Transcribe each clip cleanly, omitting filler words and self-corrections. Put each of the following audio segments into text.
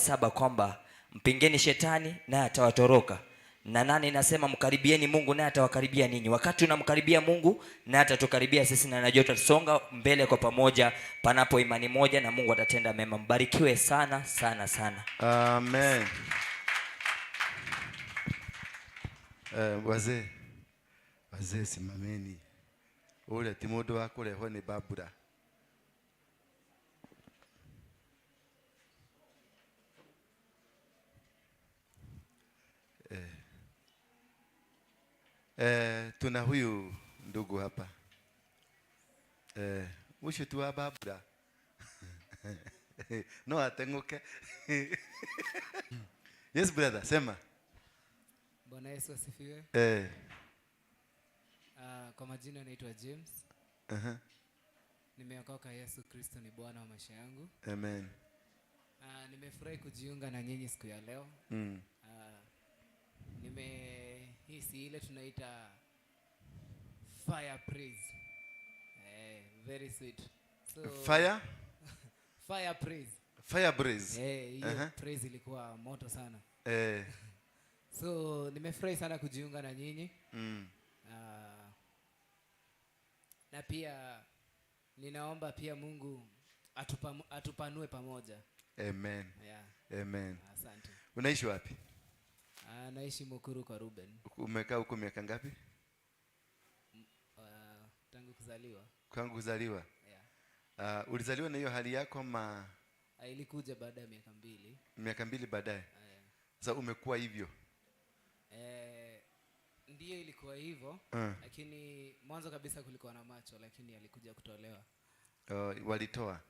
7 kwamba mpingeni shetani naye atawatoroka, na 8 inasema mkaribieni Mungu naye atawakaribia ninyi. Wakati unamkaribia Mungu naye atatukaribia sisi, na najua tutasonga mbele kwa pamoja, panapo imani moja, na Mungu atatenda mema. Mbarikiwe sana sana sana. Amen. Wazee, wazee simameni. Ule ti mundu wa kurehwo ni babura. Tuna huyu ndugu hapa. Ucio tu wa babura. No atenguke. Yes brother, sema. Bwana Yesu asifiwe. Kwa majina naitwa James. Nimeokoka, Yesu Kristo ni Bwana wa maisha yangu. Amen. Nimefurahi kujiunga na nyinyi siku ya leo. Nimehisi ile tunaita fire praise. Very sweet. So, Fire? Fire praise. Fire praise. Hiyo praise ilikuwa moto sana. So nimefurahi sana kujiunga na nyinyi. Na pia ninaomba pia Mungu atupanue pamoja. Amen. Yeah. Amen. Asante. Unaishi wapi? Naishi Mukuru kwa Ruben. Umekaa huko miaka ngapi? Tangu kuzaliwa. Tangu kuzaliwa? Yeah. Ulizaliwa na hiyo hali yako ama? Ilikuja baada ya miaka 2. Miaka 2 baadaye? Yeah. Sasa umekuwa hivyo? Ndiyo ilikuwa hivyo, lakini mwanzo kabisa kulikuwa na macho, lakini alikuja kutolewa. Walitoa?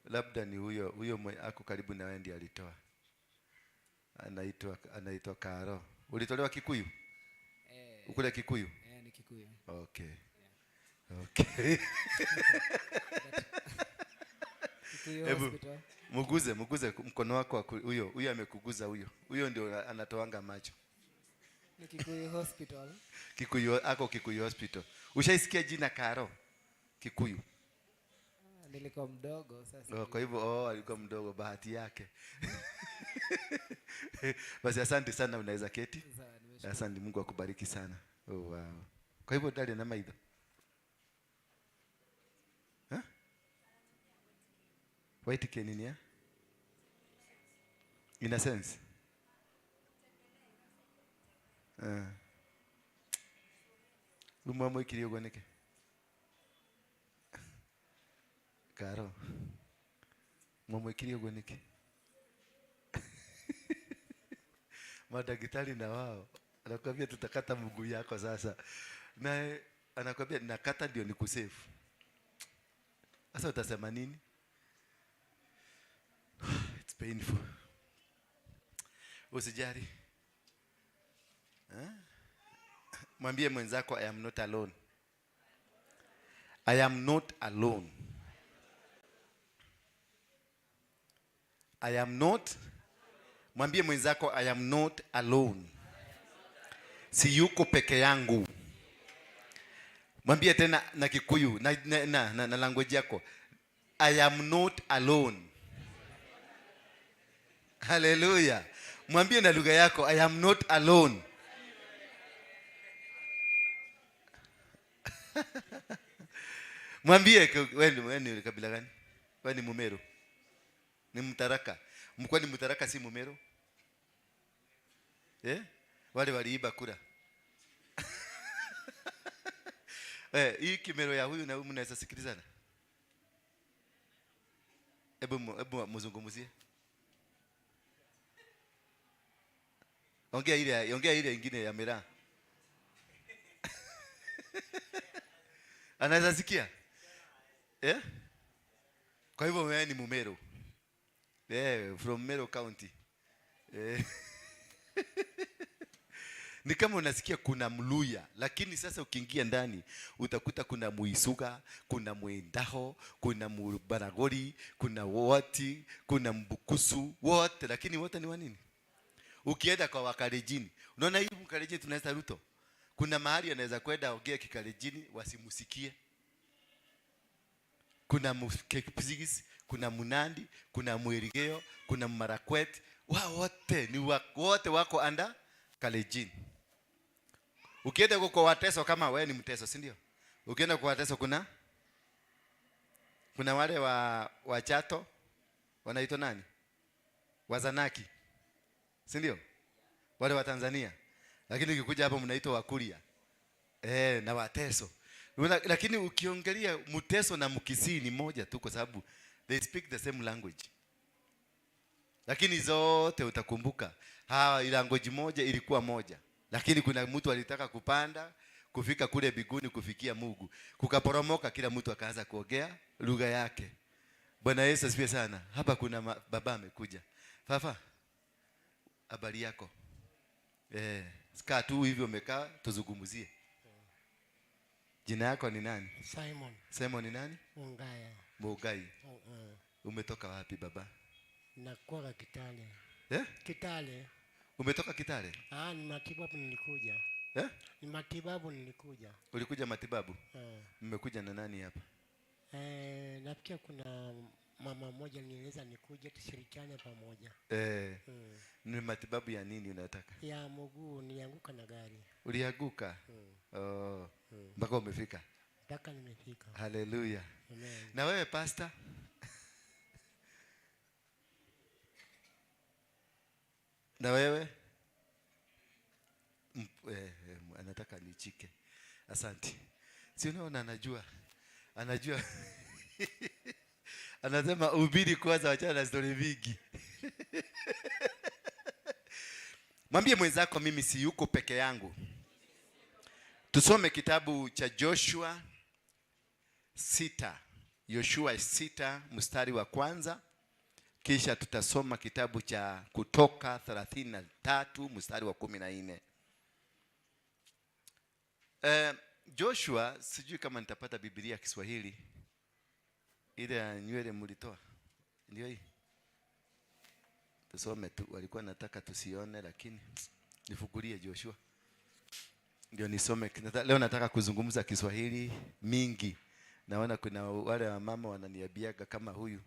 Labda ni huyo ako karibu na wewe ndiye alitoa. Anaitwa Karo. Ulitolewa Kikuyu? Ukule Kikuyu? Ni Kikuyu. Okay. Yeah. Okay. Kikuyu Hebu, hospital. muguze mkono wako wa huyo, huyo amekuguza huyo. Huyo ndio anatoanga macho. Ni Kikuyu hospital. Kikuyu, ako Kikuyu hospital. Ushaisikia jina Karo? Kikuyu. Nilikuwa mdogo sasa. Oh, kwa hivyo, alikuwa mdogo, bahati yake. Basi asante sana, unaweza keti. Sawa, nimeshukuru. Asante, Mungu akubariki sana. Oh, wow. Kwa hivyo dali na maitho. Huh? White nini ya? In a sense. Umwa mwikiri ugo nike? Karo. Mwamwikiri ugo nike? Madaktari na wao anakuambia tutakata mguu yako sasa. Na anakuambia nakata ndio nikusave. Sasa utasema nini? It's painful. Usijali. Mwambie mwenzako I am not alone. I am not alone. I am not. Mwambie mwenzako I am not alone. Si yuko peke yangu. Mwambie tena na Kikuyu, na language yako. I am not alone. Hallelujah. Mwambie na lugha yako I am not alone. Mwambie wewe ni kabila gani? Wewe ni Mumeru. Ni Mtaraka. Mkwa ni Mtaraka si Mumeru? Wale waliiba kura. Hii Kimero ya huyu na huyu mnaweza sikilizana? Hebu mzungumzie. Ongea ile ingine ya miraa. Anaweza sikia? Kwa hivyo wewe ni Mumeru. From Meru County. Ni kama unasikia kuna Mluya, lakini sasa ukiingia ndani utakuta kuna Muisuga, kuna Mwendaho, kuna Mubaragori, kuna Woti, kuna Mbukusu, wote, lakini wote ni wa nini? Ukienda kwa Wakalejini, unaona hivi Mkalejini tunaweza Ruto. Kuna mahali anaweza kwenda ongea Kikalejini wasimusikie. Kuna Mkipsigis, kuna Munandi, kuna Mwirigeo, kuna Marakwet. Wao wote ni wote wako under Kalenjin. Ukienda huko kwa Wateso, kama wewe ni Mteso, si ndio? Ukienda kwa Wateso kuna wale wa Chato wanaitwa nani? Wazanaki. Si ndio? Wale wa Tanzania. Lakini ukikuja hapa mnaitwa Wakuria. Na Wateso. Lakini ukiongelea Mteso na Mkisii ni moja tu, kwa sababu they speak the same language. Lakini zote utakumbuka hawa language moja ilikuwa moja. Lakini kuna mtu alitaka kupanda kufika kule biguni kufikia Mungu, kukaporomoka, kila mtu akaanza kuongea lugha yake. Bwana Yesu asifiwe sana. Hapa kuna baba amekuja. Fafa, habari yako? Kaa tu hivyo umekaa tuzungumzie. Jina yako ni nani? Simon. Simon ni nani? Mungaya. Mugai. Umetoka wapi baba? Nakuwa Kitale. Kitale. Umetoka Kitale? Ni matibabu nilikuja. Ni matibabu nilikuja. Ulikuja matibabu? Mmekuja na nani hapa? Nafikia kuna mama mmoja alinieleza nikuje tushirikiane pamoja. Ni matibabu ya nini unataka? Ya mguu, nilianguka na gari. Ulianguka? Oh. Mpaka umefika? Mpaka nimefika. Hallelujah. Amen. Na wewe pastor? Na wewe? Anataka nichike. Asante. Si unaona anajua. Anajua. Anasema ubiri kwanza, achana na story mingi. Mwambie mwenzako mimi si yuko peke yangu. Tusome kitabu cha Joshua 6. Joshua 6 mstari wa kwanza. Kisha tutasoma kitabu cha Kutoka 33 mstari wa 14. Joshua, sijui kama nitapata Biblia ya Kiswahili. Ile ya nywele mlitoa. Ndio hii. Tusome tu, walikuwa nataka tusione lakini nifungulie Joshua. Ndio nisome. Leo nataka kuzungumza Kiswahili mingi. Naona kuna wale wa mama wananiambiaga kama huyu.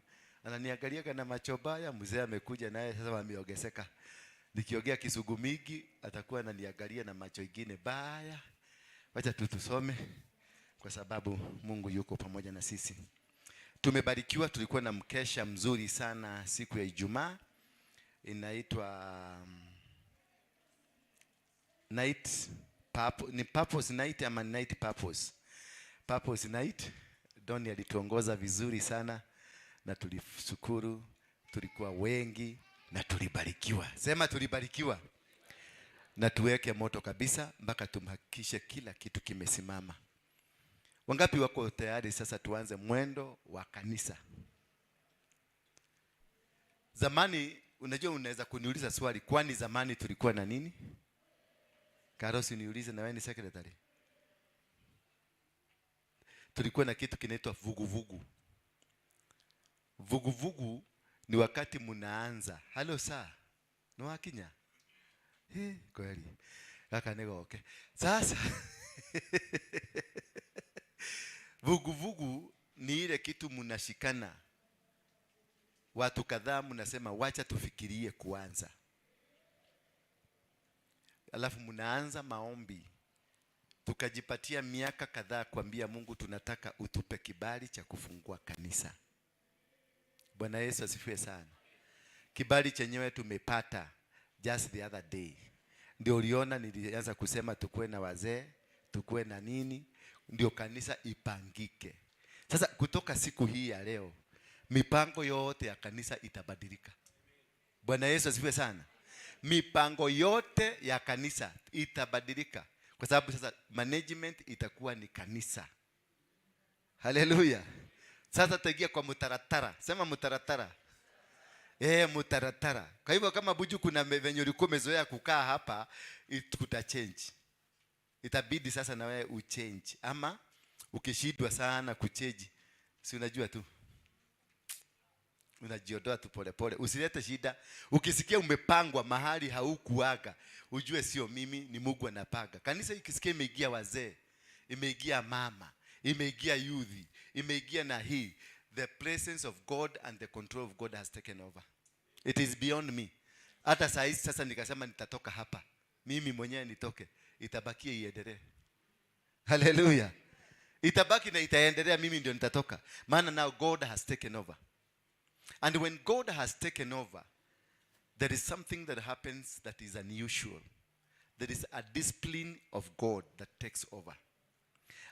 Ananiangaliaga na macho baya, mzee amekuja naye sasa wameongezeka. Nikiongea Kisugu mingi atakuwa ananiangalia na macho ingine baya. Wacha tu tusome kwa sababu Mungu yuko pamoja na sisi. Tumebarikiwa, tulikuwa na mkesha mzuri sana siku ya Ijumaa. Inaitwa night purpose, ni purpose night ama night purpose. Purpose night. Doni alituongoza vizuri sana na tulishukuru, tulikuwa wengi na tulibarikiwa. Sema tulibarikiwa. Na tuweke moto kabisa mpaka tumhakikishe kila kitu kimesimama. Wangapi wako tayari sasa tuanze mwendo wa kanisa? Zamani, unajua unaweza kuniuliza swali, kwani zamani tulikuwa na nini? Karosi niulize na wewe ni secretary. Tulikuwa na kitu kinaitwa vuguvugu. Vuguvugu ni wakati mnaanza. Halo saa. Ni wakinya? Kweli. Kaka niko okay. Sasa vuguvugu ni ile kitu mnashikana. Watu kadhaa mnasema wacha tufikirie kuanza. Alafu mnaanza maombi. Tukajipatia miaka kadhaa kuambia Mungu tunataka utupe kibali cha kufungua kanisa. Bwana Yesu asifiwe sana. Kibali chenyewe tumepata just the other day. Ndio uliona nilianza kusema tukue na wazee, tukue na nini, ndio kanisa ipangike. Sasa kutoka siku hii ya leo, mipango yote ya kanisa itabadilika. Bwana Yesu asifiwe sana. Mipango yote ya kanisa itabadilika. Kwa sababu sasa management itakuwa ni kanisa. Haleluya. Sasa tutaingia kwa mtaratara. Sema mtaratara. Mtaratara. Kwa hivyo kama Buju kuna venye ulikuwa umezoea kukaa hapa, kuta change. Itabidi sasa na wewe uchange. Ama ukishindwa sana kuchange, si unajua tu. Unajiondoa tu pole pole. Usilete shida. Ukisikia umepangwa mahali haukuaga, ujue sio mimi, ni Mungu anapanga. Kanisa ikisikia imeingia wazee, imeingia mama, imeingia youth, imeingia na hii, The presence of God and the control of God has taken over. It is beyond me. Hata saa hizi sasa nikasema nitatoka hapa, mimi mwenyewe nitoke, itabakia iendelee. Hallelujah. Itabaki na itaendelea, mimi ndio nitatoka. Maana now God has taken over. And when God has taken over, there is something that happens that is unusual. There is a discipline of God that takes over.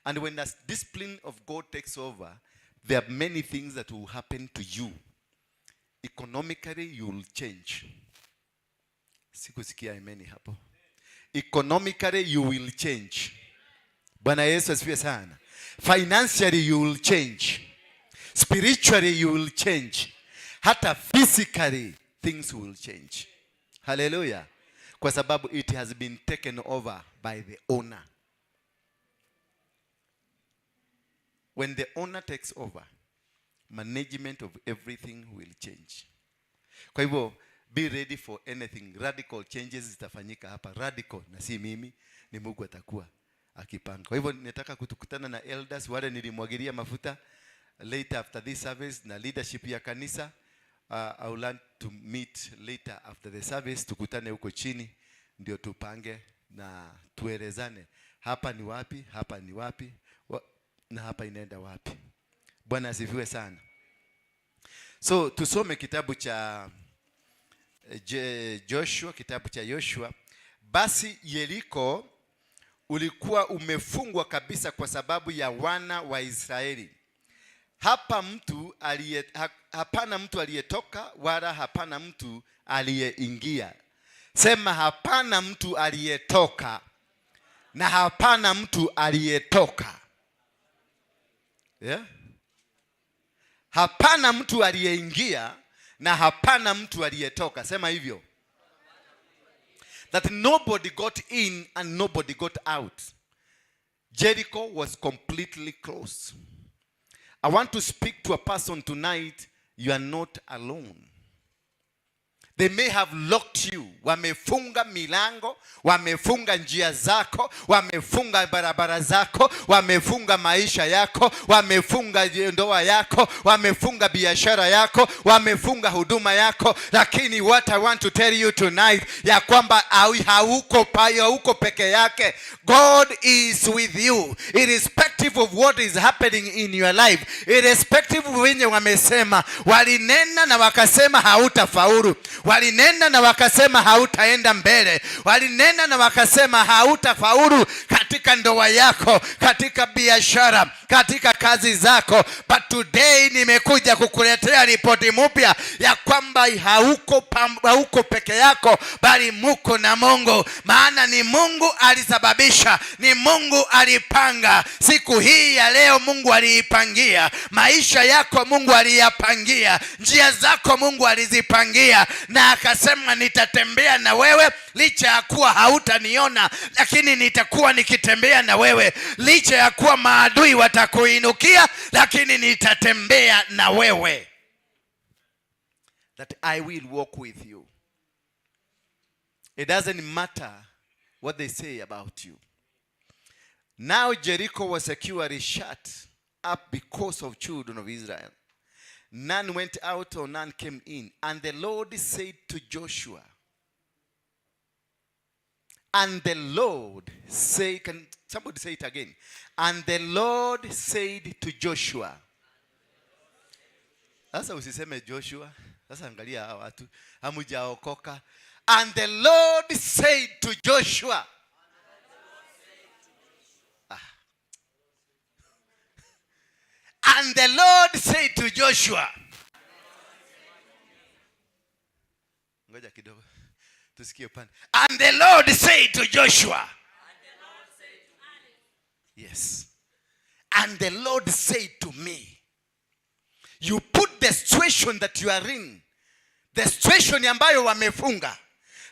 And when that discipline of God takes over, there are many things that will happen to you. Economically, you will change. Sikusikia amen hapo. Economically, you will change. Bwana Yesu asifiwe sana. Financially, you will change. Spiritually, you will change. Hata physically, things will change. Hallelujah. Kwa sababu it has been taken over by the owner. When the owner takes over, management of everything will change. Kwa hivyo be ready for anything. Radical changes zitafanyika hapa. Radical, na si mimi, ni Mungu atakuwa akipanga. Kwa hivyo nataka kutukutana na elders wale nilimwagilia mafuta later after this service na leadership ya kanisa. I will learn to meet later after the service, tukutane huko chini ndio tupange na tuelezane hapa ni wapi, hapa ni wapi na hapa inaenda wapi. Bwana asifiwe sana. So tusome kitabu cha Joshua, kitabu cha Joshua. Basi Yeriko ulikuwa umefungwa kabisa kwa sababu ya wana wa Israeli. Hapana mtu aliyetoka wala hapana mtu aliyeingia. Sema hapana mtu aliyetoka na hapana mtu aliyetoka. Yeah? Hapana mtu aliyeingia na hapana mtu aliyetoka. Sema hivyo. That nobody got in and nobody got out. Jericho was completely closed. I want to speak to a person tonight. You are not alone. They may have locked you. Wamefunga milango, wamefunga njia zako, wamefunga barabara zako, wamefunga maisha yako, wamefunga ndoa yako, wamefunga biashara yako, wamefunga huduma yako. Lakini what I want to tell you tonight, ya kwamba hauko peke yake. God is with you. Irrespective of what is happening in your life, irrespective of wenye wamesema, walinena na wakasema hautafaulu, walinena na wakasema hautaenda mbele, walinena na wakasema hautafaulu katika ndoa yako, katika biashara, katika kazi zako. But today nimekuja kukuletea ripoti mpya ya kwamba hauko peke yako, bali muko na Mungu. Maana ni Mungu alisababisha, ni Mungu alipanga. Siku hii ya leo Mungu aliipangia maisha yako, Mungu aliyapangia njia zako, Mungu alizipangia, na akasema nitatembea na wewe licha ya kuwa hautaniona, lakini nitakuwa nikitembea na wewe. Licha ya kuwa maadui watakuinukia, lakini nitatembea na wewe. That I will walk with you. It doesn't matter what they say about you. Now Jericho was securely shut up because of children of Israel. None went out or none came in. And the Lord said to Joshua, and the Lord said, can somebody say it again? And the Lord said to Joshua. Sasa usiseme Joshua. Sasa angalia hawa watu, hamujaokoka. And the Lord said to Joshua. And the Lord said to Joshua. Ngoja kidogo. Tusikie upande. And the Lord said to Joshua. Yes. And the Lord said to me. You put the situation that you are in, the situation ambayo wamefunga,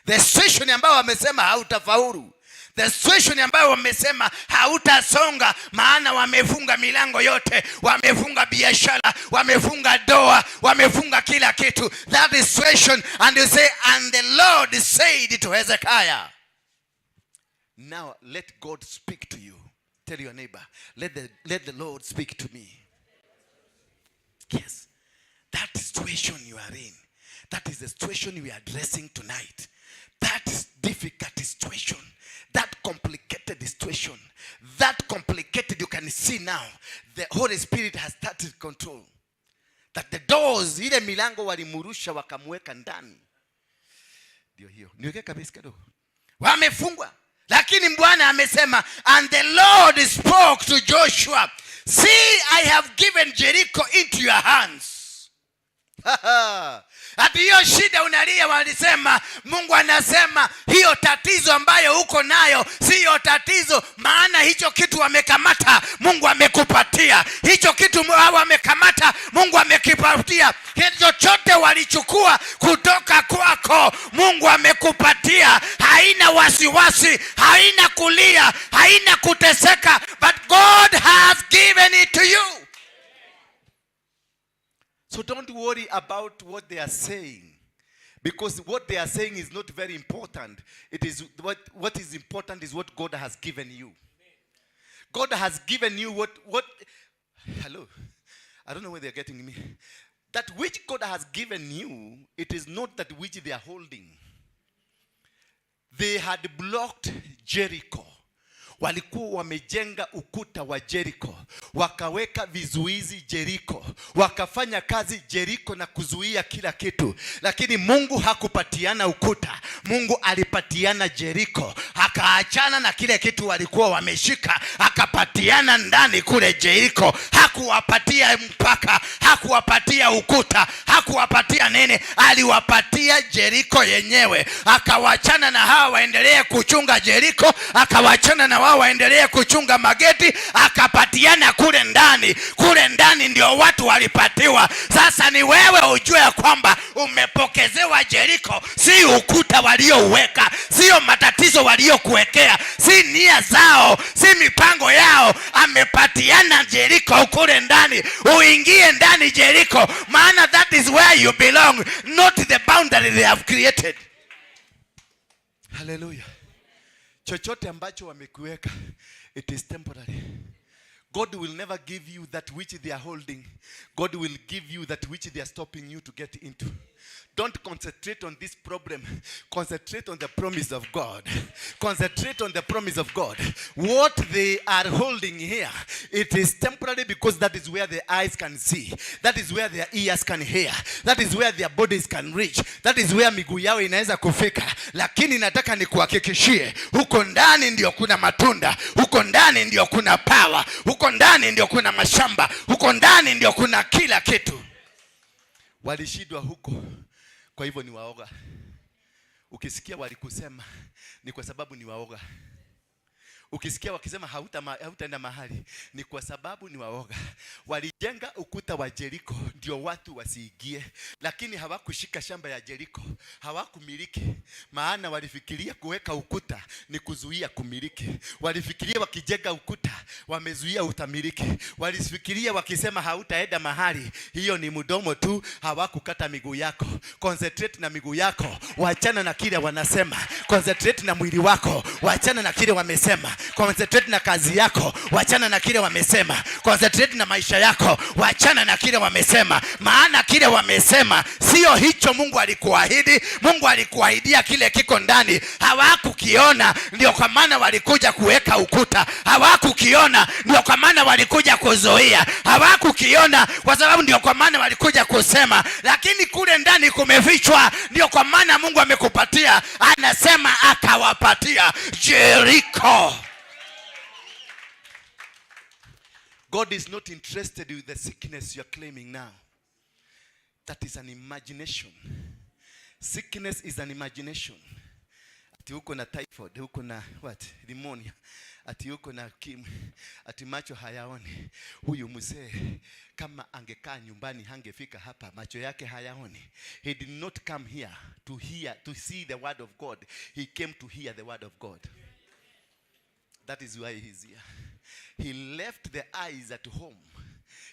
the situation ambayo wamesema hautafaulu, the situation ambayo wamesema hautasonga, maana wamefunga milango yote, wamefunga biashara, wamefunga doa, wamefunga kila kitu. That is situation. And you say, and the Lord said to Hezekiah. Now let God speak to you. Tell your neighbor, let the Lord speak to me. Yes. That situation you are in, that is the situation we are addressing tonight. That difficult situation, that complicated situation, that complicated, you can see now, the Holy Spirit has started control. That the doors, ile milango walimurusha wakamweka ndani. Ndio hiyo. Niweke kabisa kidogo. Wamefungwa. Lakini Bwana amesema, and the Lord spoke to Joshua, "See, I have given Jericho into your hands." Ati hiyo shida unalia, walisema, Mungu anasema hiyo tatizo ambayo uko nayo siyo tatizo, maana hicho kitu wamekamata, Mungu amekupatia. Hicho kitu wamekamata, Mungu amekipatia. Chochote walichukua kutoka kwako, Mungu amekupatia. Haina wasiwasi, haina kulia, haina kuteseka, but God has given it to you. So don't worry about what they are saying, because what they are saying is not very important. It is what is important is what God has given you. God has given you what, hello. I don't know where they're getting me. That which God has given you, it is not that which they are holding. They had blocked Jericho. Walikuwa wamejenga ukuta wa Jericho, wakaweka vizuizi Jericho, wakafanya kazi Jericho na kuzuia kila kitu, lakini Mungu hakupatiana ukuta. Mungu alipatiana Jericho, akaachana na kile kitu walikuwa wameshika, akapatiana ndani kule Jericho. Hakuwapatia mpaka, hakuwapatia ukuta, hakuwapatia nini, aliwapatia Jericho yenyewe. Akawachana na hawa waendelee kuchunga Jericho, akawachana na wao waendelee kuchunga mageti, akapatiana kule ndani. Kule ndani ndio watu walipatiwa. Sasa ni wewe ujue ya kwamba umepokezewa Jericho, si ukuta waliouweka, sio matatizo waliokuwekea, si nia zao, si mipango yao. Amepatiana Jericho kule ndani, uingie ndani Jericho, maana that is where you belong, not the boundary they have created. Hallelujah. Chochote ambacho wamekuweka, it is temporary. God will never give you that which they are holding. God will give you that which they are stopping you to get into. Don't concentrate on this problem. Concentrate on the promise of God. Concentrate on the promise of God. What they are holding here, it is temporary because that is where their eyes can see. That is where their ears can hear. That is where their bodies can reach. That is where miguu yao inaweza kufika. Lakini nataka nikuhakikishie, huko ndani ndio kuna matunda, huko ndani ndio kuna power, huko ndani ndio kuna mashamba, huko ndani ndio kuna kila kitu. Walishindwa huko, kwa hivyo ni waoga. Ukisikia walikusema ni kwa sababu ni waoga. Ukisikia wakisema hautaenda mahali ni kwa sababu ni waoga. Walijenga ukuta wa Jeriko ndio watu wasiingie, lakini hawakushika shamba ya Jeriko, hawakumiliki. Maana walifikiria kuweka ukuta ni kuzuia kumiliki. Walifikiria wakijenga ukuta wamezuia utamiliki. Walifikiria wakisema hautaenda mahali, hiyo ni mdomo tu, hawakukata miguu yako. Concentrate na miguu yako, wachana na kile wanasema. Concentrate na mwili wako, wachana na kile wamesema. Concentrate na kazi yako, wachana na kile wamesema. Concentrate na maisha yako, wachana na kile wamesema, maana kile wamesema sio hicho Mungu alikuahidi. Mungu alikuahidia kile kiko ndani, hawakukiona, ndio kwa maana walikuja kuweka ukuta. Hawakukiona, ndio kwa maana walikuja kuzuia. Hawakukiona kwa sababu ndio kwa maana walikuja kusema, lakini kule ndani kumefichwa, ndio kwa maana Mungu amekupatia. Anasema akawapatia Jericho. God is not interested with the sickness you are claiming now. That is an imagination. Sickness is an imagination. Ati uko na typhoid, uko na what? Pneumonia. Ati uko na ukimwi. Ati macho hayaoni. Huyu mzee kama angekaa nyumbani hangefika hapa, macho yake hayaoni. He did not come here to hear, to see the word of God. He came to hear the word of God. That is why he's here. He left the eyes at home.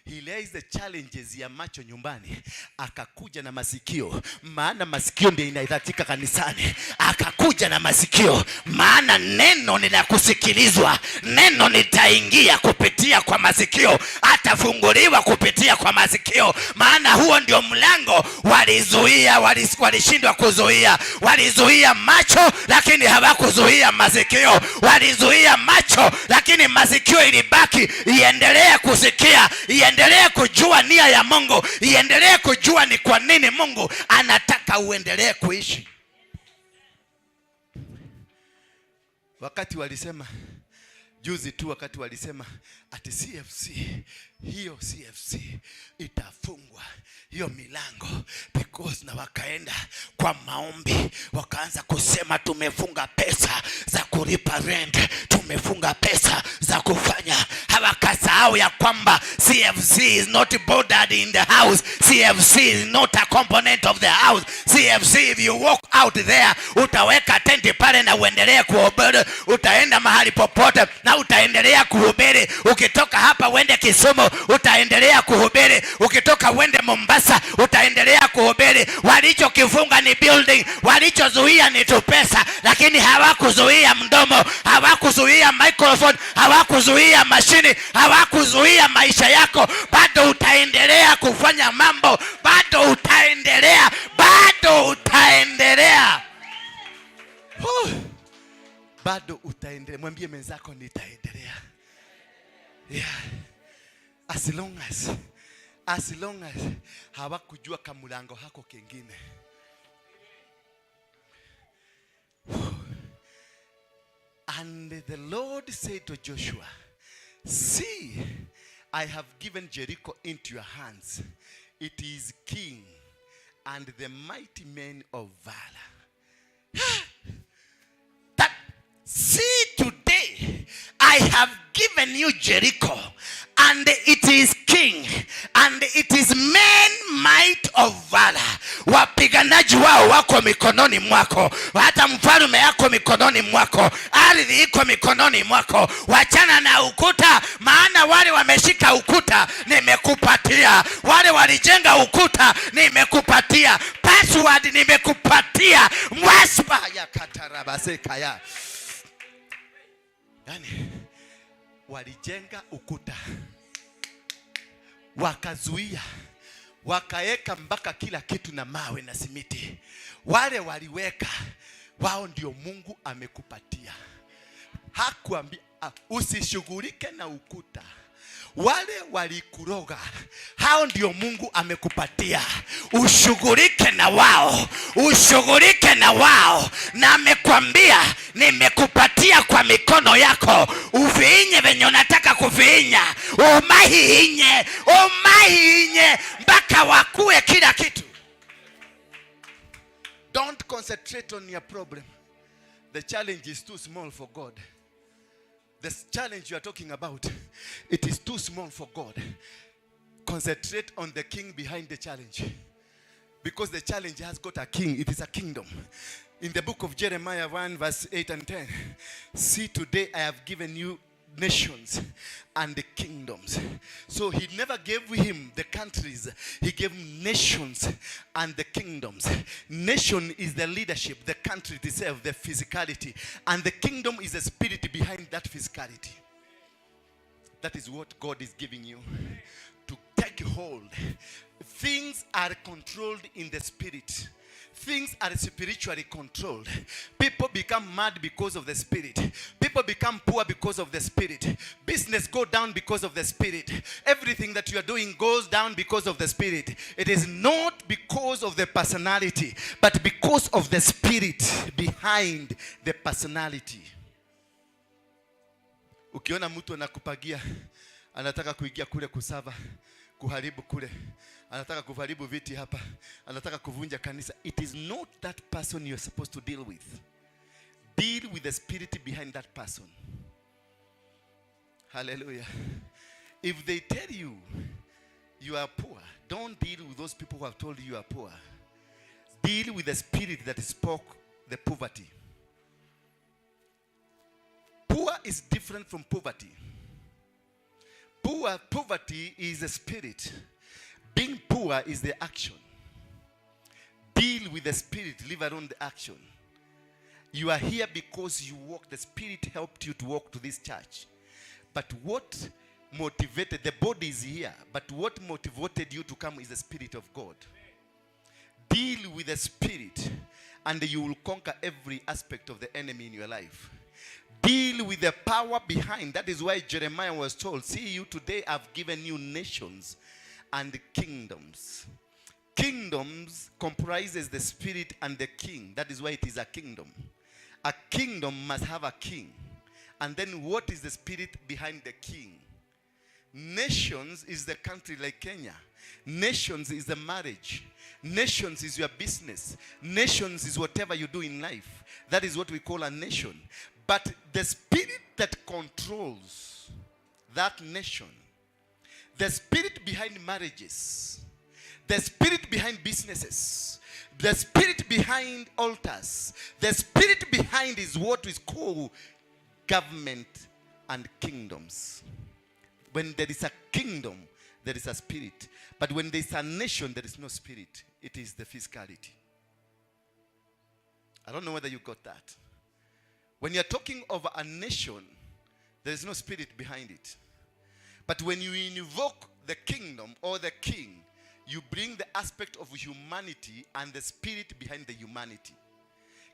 He lays the challenges ya macho nyumbani, akakuja na masikio, maana masikio ndio inahitajika kanisani. Akakuja na masikio, maana neno ni la kusikilizwa, neno litaingia kupitia kwa masikio, atafunguliwa kupitia kwa masikio, maana huo ndio mlango. Walizuia, walishindwa kuzuia, walizuia macho lakini hawakuzuia masikio, walizuia macho lakini masikio ilibaki iendelee kusikia, iendelee kujua nia ya Mungu, iendelee kujua ni kwa nini Mungu anataka uendelee kuishi. Wakati walisema juzi tu, wakati walisema ati CFC, hiyo CFC itafungwa hiyo milango because, na wakaenda kwa maombi wakaanza kusema tumefunga pesa za kulipa rent, tumefunga pesa za kufanya. Hawakasahau ya kwamba CFC is not bordered in the house. CFC is not a component of the house. CFC, if you walk out there, utaweka tenti pale na uendelee kuhubiri, utaenda mahali popote na utaendelea kuhubiri. Ukitoka hapa uende Kisumu utaendelea kuhubiri, ukitoka uende Mombasa utaendelea kuhubiri. Walichokifunga ni building, walichozuia ni tu pesa, lakini hawakuzuia mdomo, hawakuzuia microphone, hawakuzuia mashini, hawakuzuia maisha yako. Bado utaendelea kufanya mambo, bado utaendelea, bado utaendelea. Huh. Bado utaendelea. Mwambie mwenzako nitaendelea. Yeah. As long as hawakujua kamulango hako kengine. And the Lord said to Joshua, see, I have given Jericho into your hands. It is king and the mighty men of valor. That, see, today I have given you Jericho, and it is king, and it is men might of valor. Wapiganaji wao wako mikononi mwako, hata mfalme yako mikononi mwako, ardhi iko mikononi mwako. Wachana na ukuta, maana wale wameshika ukuta nimekupatia, wale walijenga ukuta nimekupatia, password nimekupatia. Mwaspa ya katarabaseka. Yani walijenga ukuta wakazuia, wakaeka mpaka kila kitu na mawe na simiti. Wale waliweka wao ndio Mungu amekupatia. Hakuambia usishughulike na ukuta. Wale walikuroga hao ndio Mungu amekupatia, ushughulike na wao, ushughulike na wao, na amekwambia nimekupatia kwa mikono yako, uviinye venye unataka kuviinya, umahiinye, umahiinye mpaka wakue kila kitu. Don't concentrate on your problem. The challenge is too small for God. The challenge you are talking about, it is too small for God. Concentrate on the king behind the challenge. Because the challenge has got a king. It is a kingdom. In the book of Jeremiah 1 verse 8 and 10, see, today I have given you nations and the kingdoms. So he never gave him the countries. He gave him nations and the kingdoms. Nation is the leadership, the country itself, the physicality. And the kingdom is the spirit behind that physicality. That is what God is giving you. To take hold. Things are controlled in the spirit. Things are spiritually controlled. People become mad because of the spirit. People become poor because of the spirit. Business go down because of the spirit. Everything that you are doing goes down because of the spirit. It is not because of the personality, but because of the spirit behind the personality. Ukiona mtu anakupagia, anataka kuingia kule kusava, kuharibu kule, anataka kuharibu viti hapa, anataka kuvunja kanisa. It is not that person you're supposed to deal with. Deal with the spirit behind that person. Hallelujah. If they tell you you are poor, don't deal with those people who have told you you are poor. Deal with the spirit that spoke the poverty. Poor is different from poverty. Poverty is a spirit. Being poor is the action. Deal with the spirit, leave alone the action. You are here because you walk. The spirit helped you to walk to this church. But what motivated, the body is here, but what motivated you to come is the Spirit of God. Deal with the spirit and you will conquer every aspect of the enemy in your life. Deal with the power behind. That is why Jeremiah was told, see you today, I've given you nations and kingdoms. Kingdoms comprises the spirit and the king. That is why it is a kingdom. A kingdom must have a king. And then what is the spirit behind the king? Nations is the country like Kenya. Nations is the marriage. Nations is your business. Nations is whatever you do in life. That is what we call a nation. But the spirit that controls that nation, the spirit behind marriages, the spirit behind businesses, the spirit behind altars, the spirit behind is what is called government and kingdoms. When there is a kingdom, there is a spirit. But when there is a nation, there is no spirit. It is the physicality. I don't know whether you got that. When you're talking of a nation, there is no spirit behind it. But when you invoke the kingdom or the king, you bring the aspect of humanity and the spirit behind the humanity.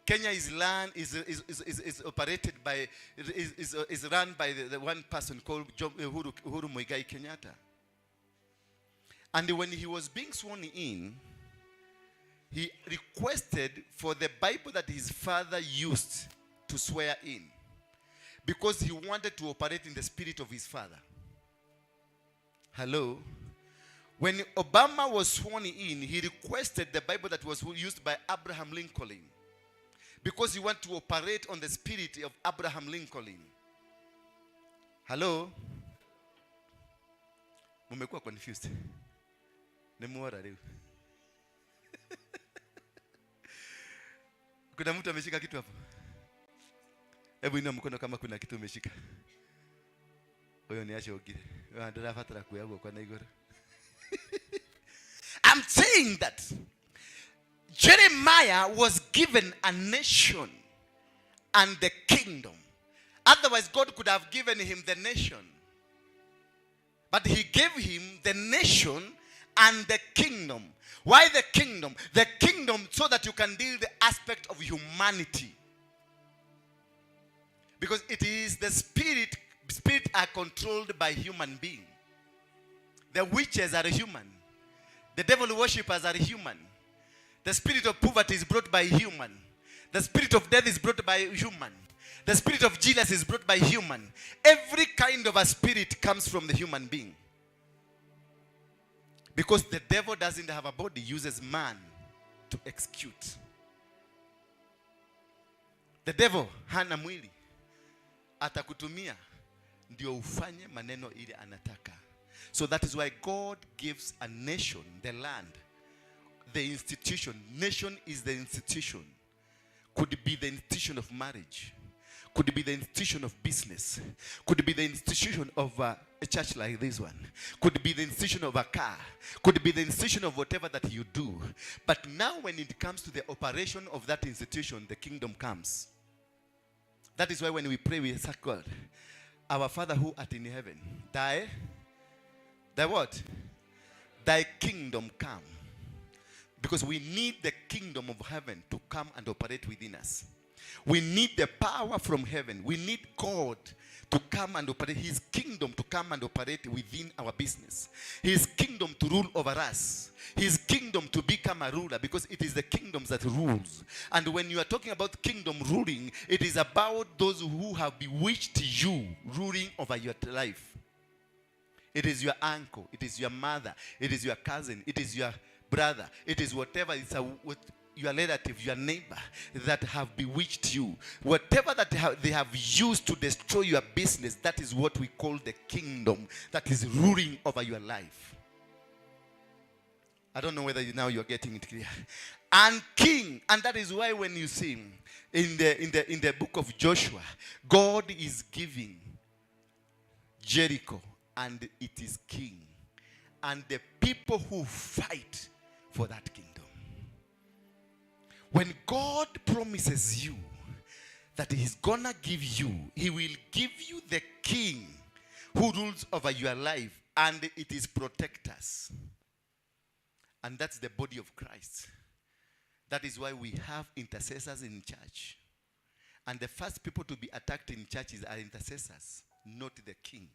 Kenya is land is, is operated by is run by the one person called Uhuru Muigai Kenyatta. And when he was being sworn in, he requested for the Bible that his father used to swear in, because he wanted to operate in the spirit of his father. Hello? When Obama was sworn in, he requested the Bible that was used by Abraham Lincoln, because he wanted to operate on the spirit of Abraham Lincoln. Hello? Mumekuwa confused. Nimuora leo. Kuna mtu ameshika kitu hapo? Hebu inua mkono kama kuna kitu umeshika. Huyo ni acho ogire. Ndirabatara kuya guoko na iguru. I'm saying that Jeremiah was given a nation and the kingdom. Otherwise, God could have given him the nation. But he gave him the nation and the kingdom. Why the kingdom? The kingdom so that you can deal the aspect of humanity. Because it is the spirit, spirit are controlled by human being. The witches are human. The devil worshippers are human. The spirit of poverty is brought by human. The spirit of death is brought by human. The spirit of jealousy is brought by human. Every kind of a spirit comes from the human being. Because the devil doesn't have a body, uses man to execute. The devil hana mwili, atakutumia ndio ufanye maneno ile anataka. So that is why God gives a nation the land, the institution. Nation is the institution. Could be the institution of marriage. Could be the institution of business. Could be the institution of a church like this one. Could be the institution of a car. Could be the institution of whatever that you do. But now when it comes to the operation of that institution, the kingdom comes. That is why when we pray, we ask God, our Father who art in heaven, thy what? Thy kingdom come. Because we need the kingdom of heaven to come and operate within us. We need the power from heaven. We need God to come and operate, his kingdom to come and operate within our business. His kingdom to rule over us. His kingdom to become a ruler, because it is the kingdoms that rules. And when you are talking about kingdom ruling, it is about those who have bewitched you ruling over your life. It is your uncle, it is your mother, it is your cousin, it is your brother, it is whatever, it's your relative, your neighbor that have bewitched you. Whatever that they have used to destroy your business, that is what we call the kingdom that is ruling over your life. I don't know whether now you're getting it clear. And king, and that is why when you see in the book of Joshua, God is giving Jericho and it is king and the people who fight for that kingdom. When God promises you that he's gonna give you, he will give you the king who rules over your life and it is protectors. And that's the body of Christ. That is why we have intercessors in church. And the first people to be attacked in churches are intercessors, not the king.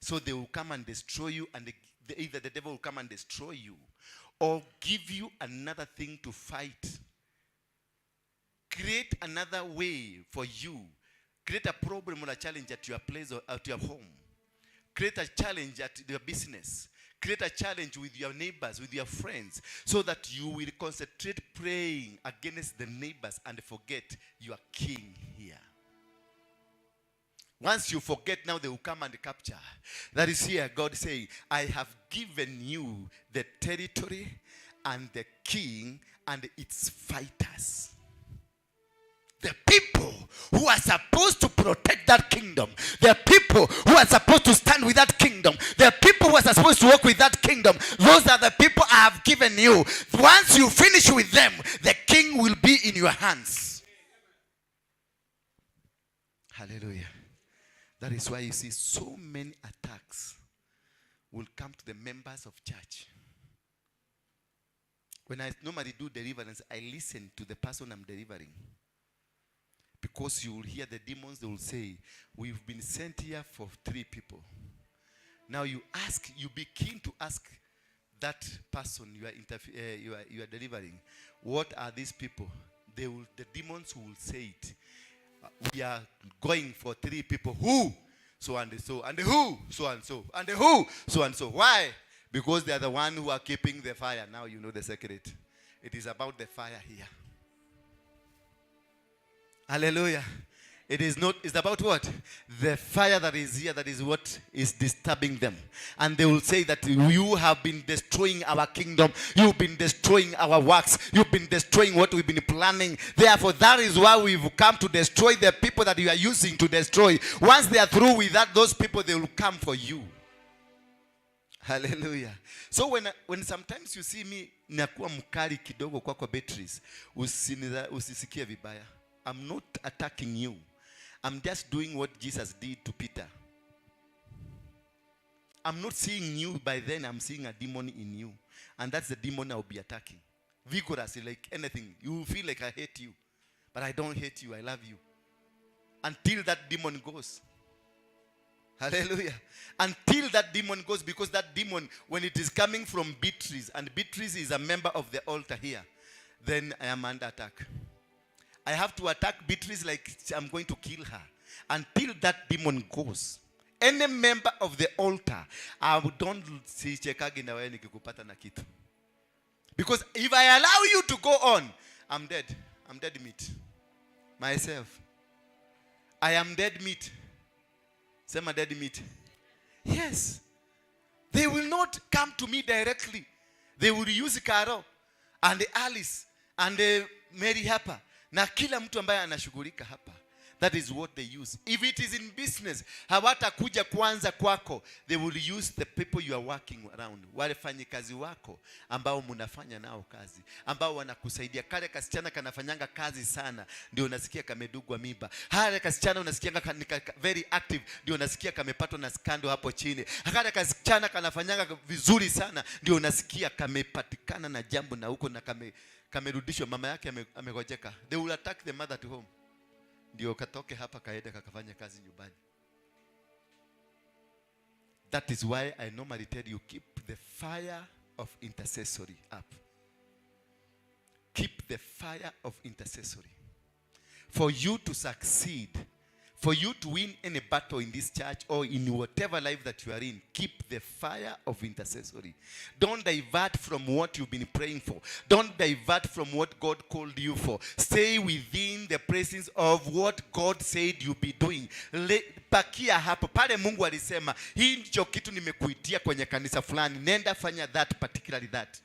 So they will come and destroy you, and either the devil will come and destroy you or give you another thing to fight. Create another way for you. Create a problem or a challenge at your place or at your home. Create a challenge at your business. Create a challenge with your neighbors, with your friends, so that you will concentrate praying against the neighbors and forget your king here. Once you forget, now they will come and capture. That is here God saying, I have given you the territory and the king and its fighters. The people who are supposed to protect that kingdom, the people who are supposed to stand with that kingdom, the people who are supposed to work with that kingdom, those are the people I have given you. Once you finish with them, the king will be in your hands. Hallelujah. That is why you see so many attacks will come to the members of church. When I normally do deliverance, I listen to the person I'm delivering. Because you will hear the demons, they will say, we've been sent here for 3 people. Now you ask, you be keen to ask that person you are delivering, what are these people? The demons will say it. We are going for 3 people. Who? So and so. And who? So and so. And who? So and so. Why? Because they are the one who are keeping the fire. Now you know the secret. It is about the fire here. Hallelujah. It is not, it's about what? The fire that is here, that is what is disturbing them. And they will say that you have been destroying our kingdom. You've been destroying our works. You've been destroying what we've been planning. Therefore, that is why we've come to destroy the people that you are using to destroy. Once they are through with that, those people, they will come for you. Hallelujah. So when sometimes you see me nakuwa mkali kidogo kwako Beatrice, usisikie vibaya. I'm not attacking you. I'm just doing what Jesus did to Peter. I'm not seeing you by then. I'm seeing a demon in you. And that's the demon I'll be attacking. Vigorously, like anything. You will feel like I hate you. But I don't hate you. I love you. Until that demon goes. Hallelujah. Until that demon goes, because that demon, when it is coming from Beatrice, and Beatrice is a member of the altar here, then I am under attack. I have to attack Beatrice like I'm going to kill her. Until that demon goes. Any member of the altar, I don't see chekagi na wewe nikikupata na kitu. Because if I allow you to go on, I'm dead. I'm dead meat. Myself. I am dead meat. Sema dead meat. Yes. They will not come to me directly. They will use Caro and Alice and Mary hapa. Na kila mtu ambaye anashughulika hapa. That is what they use. If it is in business, hawatakuja kwanza kwako. They will use the people you are working around. Wale fanyikazi wako ambao mnafanya nao kazi, ambao wanakusaidia. Kale kasichana kanafanyanga kazi sana, ndio unasikia kamedugwa mimba. Kale kasichana unasikianga very active, ndio unasikia kamepatwa na skando hapo chini. Kale kasichana kanafanyanga vizuri sana, ndio unasikia kamepatikana na jambo na huko na kamerudishwa, mama yake amegojeka. They will attack the mother at home. Ndio katoke hapa kaende kakafanya kazi nyumbani. That is why I normally tell you, keep the fire of intercessory up. Keep the fire of intercessory. For you to succeed, for you to win any battle in this church or in whatever life that you are in, keep the fire of intercessory. Don't divert from what you've been praying for. Don't divert from what God called you for. Stay within the presence of what God said you'll be doing. Pakia hapo. Pale Mungu alisema, hii ndicho kitu nimekuitia kwenye kanisa fulani. Nenda fanya that, particularly that.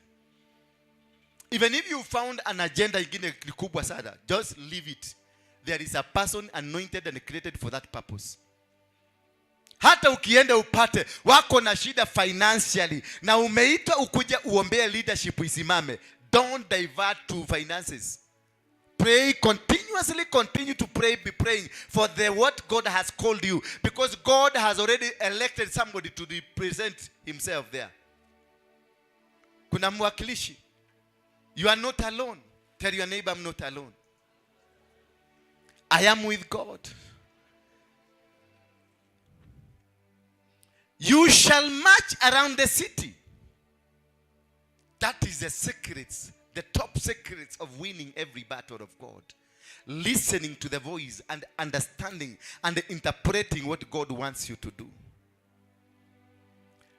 Even if you found an agenda ingine kubwa sana, just leave it. There is a person anointed and created for that purpose. Hata ukienda upate wako na shida financially na umeitwa ukuja uombee leadership isimame, don't divert to finances. Pray continuously, continue to pray, be praying for the what God has called you, because God has already elected somebody to represent himself there. Kuna mwakilishi. You are not alone. Tell your neighbor, I'm not alone. I am with God. You shall march around the city. That is the secrets, the top secrets of winning every battle of God. Listening to the voice and understanding and interpreting what God wants you to do.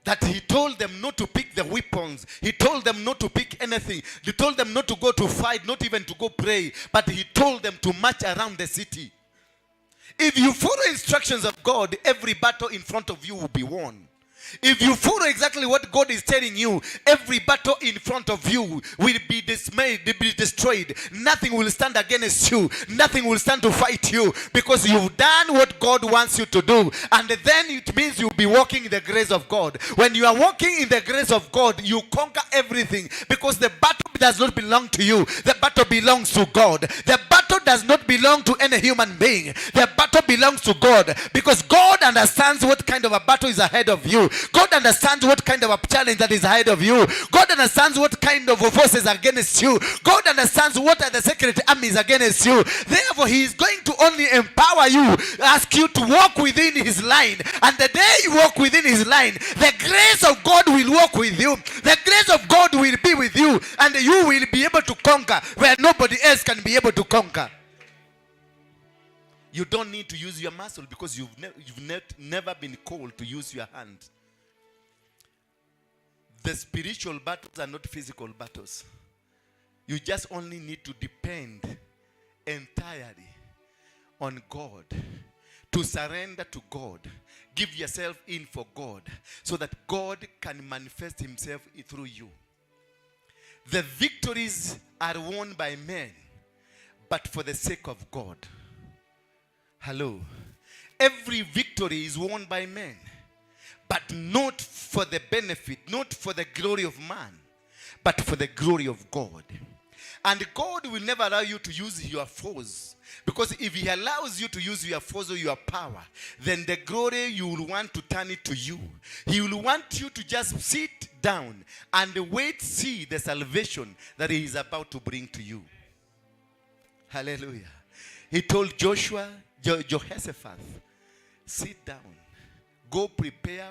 That he told them not to pick the weapons. He told them not to pick anything. He told them not to go to fight, not even to go pray. But he told them to march around the city. If you follow instructions of God, every battle in front of you will be won. If you follow exactly what God is telling you, every battle in front of you will be dismayed, will be destroyed. Nothing will stand against you. Nothing will stand to fight you, because you've done what God wants you to do. And then it means you'll be walking in the grace of God. When you are walking in the grace of God, you conquer everything, because the battle does not belong to you. The battle belongs to God. The battle does not belong to any human being. The battle belongs to God, because God understands what kind of a battle is ahead of you. God understands what kind of a challenge that is ahead of you. God understands what kind of forces are against you. God understands what are the secret armies against you. Therefore, he is going to only empower you, ask you to walk within his line. And the day you walk within his line, the grace of God will walk with you. The grace of God will be with you, and you will be able to conquer where nobody else can be able to conquer. You don't need to use your muscle, because you've never been called to use your hand. The spiritual battles are not physical battles. You just only need to depend entirely on God, to surrender to God, give yourself in for God, so that God can manifest himself through you. The victories are won by men, but for the sake of God. Hello. Every victory is won by men, but not for the benefit, not for the glory of man, but for the glory of God. And God will never allow you to use your force, because if he allows you to use your force or your power, then the glory you will want to turn it to you. He will want you to just sit down and wait, see the salvation that he is about to bring to you. Hallelujah. He told Joshua, Jehoshaphat, sit down, go prepare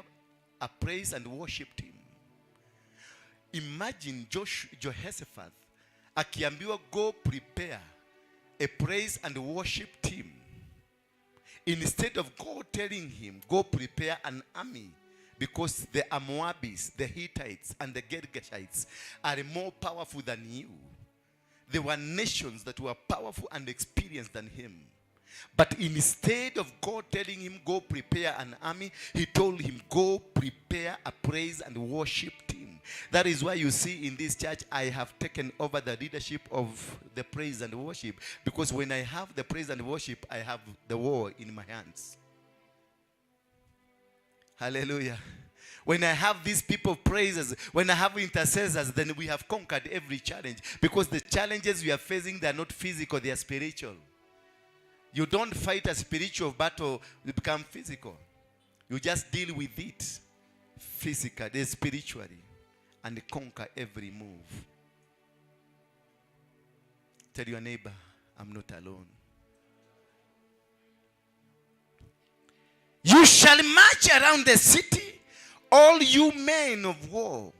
a praise and worship team. Imagine Jehoshaphat akiambiwa go prepare a praise and worship team, instead of God telling him go prepare an army, because the Moabites, the Hittites, and the Girgashites are more powerful than you. There were nations that were powerful and experienced than him. But instead of God telling him, go prepare an army, he told him, go prepare a praise and worship team. That is why you see in this church, I have taken over the leadership of the praise and worship. Because when I have the praise and worship, I have the war in my hands. Hallelujah. When I have these people praises, when I have intercessors, then we have conquered every challenge. Because the challenges we are facing, they are not physical, they are spiritual. You don't fight a spiritual battle, you become physical. You just deal with it physically, spiritually, and conquer every move. Tell your neighbor, I'm not alone. You shall march around the city, all you men of war.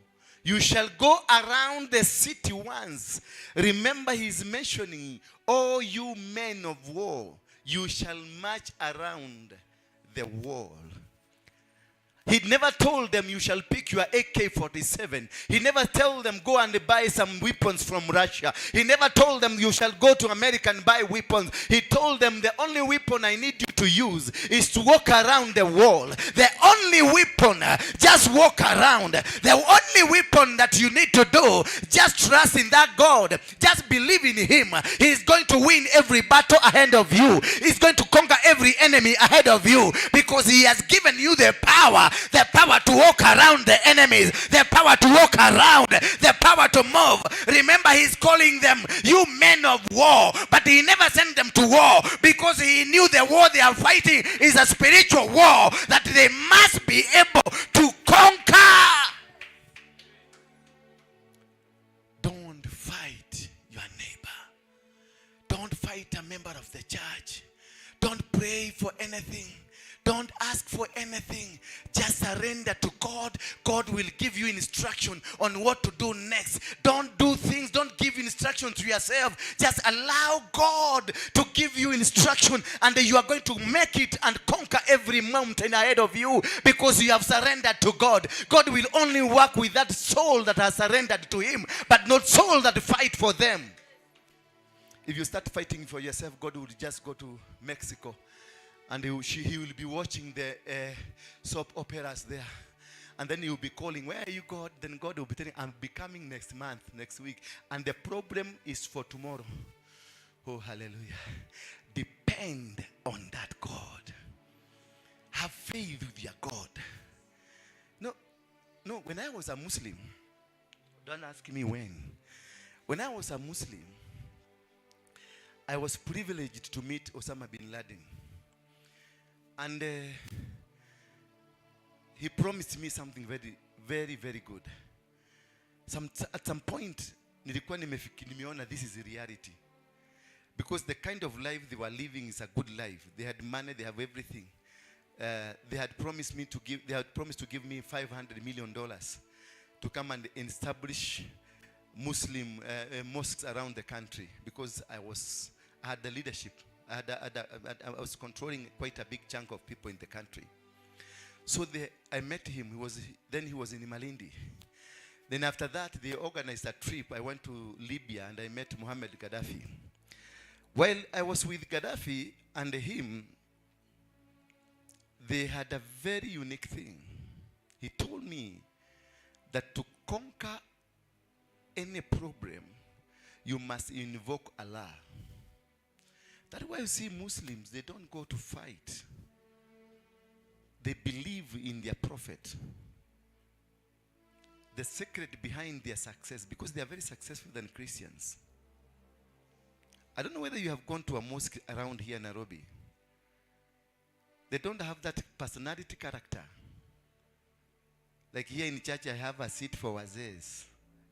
You shall go around the city once. Remember, he's mentioning, all you men of war, you shall march around the wall. He never told them you shall pick your AK-47. He never told them go and buy some weapons from Russia. He never told them you shall go to America and buy weapons. He told them the only weapon I need you to use is to walk around the wall. The only weapon, just walk around. The only weapon that you need to do, just trust in that God. Just believe in him. He is going to win every battle ahead of you. He's going to conquer every enemy ahead of you, because he has given you the power. The power to walk around the enemies, the power to walk around, the power to move. Remember, he's calling them you men of war, but he never sent them to war, because he knew the war they are fighting is a spiritual war that they must be able to conquer. Don't fight your neighbor. Don't fight a member of the church. Don't pray for anything. Don't ask for anything. Just surrender to God. God will give you instruction on what to do next. Don't do things. Don't give instruction to yourself. Just allow God to give you instruction, and you are going to make it and conquer every mountain ahead of you, because you have surrendered to God. God will only work with that soul that has surrendered to him, but not soul that fight for them. If you start fighting for yourself, God will just go to Mexico, and he will be watching the soap operas there. And then he will be calling, where are you, God? Then God will be telling, I'm be coming next month, next week. And the problem is for tomorrow. Oh, hallelujah. Depend on that God. Have faith with your God. No, no, when I was a Muslim, don't ask me when. When I was a Muslim, I was privileged to meet Osama bin Laden. And he promised me something very, very, very good. At some point, nilikuwa nimeona this is reality. Because the kind of life they were living is a good life. They had money, they have everything. They had promised me to give, they had promised to give me $500 million to come and establish Muslim mosques around the country, because I had the leadership. I was controlling quite a big chunk of people in the country. So I met him. Then he was in Malindi. Then after that, they organized a trip. I went to Libya and I met Muhammad Gaddafi. While I was with Gaddafi and him, they had a very unique thing. He told me that to conquer any problem, you must invoke Allah. That's why you see Muslims, they don't go to fight. They believe in their prophet. The secret behind their success, because they are very successful than Christians. I don't know whether you have gone to a mosque around here in Nairobi. They don't have that personality character. Like here in church, I have a seat for wazees.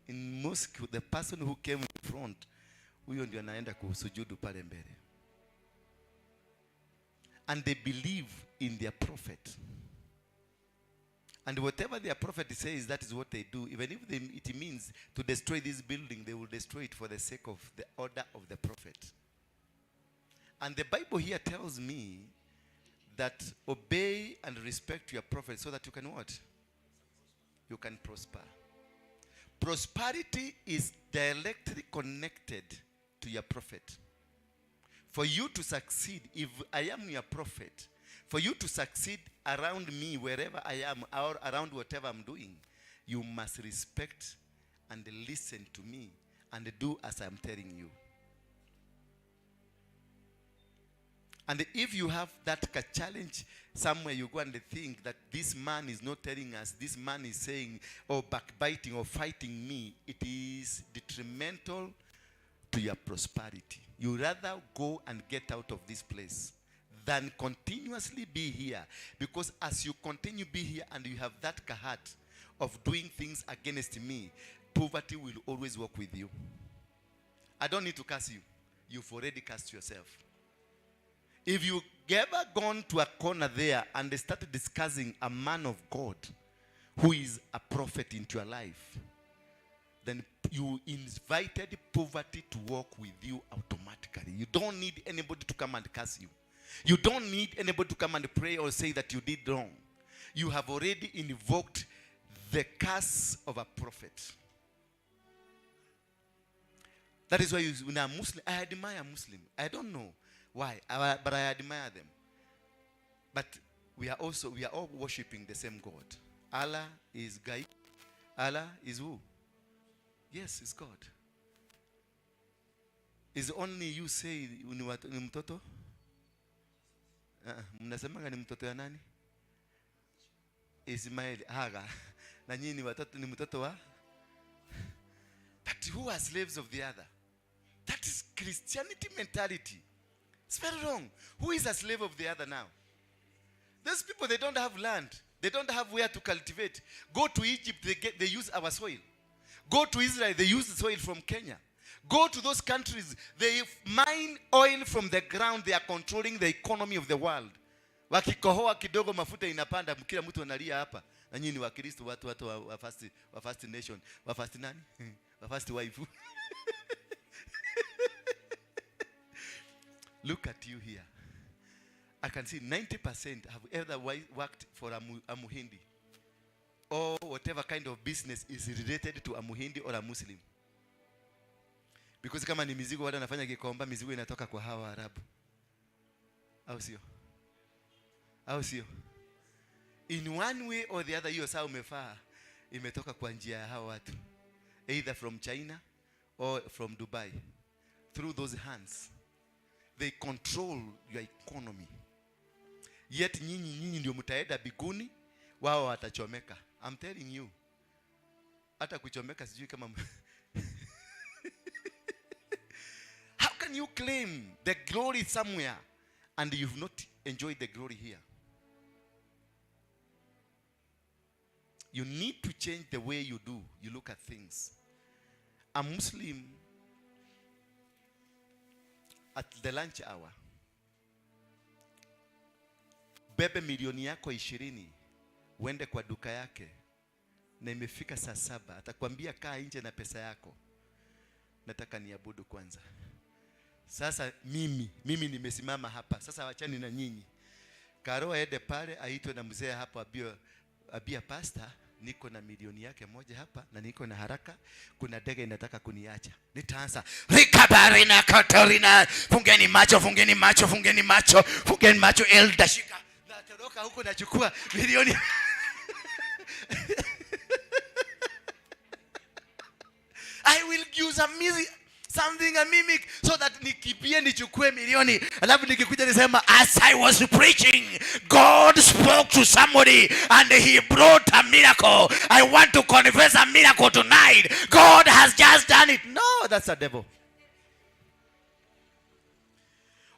In mosque, the person who came in front, huyo ndio anaenda kusujudu pale mbele. And they believe in their prophet. And whatever their prophet says, that is what they do. Even if it means to destroy this building, they will destroy it for the sake of the order of the prophet. And the Bible here tells me that obey and respect your prophet so that you can what? You can prosper. Prosperity is directly connected to your prophet. For you to succeed, if I am your prophet, for you to succeed around me, wherever I am, or around whatever I'm doing, you must respect and listen to me and do as I'm telling you. And if you have that challenge somewhere, you go and think that this man is not telling us, this man is saying or backbiting or fighting me, it is detrimental to your prosperity. You rather go and get out of this place than continuously be here. Because as you continue be here and you have that heart of doing things against me, poverty will always work with you. I don't need to curse you. You've already cursed yourself. If you ever gone to a corner there and they started discussing a man of God who is a prophet into your life, then you invited poverty to walk with you automatically. You don't need anybody to come and curse you. You don't need anybody to come and pray or say that you did wrong. You have already invoked the curse of a prophet. That is why you, when a Muslim, I admire Muslim. I don't know why, but I admire them. But we are all worshiping the same God. Allah is Gai. Allah is who? Yes, it's God. Is only you say ni mtoto? Mnasemanga ni mtoto ya nani? Ismail, Haga. Na nyinyi ni watoto, ni mtoto wa? But who are slaves of the other? That is Christianity mentality. It's very wrong. Who is a slave of the other now? Those people, they don't have land. They don't have where to cultivate. Go to Egypt, they use our soil. Go to Israel, they use the soil from Kenya. Go to those countries, they mine oil from the ground. They are controlling the economy of the world. Wakikohoa kidogo mafuta inapanda, kila mtu analia hapa. Na nyinyi ni Wakristo, watu wa first nation, wa first nani? Wa first wife. Look at you here. I can see 90% have either worked for a Muhindi or whatever kind of business is related to a Muhindi or a Muslim. Because kama ni mizigo wale wanafanya Gikomba, mizigo inatoka kwa hawa Arabu. Au sio? Au sio? In one way or the other, hiyo saa umefaa imetoka kwa njia ya hawa watu. Either from China or from Dubai. Through those hands. They control your economy. Yet nyinyi ndio mtaenda biguni, wao watachomeka. I'm telling you. Hata kuchomeka sijui kama How can you claim the glory somewhere and you've not enjoyed the glory here? You need to change the way you do. You look at things. A Muslim at the lunch hour, bebe milioni yako 20 uende kwa duka yake na imefika saa 7, atakwambia kaa nje na pesa yako, nataka niabudu kwanza. Sasa mimi nimesimama hapa sasa, wachani na nyinyi. Karo aende pale aitwe na mzee hapo, abia pastor, niko na milioni yake moja hapa na niko na haraka, kuna ndege inataka kuniacha. Nitaanza rikabarina katarina, fungeni macho, fungeni macho, fungeni macho, fungeni macho, elda shika. Natoroka huko nachukua milioni. I will use a music, something a mimic, so that nikipie nichukue milioni. Alafu nikikuja nisema, as I was preaching, God spoke to somebody and he brought a miracle. I want to confess a miracle tonight. God has just done it. No, that's a devil.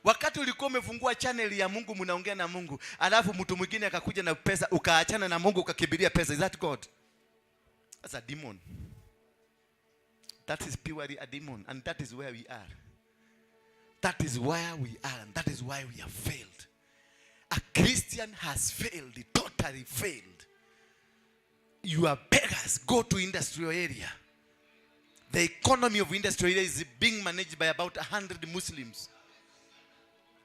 Wakati ulikuwa umefungua channel ya Mungu, mnaongea na Mungu, alafu mtu mwingine akakuja na pesa, ukaachana na Mungu ukakimbilia pesa. Is that God? That's a demon. That is purely a demon, and that is where we are. That is where we are, and that is why we have failed. A Christian has failed, totally failed. You are beggars. Go to industrial area. The economy of industrial area is being managed by about 100 Muslims.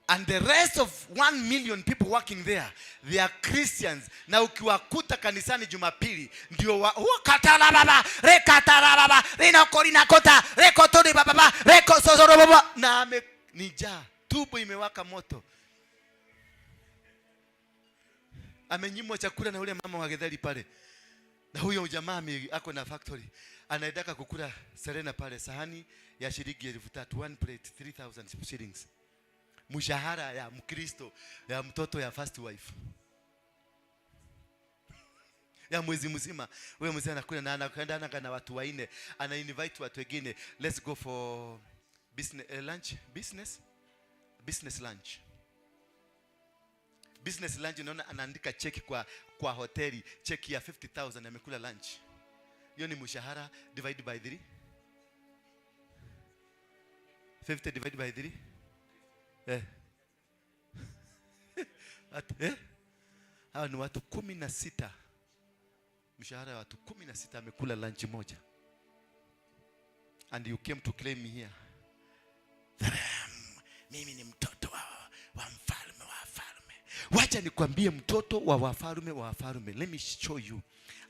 And the rest of 1 million people working there, they are Christians. Na ukiwakuta kanisani Jumapili, ndio wa katala baba, rekatala baba, rinokorina kota, rekotori baba, rekosozoro baba. Na ame ni njaa, tumbo imewaka moto. Amenyimwa chakula na ule mama wa getheri pale. Na huyo jamaa ako na factory. Anaendaka kukula Serena pale, sahani ya shilingi 3,000, one plate 3,000 shillings. Mshahara ya Mkristo ya mtoto ya first wife ya mwezi mzima. Wewe mzee anakula na anakwenda na watu wanne, ana invite watu wengine, let's go for business lunch, business lunch. Business lunch, unaona anaandika cheki kwa hoteli, cheki ya 50,000 amekula lunch. Hiyo ni mshahara divide by 3. 50 divided by 3. Hawa ni watu 16. Mshahara wa watu 16 amekula lunch moja. And you came to claim me here that I am, mimi ni mtoto wa mfalme wa falme. Wacha nikwambie, mtoto wa wafalme wa wafalme. Let me show you.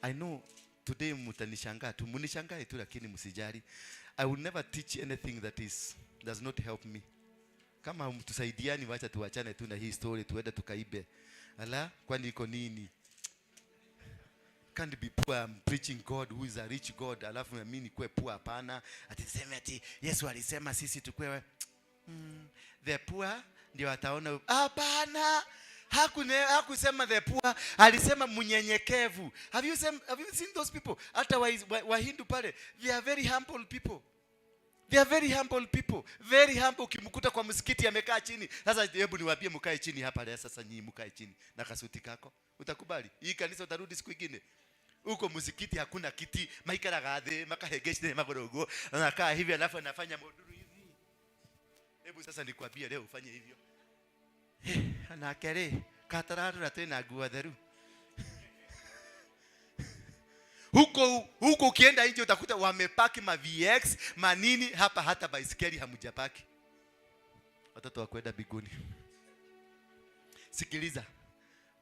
I know today mtanishangaa tu, mnishangae tu, lakini msijali. I will never teach anything that is does not help me. Kama mtusaidiani, wacha tuachane tu na hii story, tuende tukaibe. Ala, kwani iko nini? Can't be poor. I'm preaching God who is a rich God, alafu na mimi nikuwe poor? Hapana. Ati sema ati Yesu alisema sisi tukue the poor ndio wataona. Hapana. Hakusema the poor, alisema mnyenyekevu. Have you seen those people? Hata Wahindu pale, they are very humble people. They are very humble people. Very humble. Ukimkuta kwa msikiti amekaa chini. Sasa hebu niwaambie, mkae chini hapa leo sasa, nyinyi mkae chini na kasuti kako. Utakubali? Hii kanisa utarudi siku ingine. Huko msikiti hakuna kiti, maikaraga thĩ, makahengecete magũrũ ũguo, anakaa hivi alafu anafanya moduru hivi. Hebu sasa nikwambie leo ufanye hivyo. Nake rĩ, katararora twĩna nguo theru. Huko ukienda nje utakuta wamepaki ma VX, manini, hapa hata baisikeli hamjapaki. Watoto wa kwenda mbinguni. Sikiliza.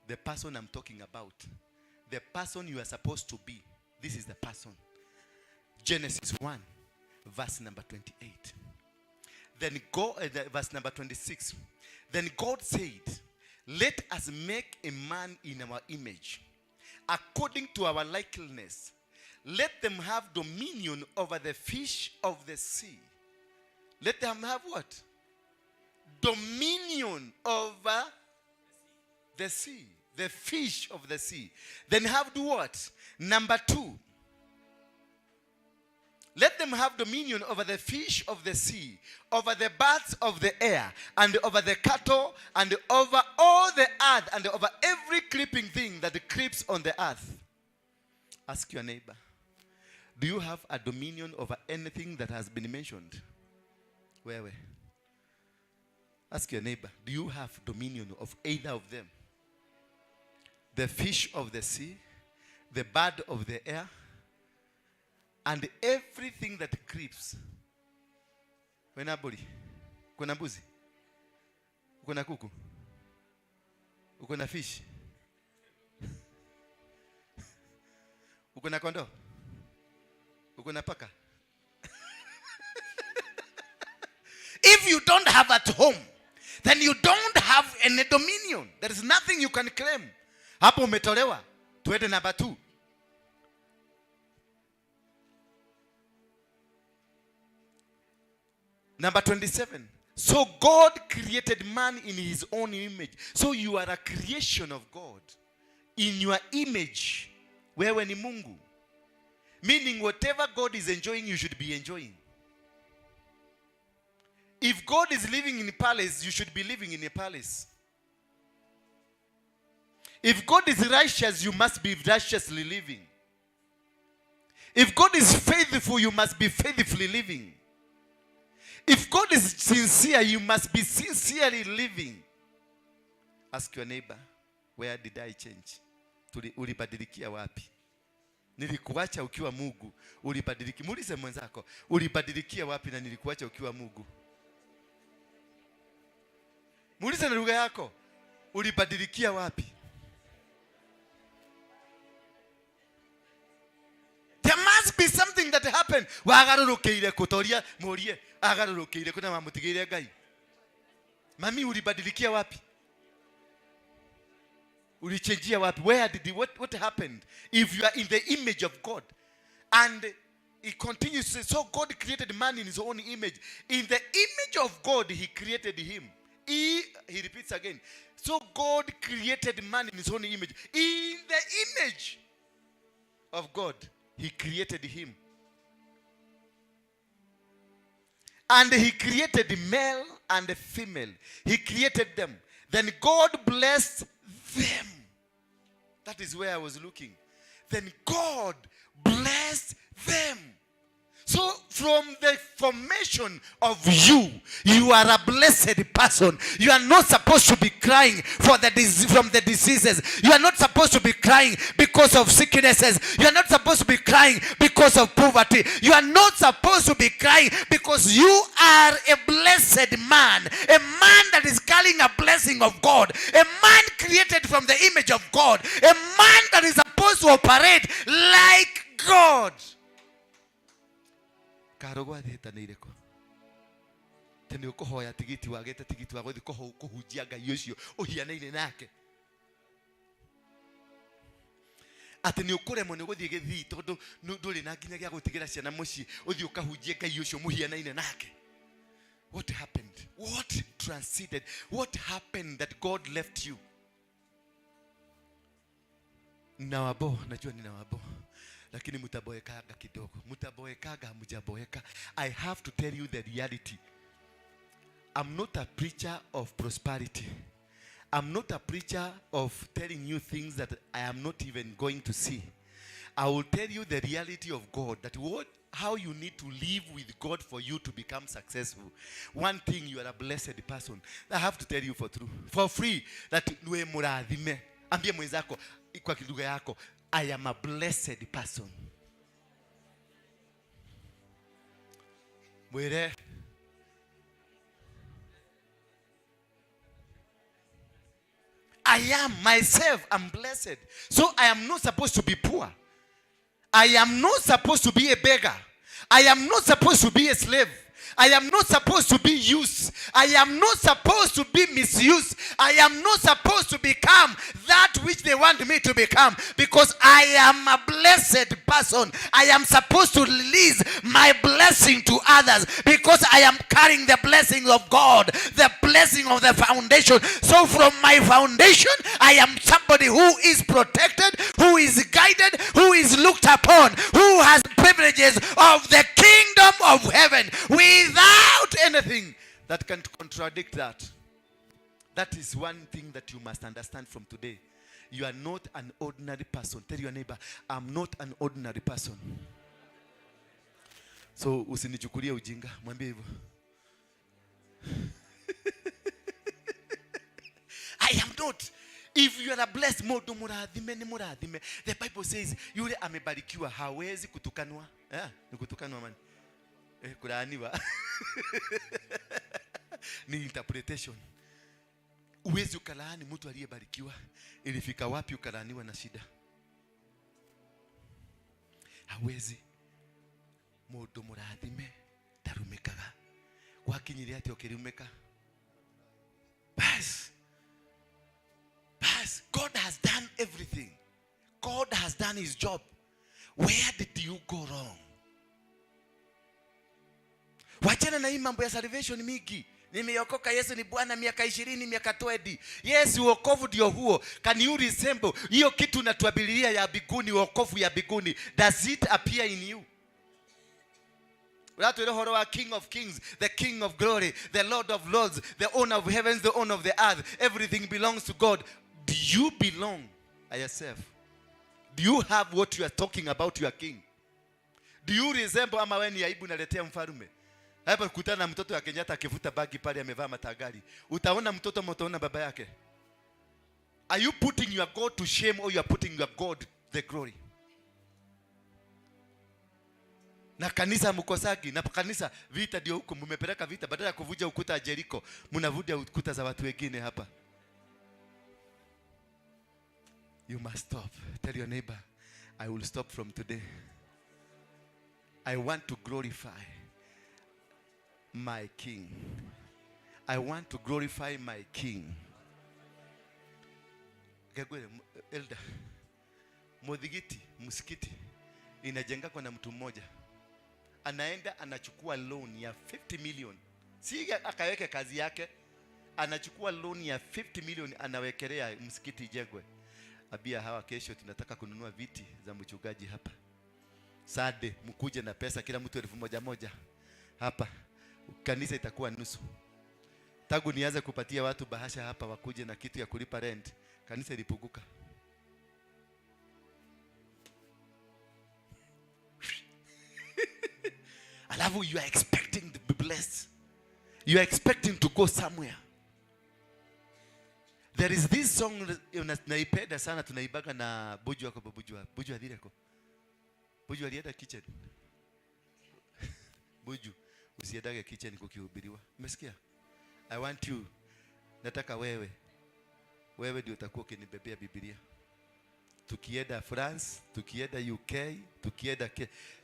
The person I'm talking about, the person you are supposed to be, this is the person. Genesis 1, verse number 28. Then go, verse number 26. Then God said, "Let us make a man in our image, according to our likeness. Let them have dominion over the fish of the sea." Let them have what? Dominion over the sea, the fish of the sea. Then have do what? Number 2. Let them have dominion over the fish of the sea, over the birds of the air, and over the cattle, and over all the earth, and over every creeping thing that creeps on the earth. Ask your neighbor, do you have a dominion over anything that has been mentioned? Wewe. Ask your neighbor, do you have dominion of either of them? The fish of the sea, the bird of the air, and everything that creeps. Wena mbũri? Kuna mbuzi? Uko na kuku? Uko na fish? Uko na kondoo? Uko na paka? If you don't have at home, then you don't have any dominion. There is nothing you can claim. Hapo umetolewa. Tuende number 2. Number 27. So God created man in his own image. So you are a creation of God. In your image. Wewe ni Mungu. Meaning whatever God is enjoying, you should be enjoying. If God is living in a palace, you should be living in a palace. If God is righteous, you must be righteously living. If God is faithful, you must be faithfully living. If God is sincere, you must be sincerely living. Ask your neighbor, where did I change? Ulibadilikia wapi? Nilikuacha ukiwa Mungu, ulibadiliki. Muulize mwenzako, ulibadilikia wapi na nilikuacha ukiwa Mungu? Muulize na lugha yako, ulibadilikia wapi? There must be something that happened. Wagarũrũkĩire kũtoria, mũrie, agarũrũkĩire kũ na wamũtigĩire Ngai. Mami, ulibadilikia wapi? Ulichangia wapi? Where did what happened? If you are in the image of God, and it continues to say, so God created man in his own image. In the image of God, he created him. He repeats again. So God created man in his own image. In the image of God, he created him. And he created male and female. He created them. Then God blessed them. That is where I was looking. Then God blessed them. So from the formation of you, you are a blessed person. You are not supposed to be crying from the diseases. You are not supposed to be crying because of sicknesses. You are not supposed to be crying because of poverty. You are not supposed to be crying because you are a blessed man. A man that is carrying a blessing of God. A man created from the image of God. A man that is supposed to operate like God. Karũgwa thĩtanĩire kũ? Atĩ nĩ ũkũhoya tigiti wagĩte tigiti wa gũthiĩ kũhunjia Ngai ũcio ũhianaine nake. Atĩ nĩ ũkũremwo nĩ gũthiĩ gĩthii tondũ ndũrĩ na nginya gĩa gũtigĩra ciana mũciĩ, ũthiĩ ũkahunjie Ngai ũcio mũhianaine nake. What happened? What transited? What happened that God left you? Nawabo, najua ninawabo. Lakini mtaboekaga kidogo. Mtaboekaga, hamjaboeka. I have to tell you the reality. I'm not a preacher of prosperity. I'm not a preacher of telling you things that I am not even going to see. I will tell you the reality of God, that how you need to live with God for you to become successful. One thing, you are a blessed person. I have to tell you for true, for free, that we murathime. Ambie mwenzako kwa lugha yako, I am a blessed person. Mwere. I am myself, I'm blessed. So I am not supposed to be poor. I am not supposed to be a beggar. I am not supposed to be a slave. I am not supposed to be used. I am not supposed to be misused. I am not supposed to become that which they want me to become, because I am a blessed person. I am supposed to release my blessing to others, because I am carrying the blessing of God, the blessing of the foundation. So from my foundation, I am somebody who is protected, who is guided, who is looked upon, who has privileges of the kingdom of heaven without anything that can contradict that. That is one thing that you must understand from today. You are not an ordinary person. Tell your neighbor, I'm not an ordinary person. So usinichukulie ujinga, mwambie hivyo. I am not. If you are a blessed, mundu murathime ni murathime. The Bible says yule amebarikiwa hawezi kutukanwa. Ni kutukanwa man. Kulaaniwa. Ni interpretation. Uwezi ukalaani mtu aliyebarikiwa. Ilifika wapi ukalaaniwa na shida? Hawezi. Mundu murathime tarumikaga. Gwakinyire ati ukirumika. Bas. Bas, God has done everything. God has done his job. Where did you go wrong? Wachana na hii mambo ya salvation mingi. Nimeokoka, Yesu ni Bwana miaka 20, miaka 20. Yes, wokovu ndio huo. Can you resemble hiyo kitu natuabilia ya biguni, wokovu ya biguni? Does it appear in you? Unatuelewa horo wa King of Kings, the King of Glory, the Lord of Lords, the owner of heavens, the owner of the earth. Everything belongs to God. Do you belong yourself? Do you have what you are talking about your king? Do you resemble ama wewe ni aibu naletea mfalme? Hapa kutana na mtoto wa Kenyatta akivuta bagi pale amevaa matagari. Utaona mtoto ama utaona baba yake? Are you putting your God to shame or you are putting your God the glory? Na kanisa mkosagi, na kanisa vita ndio huko mmepeleka vita, badala ya kuvuja ukuta wa Jericho mnavuja ukuta za watu wengine hapa. You must stop. Tell your neighbor, I will stop from today. I want to glorify my King. I want to glorify my King. Kegwele, elder, muthigiti, msikiti inajenga kwa na mtu mmoja. Anaenda anachukua loan ya 50 million. Si akaweke kazi yake, anachukua loan ya 50 million anawekelea msikiti ijengwe. Abia hawa kesho tunataka kununua viti za mchungaji hapa. Sade mkuje na pesa kila mtu 1,000 hapa. Kanisa itakuwa nusu. Tangu nianze kupatia watu bahasha hapa wakuje na kitu ya kulipa rent, kanisa ilipunguka. Alafu you are expecting to be blessed. You are expecting to go somewhere. There is this song naipenda sana, tunaibaga na Buju wako, Buju. Buju adhireko. Buju alienda kitchen. Buju, usiendage kitchen kukihubiriwa. Umesikia? I want you. Nataka wewe. Wewe ndio utakuwa ukinibebea Biblia. Tukienda France, tukienda UK, tukienda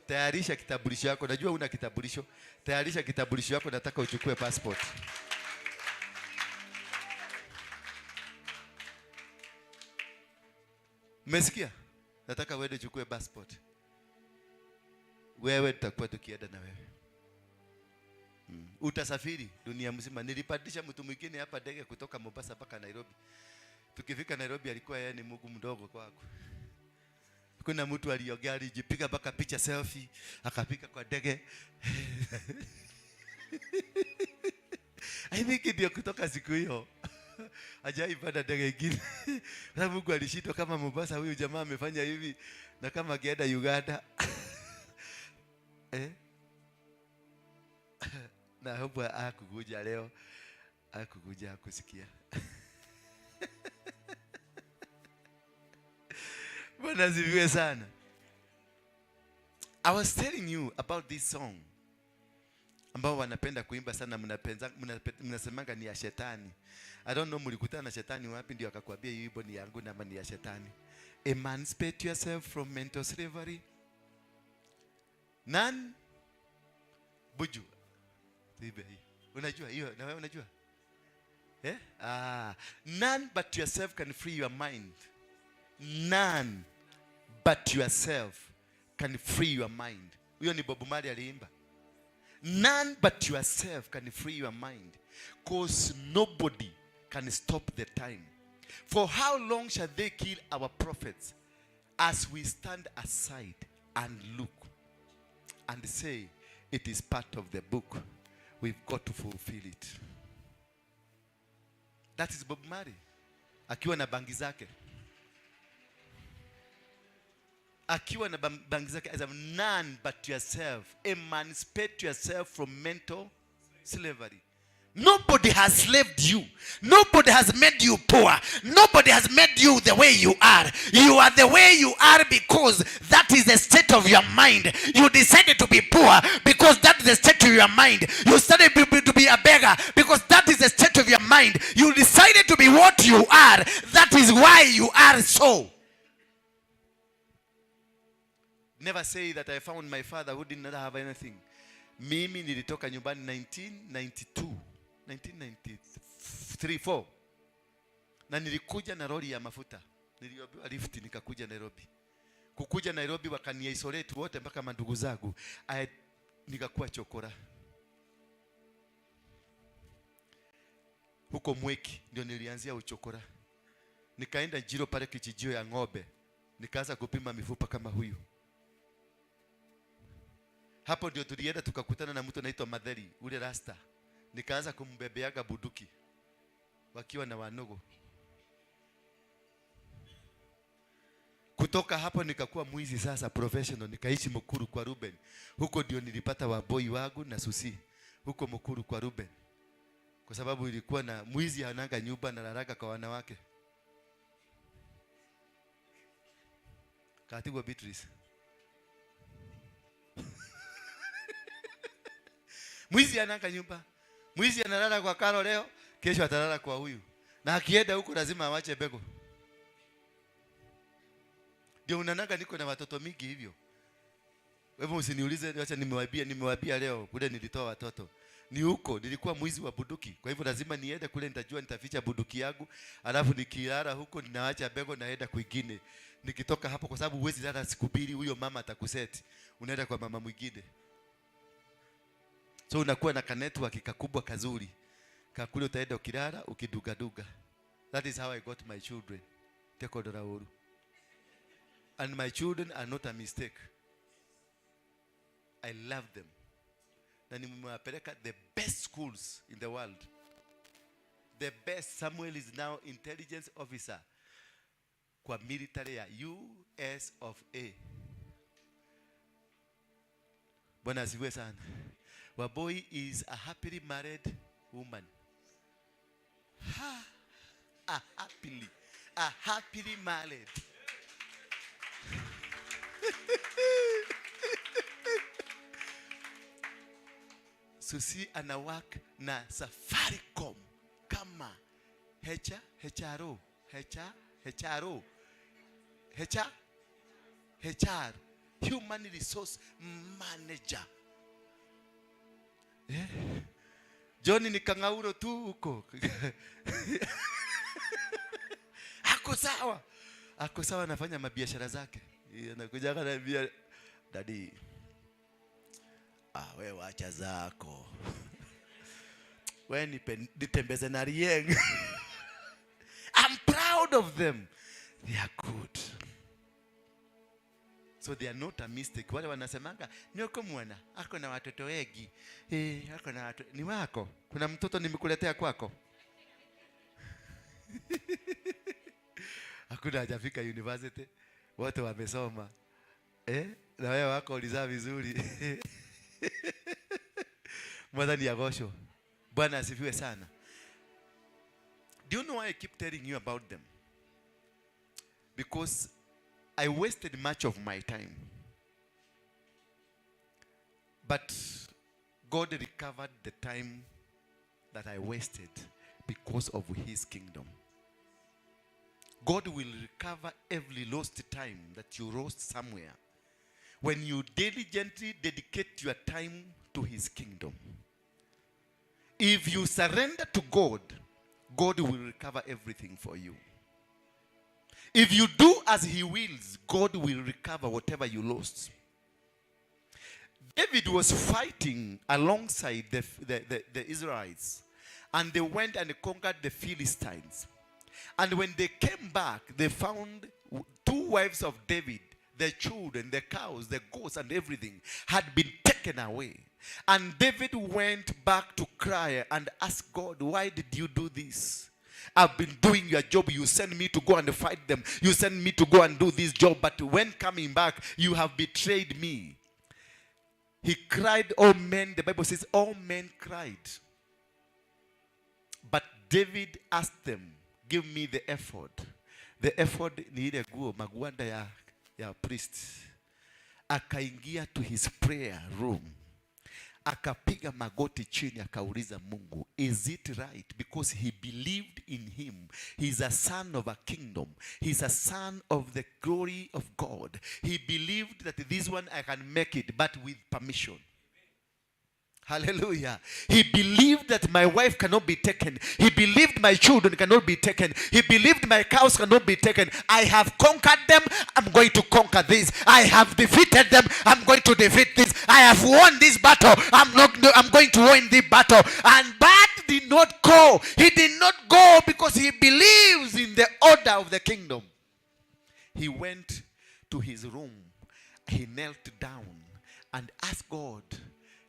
tayarisha kitambulisho yako. Najua una kitambulisho. Tayarisha kitambulisho yako, nataka uchukue passport. Umesikia? Nataka wewe uchukue passport. Wewe tutakuwa tukienda na wewe. Utasafiri dunia mzima. Nilipandisha mtu mwingine hapa ndege kutoka Mombasa mpaka Nairobi. Tukifika Nairobi alikuwa yeye ni Mungu mdogo kwako. Kuna mtu aliogea, alijipiga mpaka picha selfie, akapiga kwa ndege. I think ndio kutoka siku hiyo hajaipanda ndege ingine. Sababu Mungu alishindwa kama Mombasa huyu jamaa amefanya hivi na kama akienda Uganda. Na hope hakukuja leo. Hakukuja kusikia. Bwana asifiwe sana. I was telling you about this song ambao wanapenda kuimba sana, mnasemanga ni ya shetani. I don't know mlikutana na shetani wapi ndio akakwambia hii wimbo ni yangu na ni ya shetani. Emancipate yourself from mental slavery. None. Buju. Tuibe hii. Unajua hiyo? Na wewe unajua? None but yourself can free your mind. None but yourself can free your mind. Huyo ni Bob Marley aliimba. None but yourself can free your mind, 'cause nobody can stop the time. For how long shall they kill our prophets as we stand aside and look and say it is part of the book? We've got to fulfill it. That is Bob Marley akiwa na bangi zake. Akiwa na bangi zake, as none but yourself. Emancipate yourself from mental slavery. Nobody has slaved you. Nobody has made you poor. Nobody has made you the way you are. You are the way you are because that is the state of your mind. You decided to be poor because that is the state of your mind. You started to be a beggar because that is the state of your mind. You decided to be what you are. That is why you are so. Never say that I found my father who did not have anything. Mimi nilitoka nyumbani 1992, 1993, 4. Na nilikuja na lori ya mafuta. Niliombewa lift nikakuja Nairobi. Kukuja Nairobi wakani-isolate wote mpaka mandugu zangu. Nikakuwa chokora. Huko Mweki ndio nilianzia uchokora. Nikaenda Njiro pale kijijio ya ng'ombe. Nikaanza kupima mifupa kama huyu. Hapo ndio tulienda tukakutana na mtu anaitwa Madheri, ule rasta. Nikaanza kumbebeaga bunduki wakiwa na wanogo. Kutoka hapo nikakuwa mwizi sasa professional, nikaishi Mukuru kwa Ruben. Huko ndio nilipata waboi wangu na Susi. Huko Mukuru kwa Ruben. Kwa sababu ilikuwa na mwizi hananga nyumba na laraga kwa wanawake. Katigwa Beatrice. Mwizi ananga nyumba. Mwizi analala kwa Karo leo, kesho atalala kwa huyu. Na akienda huko lazima awache bego. Ndio unanaga niko na watoto mingi hivyo. Wewe usiniulize, acha nimewaambia leo kule nilitoa watoto. Ni huko nilikuwa mwizi wa bunduki. Kwa hivyo lazima niende kule, nitajua nitaficha bunduki yangu, alafu nikilala huko ninaacha bego naenda kwingine. Nikitoka hapo, kwa sababu huwezi lala siku mbili, huyo mama atakuseti. Unaenda kwa mama mwingine. So unakuwa na ka network kakubwa kazuri. Kakule utaenda ukilala ukiduga duga. That is how I got my children. Tekodora uru. And my children are not a mistake. I love them. Na nimewapeleka the best schools in the world. The best. Samuel is now intelligence officer kwa military ya US of A. Bwana asifiwe sana. Wambui is a happily married woman. Ha, a happily married. Susi ana work na Safaricom kama HR, Human Resource Manager. Eh? John ni kangauro tu huko. Ako sawa. Ako sawa, anafanya mabiashara zake. Anakuja ananiambia, "Daddy, wewe wacha zako. Wewe nitembeze na Rieng." I'm proud of them. They are good. So they are not a mistake. Wale wanasemanga nyoko mwana ako na watoto wengi. Ako na watoto. Ni wako. Kuna mtoto nimekuletea kwako. Hakuna hajafika university. Wote wamesoma. Na wewe wako ulizaa vizuri. Mwathani agocwo. Bwana asifiwe sana. Do you know why I keep telling you about them? Because I wasted much of my time. But God recovered the time that I wasted because of his kingdom. God will recover every lost time that you lost somewhere when you diligently dedicate your time to his kingdom. If you surrender to God, God will recover everything for you. If you do as he wills, God will recover whatever you lost. David was fighting alongside the Israelites, and they went and conquered the Philistines. And when they came back, they found two wives of David, the children, the cows, the goats, and everything had been taken away. And David went back to cry and ask God, why did you do this? I've been doing your job. You sent me to go and fight them. You sent me to go and do this job. But when coming back, you have betrayed me. He cried, all men. The Bible says all men cried. But David asked them, give me the ephod. The ephod ni ile guo magwanda ya priest. Akaingia to his prayer room. Akapiga magoti chini, akauliza Mungu, is it right? Because he believed in him. He's a son of a kingdom. He's a son of the glory of God. He believed that this one I can make it, but with permission. Hallelujah. He believed that my wife cannot be taken. He believed my children cannot be taken. He believed my cows cannot be taken. I have conquered them. I'm going to conquer this. I have defeated them. I'm going to defeat this. I have won this battle. I'm going to win the battle. And Bart did not go. He did not go because he believes in the order of the kingdom. He went to his room. He knelt down and asked God,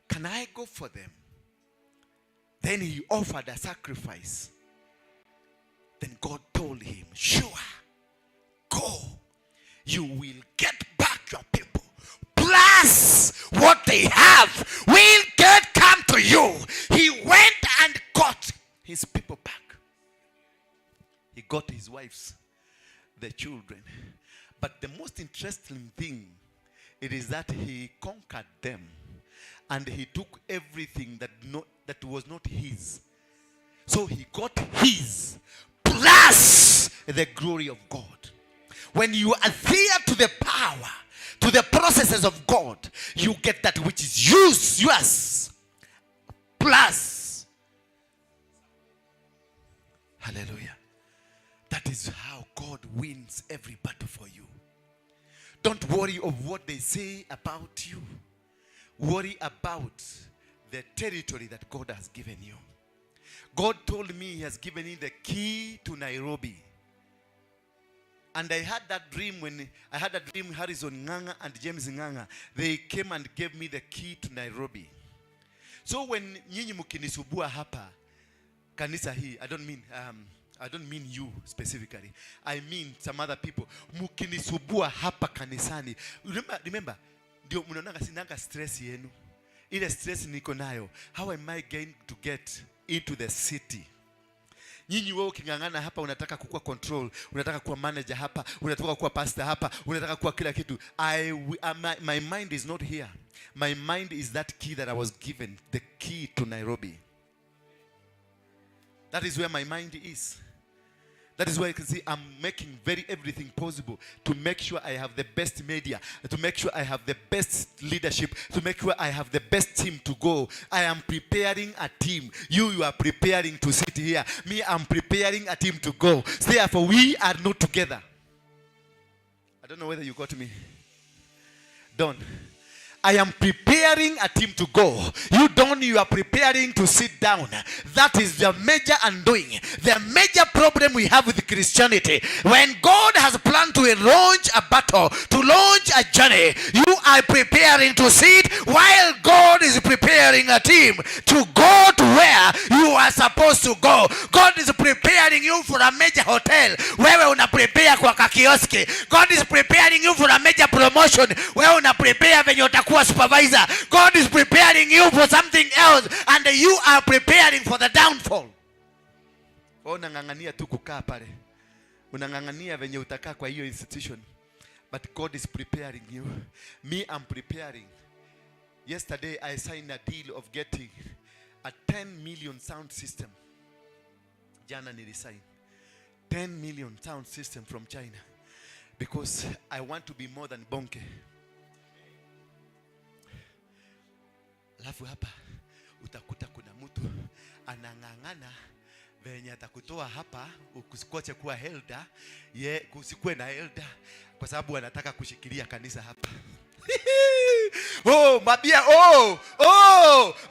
can I go for them? Then he offered a sacrifice. Then God told him, sure, go. You will get back your people. Plus what they have will get come to you. He went and got his people back. He got his wives, the children. But the most interesting thing, it is that he conquered them. And he took everything that was not his. So he got his plus the glory of God. When you adhere to the power, to the processes of God, you get that which is yours, plus. Hallelujah. That is how God wins every battle for you. Don't worry of what they say about you. Worry about the territory that God has given you. God told me he has given me the key to Nairobi. And I had that dream when I had a dream, Harrison Nganga and James Nganga, they came and gave me the key to Nairobi. So when nyinyi mkinisubua hapa kanisa hii, I don't mean you specifically. I mean some other people. Mkinisubua hapa kanisani. Remember, ndio mnaonanga sinanga stress yenu. Ile stress niko nayo, how am I going to get into the city? Nyinyi, wewe uking'ang'ana hapa, unataka kukuwa control, unataka kuwa manager hapa, unataka kuwa pastor hapa, unataka kuwa kila kitu. My mind is not here. My mind is that key that I was given, the key to Nairobi. That is where my mind is. That is why you can see I'm making very everything possible to make sure I have the best media, to make sure I have the best leadership, to make sure I have the best team to go. I am preparing a team. You are preparing to sit here. Me, I'm preparing a team to go. Therefore, we are not together. I don't know whether you got me. Done. I am preparing a team to go. You don't, you are preparing to sit down. That is the major undoing. The major problem we have with Christianity. When God has planned to launch a battle, to launch a journey, you are preparing to sit while God is preparing a team to go to where you are supposed to go. God is preparing you for a major hotel. Wewe una prepare kwa kakioski. God is preparing you for a major promotion. Wewe una prepare venye utakuwa supervisor. God is preparing you for something else and you are preparing for the downfall. Wewe unang'ang'ania tu kukaa pale, unang'ang'ania venye utakaa kwa hiyo institution, but God is preparing you. Me, I'm preparing. Yesterday I signed a deal of getting a 10 million sound system. Jana nilisign 10 million sound system from China because I want to be more than Bonnke. Alafu hapa utakuta kuna mtu anang'ang'ana venye atakutoa hapa usikoche kuwa elder, ye kusikuwe na elder kwa sababu anataka kushikilia kanisa hapa. Oh, mabia, oh.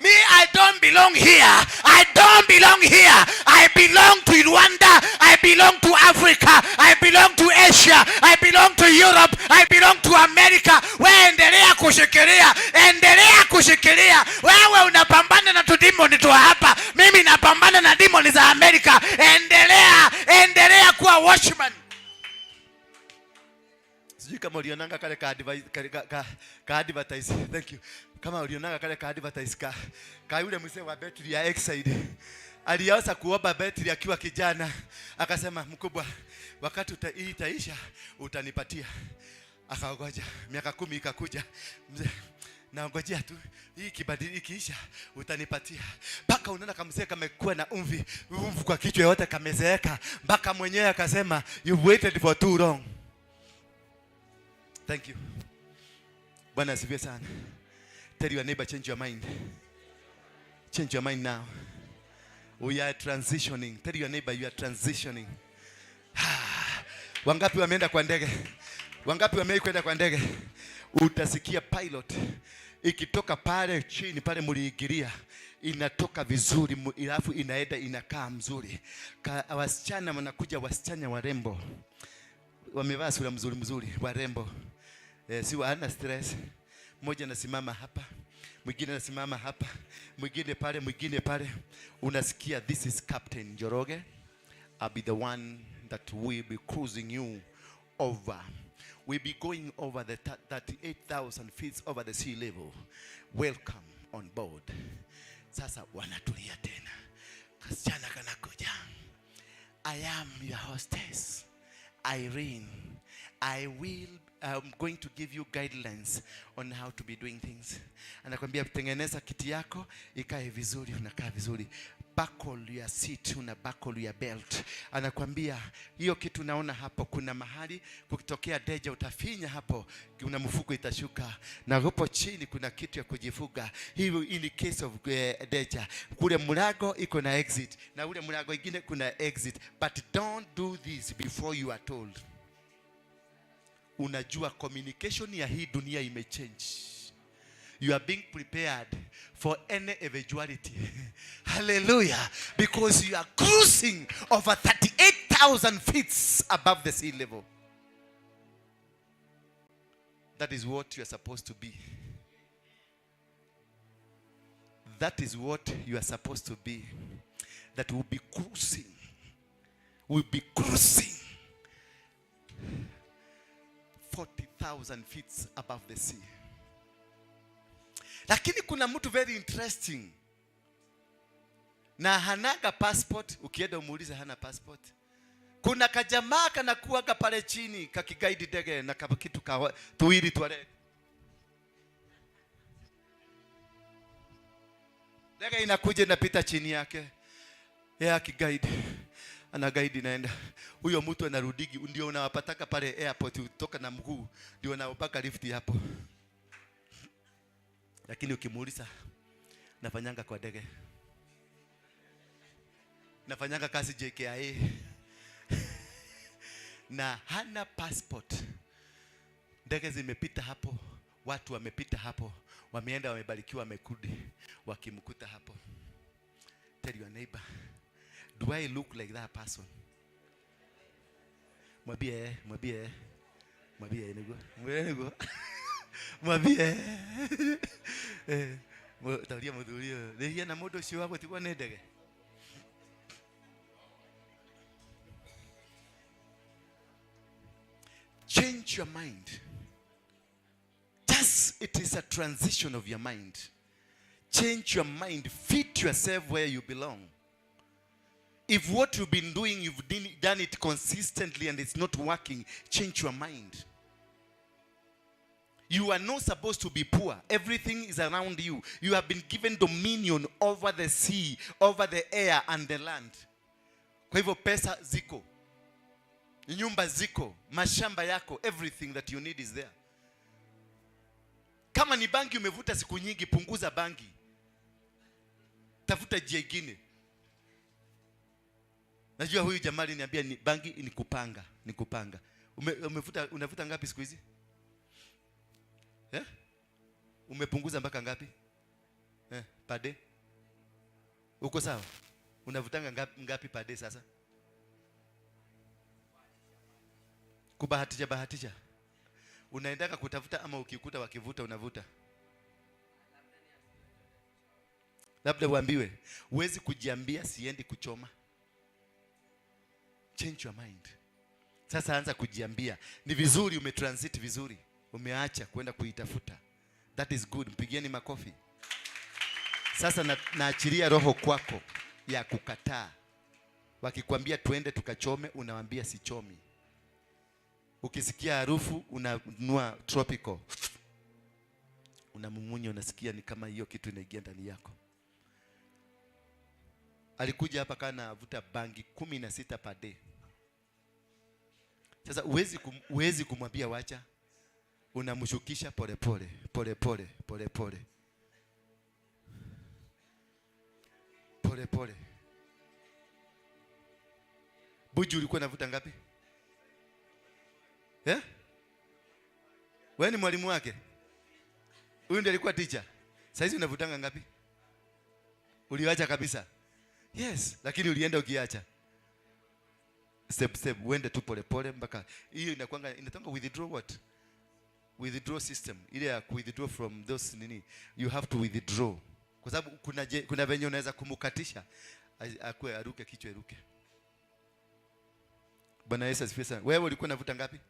Me, I don't belong here. I don't belong here. I belong to Rwanda. I belong to Africa. I belong to Asia. I belong to Europe. I belong to America. We endelea kushikilia, endelea kushikilia. Wewe unapambana na tudemoni tu hapa, mimi napambana na demoni za Amerika. Endelea, endelea kuwa watchman. Sijui kama ulionanga kale ka, advi- ka, ka, ka, ka advertise. Thank you. Kama ulionanga kale ka advertise ka yule mzee wa betri ya Exide. Alianza kuomba betri akiwa kijana, akasema, "Mkubwa, wakati hii itaisha utanipatia." Akaongoja miaka 10 ikakuja, "Mzee, naongojea tu hii kibadili ikiisha utanipatia." Mpaka unaona kamzee kamekuwa na umvi umvi kwa kichwa yote, kamezeeka mpaka mwenyewe akasema, "You waited for too long." Thank you. Bwana asifiwe sana. Tell your neighbor, "Change your mind. Change your mind now." We are transitioning. Tell your neighbor you are transitioning. Wangapi wameenda kwa ndege? Wangapi wamewahi kwenda kwa ndege? Utasikia pilot ikitoka pale chini pale muliingilia, inatoka vizuri, alafu inaenda inakaa mzuri. Wasichana wanakuja, wasichana warembo wamevaa sura mzuri mzuri, warembo, si wana stress. Mmoja anasimama hapa, mwingine anasimama hapa, mwingine pale, mwingine pale. Unasikia, "This is Captain Njoroge. I'll be the one that will be cruising you over. We'll be going over the 38,000 feet over the sea level. Welcome on board." Sasa wanatulia tena. Kasichana kanakuja. "I am your hostess, Irene. I'm going to give you guidelines on how to be doing things." Anakwambia, "Tengeneza kiti yako ikae vizuri," unakaa vizuri. "Buckle your seat," una buckle your belt. Anakwambia, "Hiyo kitu naona hapo, kuna mahali kukitokea danger utafinya hapo, kuna mfuko itashuka, na hapo chini kuna kitu ya kujifunga hivyo in case of danger. Kule mlango iko na exit na ule mlango ingine kuna exit, but don't do this before you are told." Unajua communication ya hii dunia imechange. You are being prepared for any eventuality. Hallelujah. Because you are cruising over 38,000 feet above the sea level. That is what you are supposed to be. That is what you are supposed to be. That will be cruising. Will be cruising 40,000 feet above the sea. Lakini kuna mtu very interesting na hanaga passport. Ukienda umuulize hana passport. Kuna kajamaa kanakuwaga pale chini kakiguide ndege na kitu ka tuwili twale. Ndege inakuja inapita chini yake. Yeye akiguide, ana guide inaenda. Huyo mtu anarudigi, ndio unawapataka pale airport kutoka na mguu, ndio unawapaka lift hapo. Lakini ukimuuliza, nafanyanga kwa ndege, nafanyanga kazi JKIA, na hana passport. Ndege zimepita hapo, watu wamepita hapo, wameenda, wamebarikiwa, wamekurudi, wakimkuta hapo. Tell your neighbor, do I look like that person? Mwambie, mwambie, mwambie niguo, mwambie niguo. Mwambie. Tauria muthuri uyu. Rĩhia na mũndũ ũcio wa gũtigwo nĩ ndege. Change your mind. Just it is a transition of your mind. Change your mind. Fit yourself where you belong. If what you've been doing, you've done it consistently and it's not working, change your mind. You are not supposed to be poor. Everything is around you. You have been given dominion over the sea, over the air and the land. Kwa hivyo pesa ziko, nyumba ziko, mashamba yako, everything that you need is there. Kama ni bangi umevuta siku nyingi, punguza bangi. Tafuta njia nyingine. Najua huyu jamaa aliniambia ni bangi ni kupanga, ni kupanga. Umevuta, unavuta ngapi siku hizi? Umepunguza mpaka ngapi? Pade? Uko sawa? Unavutanga ngapi pade sasa? Kubahatisha bahatisha. Unaendaka kutafuta ama ukikuta wakivuta unavuta? Labda uambiwe, huwezi kujiambia siendi kuchoma. Change your mind. Sasa anza kujiambia, ni vizuri umetransit vizuri. Umeacha kwenda kuitafuta. That is good. Mpigieni makofi. Sasa naachilia roho kwako ya kukataa. Wakikwambia tuende tukachome, unawaambia sichomi. Ukisikia harufu unanunua tropical. Unamumunya, unasikia ni kama hiyo kitu inaingia ndani yako. Alikuja hapa kana avuta bangi 16 per day. Sasa huwezi kumwambia wacha. Unamshukisha pole pole, pole pole, pole pole. Pole pole. Buju ulikuwa unavuta ngapi? Wewe ni mwalimu wake? Huyu ndiye alikuwa teacher. Saizi unavutanga ngapi? Uliacha kabisa? Yes, lakini ulienda ukiacha. Step step, uende tu pole pole mpaka hiyo inakuanga inatonga withdraw what? Withdraw system. Ile ya withdraw from those nini. You have to withdraw. Kwa sababu kuna venye unaweza kumukatisha akue aruke kichwa iruke. Bwana Yesu asifiwe sana. Wewe ulikuwa unavuta ngapi?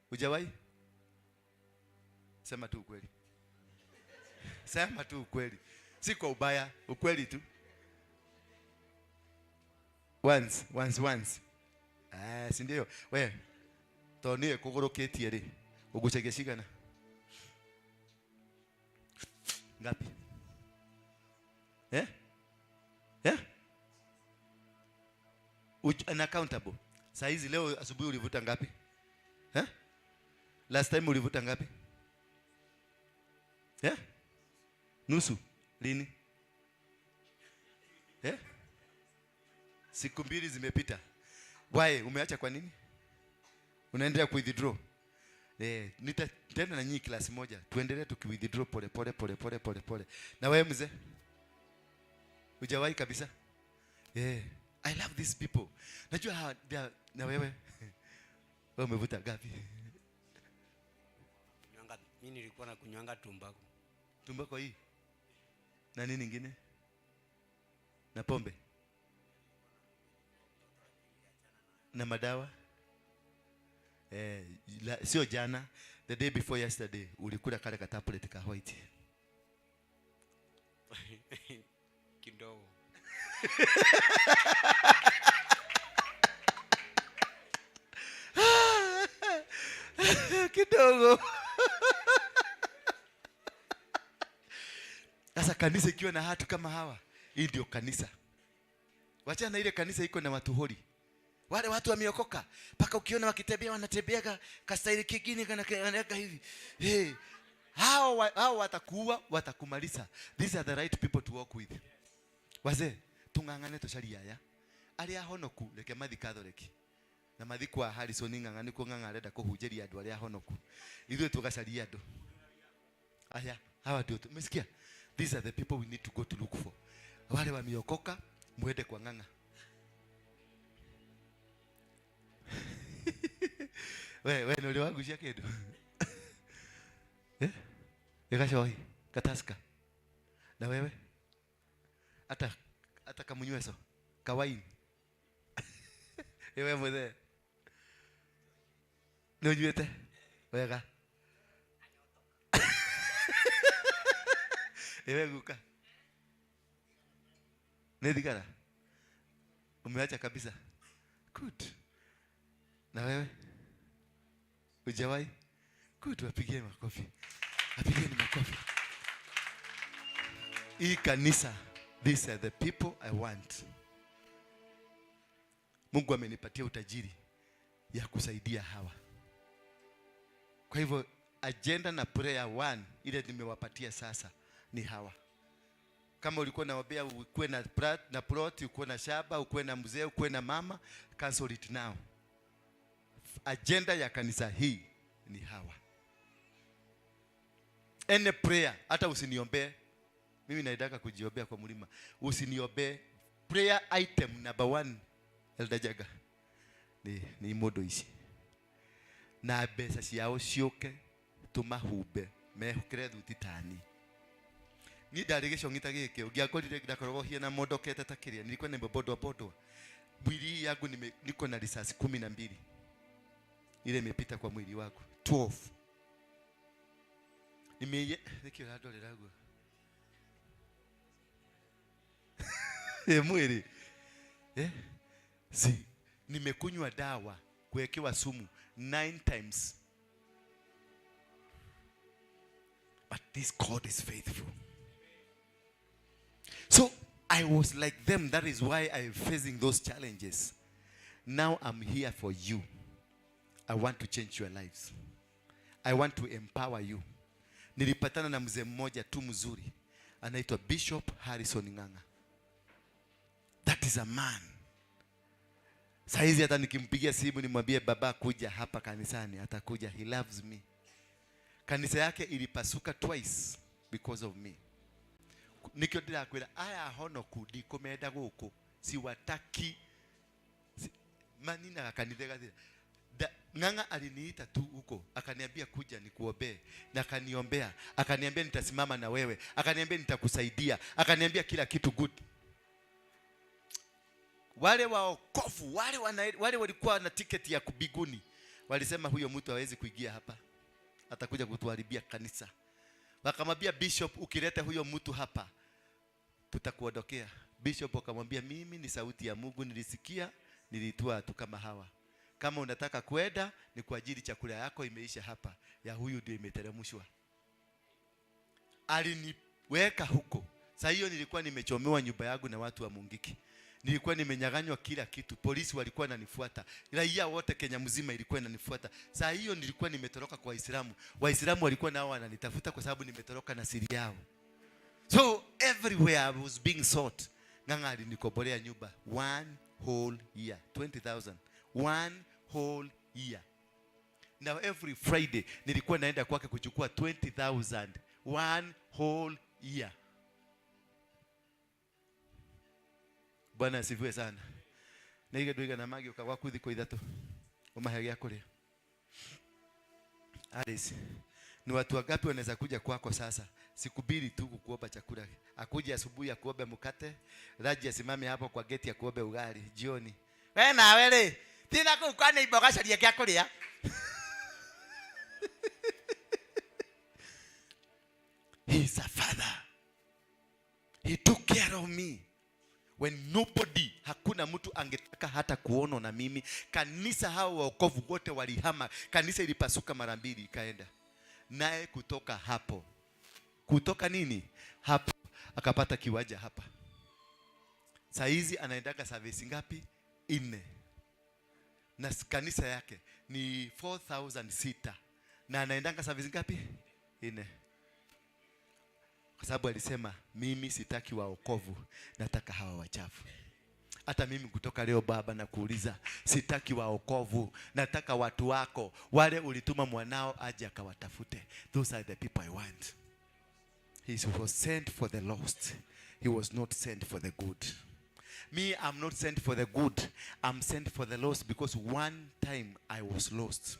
Hujawahi? Sema tu ukweli. Sema tu ukweli. Si kwa ubaya, ukweli tu. Once, once, once. Si ndio? Wewe toniye kugurukitie ri. Ugucegeshigana. Ngapi? Unaccountable. Saa hizi leo asubuhi ulivuta ngapi? Last time ulivuta ngapi? Nusu. Lini? Siku mbili zimepita. Why? Umeacha kwa nini? Unaendelea ku withdraw. Nitaenda na nyinyi class moja. Tuendelee tuki withdraw pole pole pole pole pole pole. Na wewe mzee? Hujawahi kabisa? I love these people. Najua hawa na wewe. Wewe umevuta ngapi? Mimi nilikuwa na kunywanga tumbako. Tumbako hii? Na nini nyingine? Na pombe? Na madawa? Sio jana. The day before yesterday ulikula kale ka tablet ka white. Kidogo. Kidogo. Sasa kanisa ikiwa na watu kama hawa, hii ndio kanisa. Wachana na ile kanisa iko na watu holi. Wale watu wameokoka, mpaka ukiona wakitembea wanatembeaga kastaili kingine kana kanaka hivi. Hey, hao watakuua, watakumaliza. These are the right people to walk with. Wazee, tung'ang'ane tucarie aya. Aria honoku reke mathi Catholic. Na mathi kwa Harrison Ng'ang'a nikuo Ng'ang'a arenda kũhunjĩria andũ arĩa honoku. Ithuĩ tũgacaria andũ. Aya, hawa ndio umesikia? These are the people we need to go to look for. Wale wameokoka muende kwa Ng'ang'a. We nĩ ũrĩ wagucia kĩndũ? Eh? Gĩgacohi, kataska. Na wewe? Hata kamunyweso, kawaini. Ewe muthee. Nĩ ũnyuĩte? Wega. Ewe guka. Nĩ thigara? Umeacha kabisa? Good. Na wewe? Hujawahi? Good, wapigie makofi. Wapigieni makofi. Hii kanisa, these are the people I want. Mungu amenipatia utajiri ya kusaidia hawa. Kwa hivyo agenda na prayer one ile nimewapatia sasa ni hawa. Kama ulikuwa unaombea ukuwe na plot, ukuwe na shamba, ukuwe na mzee, ukuwe na mama, cancel it now. Agenda ya kanisa hii ni hawa. Any prayer, hata usiniombee. Mimi naitaka kujiombea kwa mlima. Usiniombee. Prayer item number 1, Elder Jaga, ni modo ici. Na mbeca ciao ciũke tũmahumbe mehũkĩre thuti tani. Niĩ ndarĩ gĩcong'i ta gĩkĩ, ũngĩakorire ndakoragwo hiana mondokete ta kĩrĩa, nilikuwa nimebodwa bodwa. Mwili yangu niko na risasi 12. Ile imepita kwa mwili wangu 12. Nimeye nĩkĩ ũrandorera guo? Mwili. Si nimekunywa dawa kuwekewa sumu 9 times. But this God is faithful. So I was like them. That is why I am facing those challenges. Now I'm here for you. I want to change your lives. I want to empower you. Nilipatana na mzee mmoja tu mzuri, anaitwa Bishop Harrison Ng'ang'a. That is a man. Saizi hata nikimpigia simu nimwambie baba kuja hapa kanisani, atakuja. He loves me. Kanisa yake ilipasuka twice because of me. Nikio ndirakwira aya honoku ndikumenda guku, siwataki. Manina kanitha gathira. Ng'ang'a aliniita tu huko, akaniambia kuja nikuombee, na akaniombea, akaniambia nitasimama na wewe, akaniambia nitakusaidia, akaniambia kila kitu good. Wale waokofu, wale walikuwa na tiketi ya kubiguni, walisema huyo mtu hawezi kuingia hapa, atakuja kutuharibia kanisa. Wakamwambia bishop, ukileta huyo mtu hapa tutakuondokea. Bishop akamwambia mimi ni sauti ya Mungu, nilisikia, nilitoa watu kama hawa. Kama unataka kwenda ni kwa ajili chakula yako imeisha hapa, ya huyu ndio imeteremshwa. Aliniweka huko. Saa hiyo nilikuwa nimechomewa nyumba yangu na watu wa Mungiki. Nilikuwa nimenyang'anywa kila kitu. Polisi walikuwa wananifuata. Raia wote Kenya mzima ilikuwa inanifuata. Saa hiyo nilikuwa nimetoroka kwa Waislamu. Waislamu walikuwa nao wananitafuta kwa sababu nimetoroka na siri yao. So everywhere I was being sought. Ng'ang'a alinikobolea nyumba 1 whole year, 20,000. 1 whole year. Now every Friday nilikuwa naenda kwake kuchukua 20,000. 1 whole year. Bwana asifiwe sana. Na ile nduiga na magi ukagwa kuthiko ithatu. Umahe gya kuria. Alice, ni watu wangapi wanaweza kuja kwako sasa? Siku mbili tu kukuomba chakula. Akuje asubuhi akuombe mkate, Raji asimame hapo kwa geti akuombe ugali jioni. We nawe ri, tina kuu kwa neighbor gacaria gĩa kũrĩa. He's a father. He took care of me when nobody, hakuna mtu angetaka hata kuona na mimi. Kanisa hao waokovu wote walihama. Kanisa ilipasuka mara mbili ikaenda. Naye kutoka hapo, kutoka nini? Hapo akapata kiwanja hapa. Saizi anaendaka service ngapi? 4. Na kanisa yake ni 4,006. Na anaendanga service ngapi? 4. Kwa sababu alisema mimi sitaki waokovu, nataka hawa wachafu. Hata mimi kutoka leo Baba nakuuliza, sitaki waokovu, nataka watu wako, wale ulituma mwanao aje akawatafute. Those are the people I want. He was sent for the lost. He was not sent for the good. Me, I'm not sent for the good. I'm sent for the lost because one time I was lost.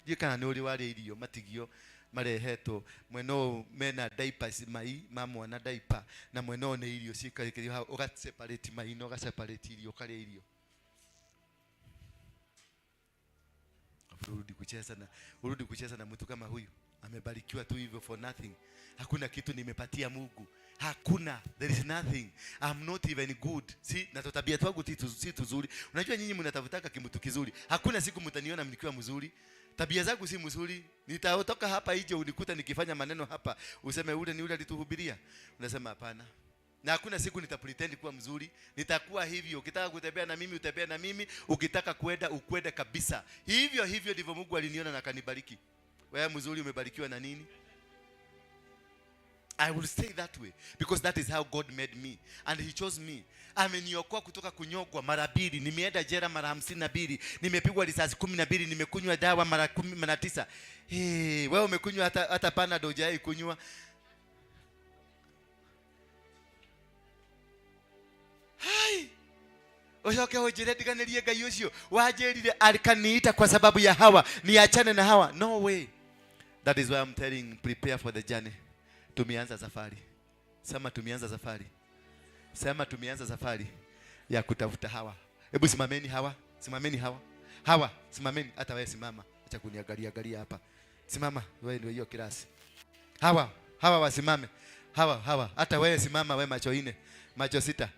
Ndiũ kana nĩ ũrĩ warĩa irio matigio marehetwo mwena ũyũ mena diapers mai ma mwana diaper na mwena ũyũ nĩ irio cikarĩkĩrio hau, ũga separate mai na ũga separate irio ũkarĩa irio. Urudi kucheza na mtu kama huyu amebarikiwa tu hivyo for nothing. Hakuna kitu nimepatia Mungu. Hakuna, there is nothing. I'm not even good. Si, na tabia twangu si tuzuri. Unajua nyinyi mnatafutaka kimtu kizuri. Hakuna siku mtaniona nikiwa mzuri. Tabia zangu si mzuri. Nitatoka hapa nje unikuta nikifanya maneno hapa, useme ule ni ule alituhubiria. Unasema hapana. Na hakuna siku nitapretend kuwa mzuri. Nitakuwa hivyo. Ukitaka kutembea na mimi utembea na mimi, ukitaka kwenda ukwende kabisa. Hivyo hivyo ndivyo Mungu aliniona na akanibariki. Wewe mzuri umebarikiwa na nini? I will stay that way because that is how God made me and he chose me. Ameniokoa kutoka kunyogwa mara 2, nimeenda jela mara 52, nimepigwa risasi 12, nimekunywa dawa mara 19. Hey, wewe umekunywa hata Panadol hujai kunywa. Hai. Ucoke unjire ndiganirie Ngai ucio wanjirire akaniita kwa sababu ya hawa, niachane na hawa. No way. That is why I'm telling, prepare for the journey. Tumeanza safari. Sema tumeanza safari. Sema tumeanza safari ya kutafuta hawa. Hebu simameni hawa. Simameni hawa. Hawa, simameni. Hata wewe simama. Acha kuniangalia angalia hapa. Simama, wewe ndio hiyo kirasi. Hawa, hawa wasimame. Hawa, hawa. Hata wewe simama, wewe macho 4, macho 6.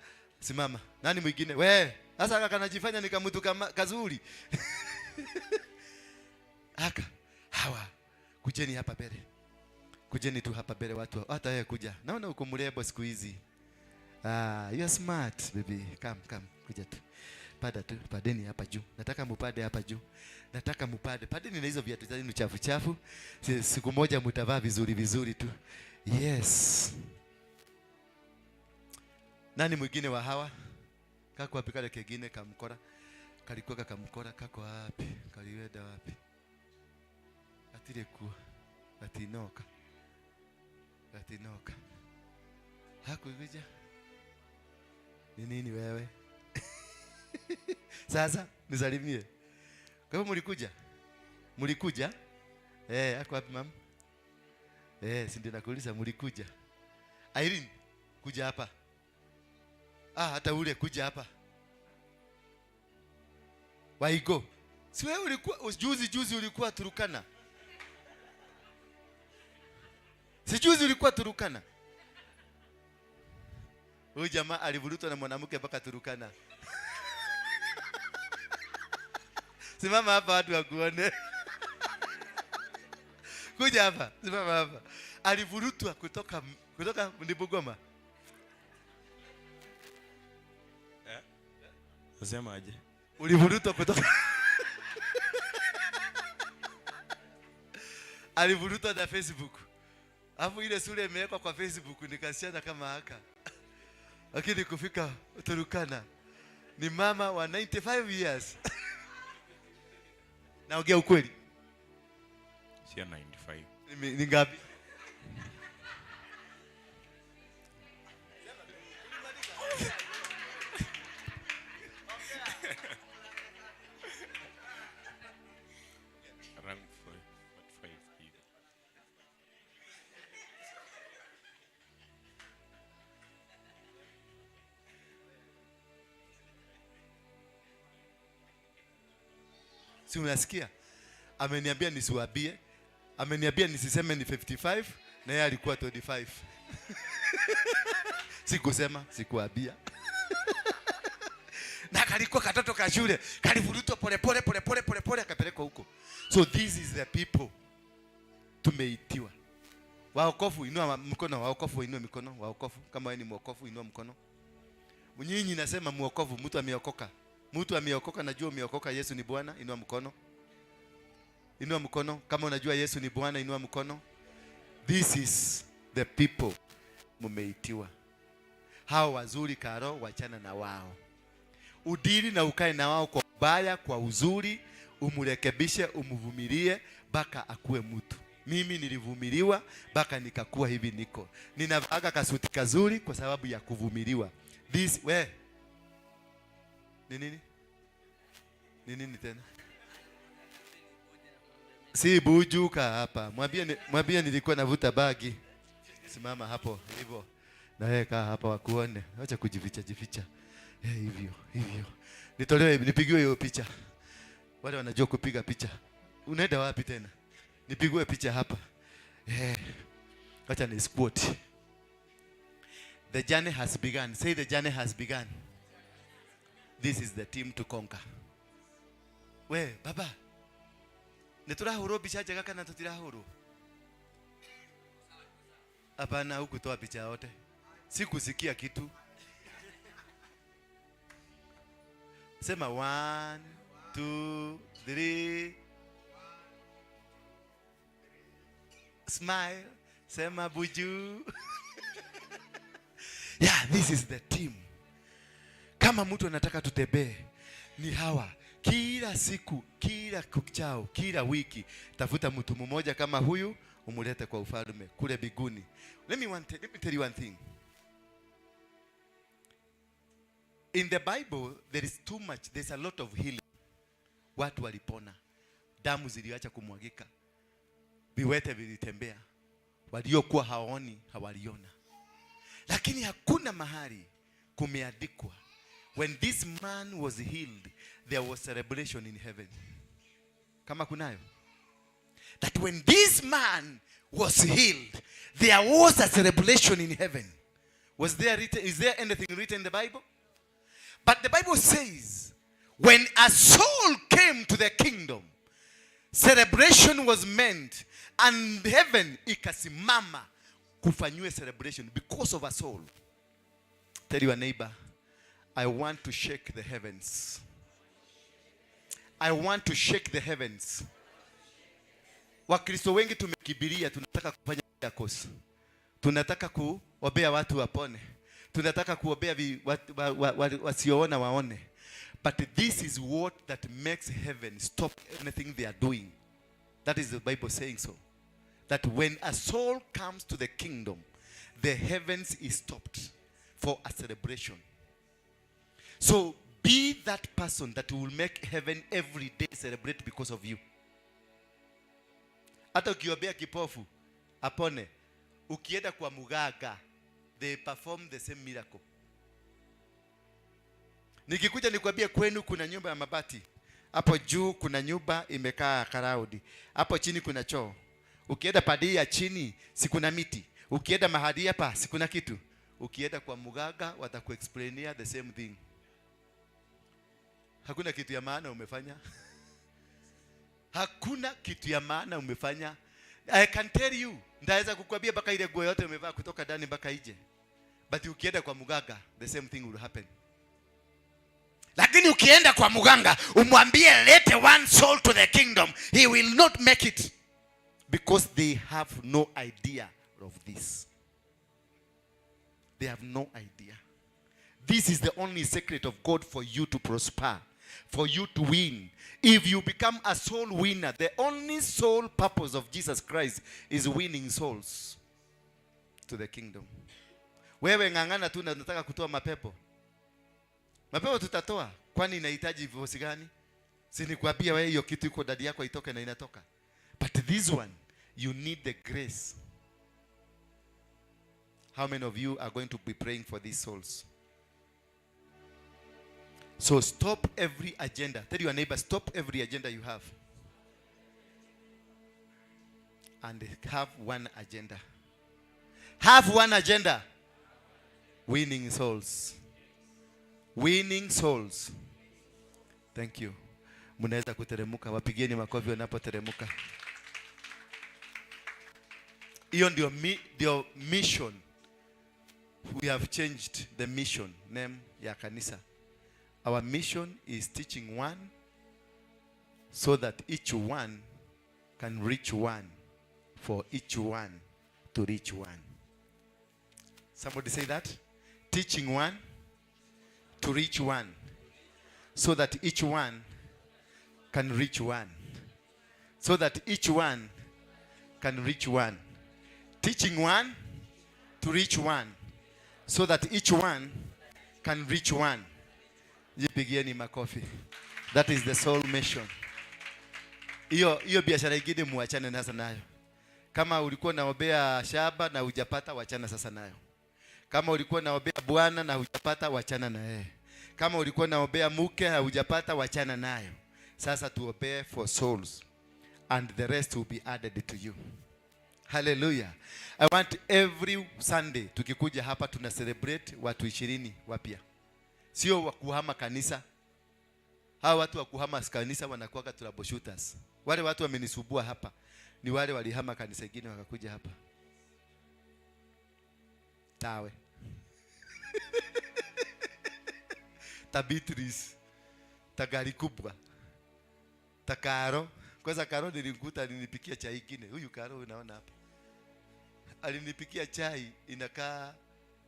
Simama. Nani mwingine? Wewe. Sasa kaka kanajifanya ni kama mtu kama kazuri. Aka, hawa. Kujeni hapa mbele. Kujeni tu hapa mbele watu. Hata wewe kuja. Naona uko mrembo siku hizi. Ah, you are smart baby. Come, come. Kuja tu. Pada tu, padeni hapa juu. Nataka mupade hapa juu. Nataka mupade. Padeni na hizo viatu zenu chafu chafu. Siku moja mtavaa vizuri vizuri tu. Yes. Nani mwingine wa hawa? Kako wapi kale kengine kamkora? Kalikuwa kamkora kako wapi? Kaliwenda wapi? Atire ku. Atinoka. Atinoka. Hakukuja. Ni nini wewe? Sasa nisalimie. Kwa hivyo mlikuja? Mlikuja? Ako wapi mama? Si ndio nakuuliza mlikuja. Irene, kuja hapa. Ah, hata ule kuja hapa. Waigo. Si wewe ulikuwa juzi ulikuwa Turukana. Si juzi ulikuwa Turukana. Huyu jamaa alivurutwa na mwanamke mpaka Turukana. Simama hapa watu wakuone. Kuja hapa, simama hapa. Alivurutwa kutoka Bugoma. Nasema aje? Ulivurutwa kutoka alivurutwa na Facebook. Alafu ile sura imewekwa kwa Facebook nikasiana kama haka. Lakini kufika Turukana ni mama wa 95 years. Naongea ukweli. Sio 95. Ni ngapi? Around 45 hivi. Si unasikia? Ameniambia nisiwaambie. Ameniambia nisiseme ni 55 na yeye alikuwa 25. Sikusema, sikuambia. Na kalikuwa katoto ka shule, kalivurutwa pole pole pole pole pole pole akapelekwa huko. So this is the people tumeitiwa. Waokofu, inua mkono. Waokofu, inua mikono. Waokofu, kama wewe ni mwokofu, inua mkono. Nyinyi nasema mwokofu, mtu ameokoka. Mtu ameokoka, najua umeokoka, Yesu ni Bwana, inua mkono. Inua mkono kama unajua Yesu ni Bwana, inua mkono. This is the people mumeitiwa. Hao wazuri karo, wachana na wao. Udili na ukae na wao kwa ubaya, kwa uzuri, umurekebishe, umvumilie mpaka akuwe mtu. Mimi nilivumiliwa mpaka nikakuwa hivi niko. Ninavaga kasuti kazuri kwa sababu ya kuvumiliwa. This we ni nini? Ni nini tena? Si bujuka hapa. Mwambie, mwambie nilikuwa navuta bagi. Simama hapo hivyo. Na wewe kaa hapa wakuone. Acha kujificha jificha. Hivyo, hivyo. Nitolewe, nipigiwe hiyo picha. Wale wanajua kupiga picha. Unaenda wapi tena? Nipigiwe picha hapa. Acha ni squat. The journey has begun. Say the journey has begun. This is the team to conquer. We, baba. Nĩtũrahũrwo mbica njega kana tũtirahũrwo? Hapana, hukutoa picha yote. Sikusikia kitu. Sema 1 2 3. Smile. Sema buju. Yeah, this is the team. Kama mtu anataka tutembee ni hawa. Kila siku, kila kuchao, kila wiki, tafuta mtu mmoja kama huyu umulete kwa ufalme kule biguni. Let me tell you one thing. In the Bible there is too much, there's a lot of healing. Watu walipona, damu ziliacha kumwagika, viwete vilitembea, waliokuwa hawaoni hawaliona. Lakini hakuna mahali kumeandikwa when this man was healed there was celebration in heaven. Kama kunayo? That when this man was healed there was a celebration in heaven. Was there written, is there anything written in the Bible? But the Bible says when a soul came to the kingdom, celebration was meant, and heaven ikasimama kufanyiwe celebration because of a soul. Tell your neighbor, I want to shake the heavens. I want to shake the heavens. Wakristo wengi tumekibiria, tunataka kufanya miracles. Tunataka kuombea watu wapone. Tunataka kuombea wasioona waone. But this is what that makes heaven stop anything they are doing. That is the Bible saying so. That when a soul comes to the kingdom, the heavens is stopped for a celebration. So be that person that will make heaven every day celebrate because of you. Hata ukiombea kipofu apone, ukienda kwa muganga, they perform the same miracle. Nikikuja nikwambie kwenu kuna nyumba ya mabati, hapo juu kuna nyumba imekaa karaudi, hapo chini kuna choo. Ukienda padi ya chini si kuna miti, ukienda mahali hapa si kuna kitu. Ukienda kwa muganga watakuexplainia the same thing. Hakuna kitu ya maana umefanya. Hakuna kitu ya maana umefanya. I can tell you, ndaweza kukwambia mpaka ile nguo yote umevaa kutoka ndani mpaka nje. But ukienda kwa muganga the same thing will happen. Lakini ukienda kwa muganga umwambie lete one soul to the kingdom, he will not make it. Because they have no idea of this. They have no idea. This is the only secret of God for you to prosper, for you to win. If you become a soul winner, the only sole purpose of Jesus Christ is winning souls to the kingdom. Wewe ng'ang'ana tu na unataka kutoa mapepo. Mapepo tutatoa, kwani inahitaji vosi gani? Si nikwambia wewe hiyo kitu iko ndani yako itoke na inatoka. But this one, you need the grace. How many of you are going to be praying for these souls? So stop every agenda. Tell your neighbor, stop every agenda you have. And have one agenda. Have one agenda. Winning souls. Winning souls. Thank you. Mnaweza kuteremuka, wapigieni makofi wanapoteremuka. Hiyo ndio mission. We have changed the mission name ya kanisa. Our mission is teaching one so that each one can reach one, for each one to reach one. Somebody say that? Teaching one to reach one, so that each one can reach one. So that each one can reach one. Teaching one to reach one, so that each one can reach one. Jipigieni makofi. That is the soul mission. Hiyo biashara ingine muachane sasa nayo. Kama ulikuwa unaombea shamba na hujapata, wachana sasa nayo. Kama ulikuwa unaombea bwana na hujapata, wachana na yeye. Kama ulikuwa unaombea mke hujapata, wachana nayo. Sasa tuombee for souls and the rest will be added to you. Hallelujah. I want every Sunday tukikuja hapa tuna celebrate watu 20 wapya. Sio wa kuhama kanisa. Hawa watu wa kuhama kanisa wanakuwa troubleshooters. Wale watu wamenisumbua hapa ni wale walihama kanisa ingine wakakuja hapa. Tawe. Ta Beatrice. Ta gari kubwa. Ta Karo. Kwanza Karo nilimkuta alinipikia chai ingine. Huyu Karo unaona hapa. Alinipikia chai inakaa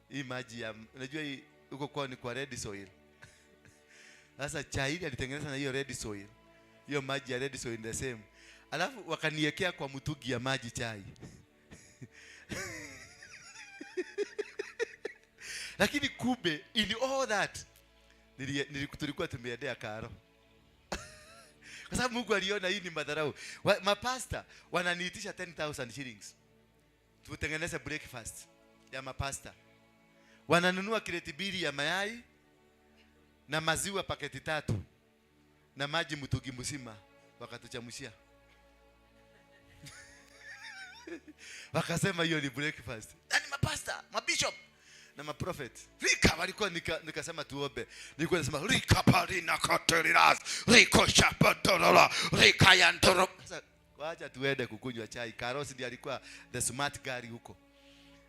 hii maji ya, unajua hii huko kwao ni kwa red soil. Sasa chai ile alitengeneza na hiyo red soil. Hiyo maji ya red soil the same. Alafu wakaniwekea kwa mtungi ya maji chai. Lakini kumbe in all that tulikuwa tumeendea Karo. Kwa sababu Mungu aliona hii ni madharau. Mapasta wananiitisha 10,000 shillings tutengeneze breakfast ya mapasta. Wananunua kreti 2 ya mayai na maziwa paketi 3 na maji mtungi mzima, wakatuchamshia. Wakasema hiyo ni breakfast. Yaani mapasta, mabishop na maprophet. Rika walikuwa nikasema tuombe. Nilikuwa nasema rika parina katerinas, riko shapatorola, rika yantoro. Sasa wacha tuende kukunywa chai. Karosi ndiye alikuwa the smart guy huko.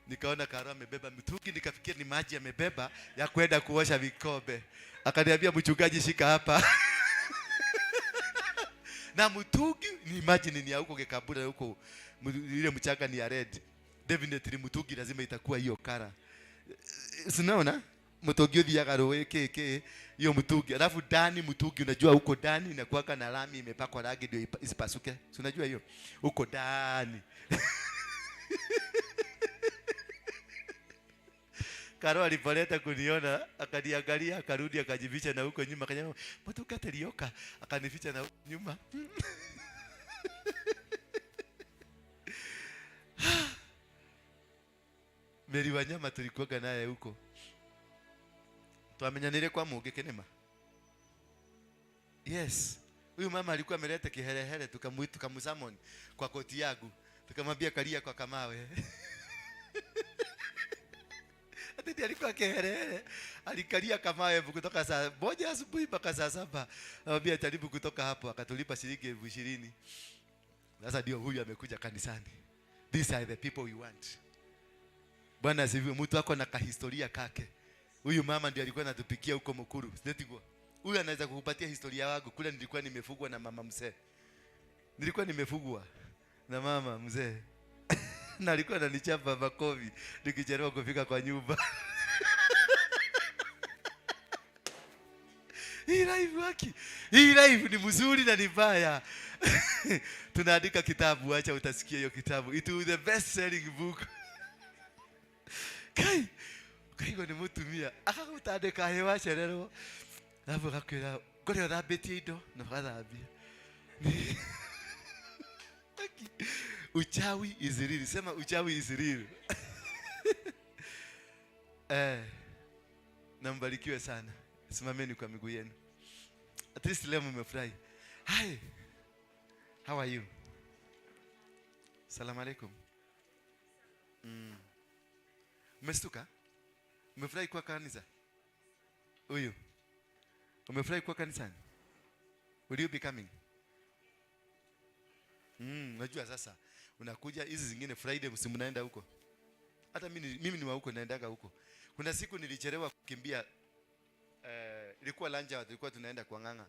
Nikaona Karo amebeba mitungi, nikafikiria ni maji amebeba ya kwenda kuosha vikombe. Akaniambia mchungaji shika hapa. Na mtungi ni maji ni ya huko Kikabura huko, ile mchanga ni ya red. Definitely mtungi lazima itakuwa hiyo kara. Sinaona mtungi uthiaga rũĩ kĩ hiyo mtungi. Alafu ndani mtungi unajua huko ndani inakuwa na lami imepakwa rangi ndio isipasuke. Si unajua hiyo? Huko ndani. Karo alipoleta kuniona, akaniangalia, akarudi akajificha na huko nyuma, akaniambia, Mtuka telioka, akanificha na huko nyuma. Meri Wanyama tulikuwa naye huko. Twamenyanire kwa Mungu kinema. Yes. Huyu mama alikuwa ameleta kiherehere, tukamusummon kwa koti yangu. Tukamwambia kalia kwa kamawe. Ati alikuwa kiherehere, alikalia kamawe kutoka saa 1 asubuhi mpaka saa 7. Anamwambia jaribu kutoka hapo, akatulipa shilingi 20,000. Sasa ndio huyu amekuja kanisani. These are the people we want. Bwana asifiwe. Mtu wako na kahistoria kake. Huyu mama ndiye alikuwa anatupikia huko Mukuru. Sinetigwa. Huyu anaweza kukupatia historia wangu. Kule nilikuwa nimefugwa na mama mzee. Nilikuwa nimefugwa na mama mzee. Na alikuwa ananichapa makofi nikichelewa kufika kwa nyumba. Hii life waki. Hii life ni mzuri na ni mbaya. Tunaandika kitabu, acha utasikia hiyo kitabu. It will be the best selling book. Kai, kaigwa ni mutumia. Akagutandika hewa cererwo. Alafu agakwira, ngore uthambĩtie indo, na ũgathambia. Uchawi is real. Sema uchawi is real. Na mbarikiwe sana. Simameni kwa miguu yenu. At least leo mmefurahi. Hi. How are you? Salamu alaikum. Umestuka? Umefurahi kuwa kanisa? Huyu. Umefurahi kuwa kanisani? Will you be coming? Unajua sasa unakuja hizi zingine Friday msimu mnaenda huko. Hata mimi ni wa huko, naendaga huko. Kuna siku nilichelewa kukimbia, ilikuwa lunch hour, tulikuwa tunaenda kwa Ng'ang'a.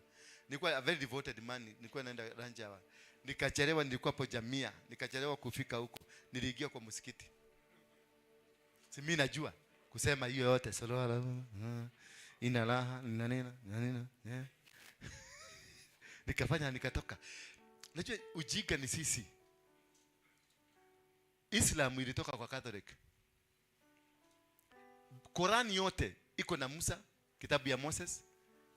Nilikuwa a very devoted man, nilikuwa naenda lunch hour. Nikachelewa, nilikuwa hapo Jamia, nikachelewa kufika huko. Niliingia kwa msikiti. Si mimi najua kusema hiyo yote, sallallahu ina raha nina nina nina nina. Nikafanya nikatoka. Unajua ujinga ni sisi. Islam ilitoka kwa Catholic. Korani yote iko na Musa, kitabu ya Moses,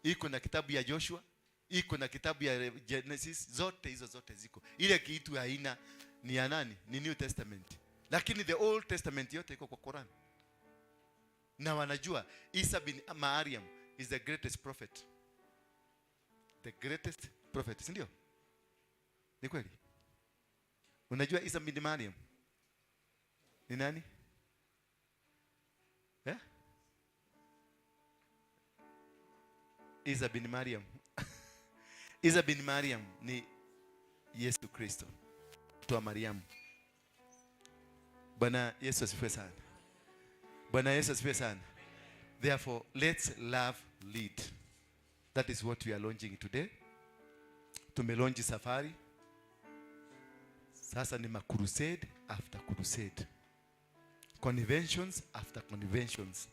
iko na kitabu ya Joshua, iko na kitabu ya Genesis, zote hizo zote ziko. Ile kitu haina ni ya nani? Ni New Testament. Lakini the Old Testament yote iko kwa Koran. Na wanajua Isa bin Mariam is the greatest prophet. The greatest prophet, si ndio? Ni kweli? Unajua Isa bin Mariam ni nani? Eh? Isa bin Mariam. Isa bin Mariam ni Yesu Kristo, mtoto wa Mariamu. Bwana Yesu asifiwe sana. Bwana Yesu asifiwe sana. Therefore, let's love lead. That is what we are launching today. Tumelaunch safari. Sasa ni ma crusade after crusade. Conventions after conventions.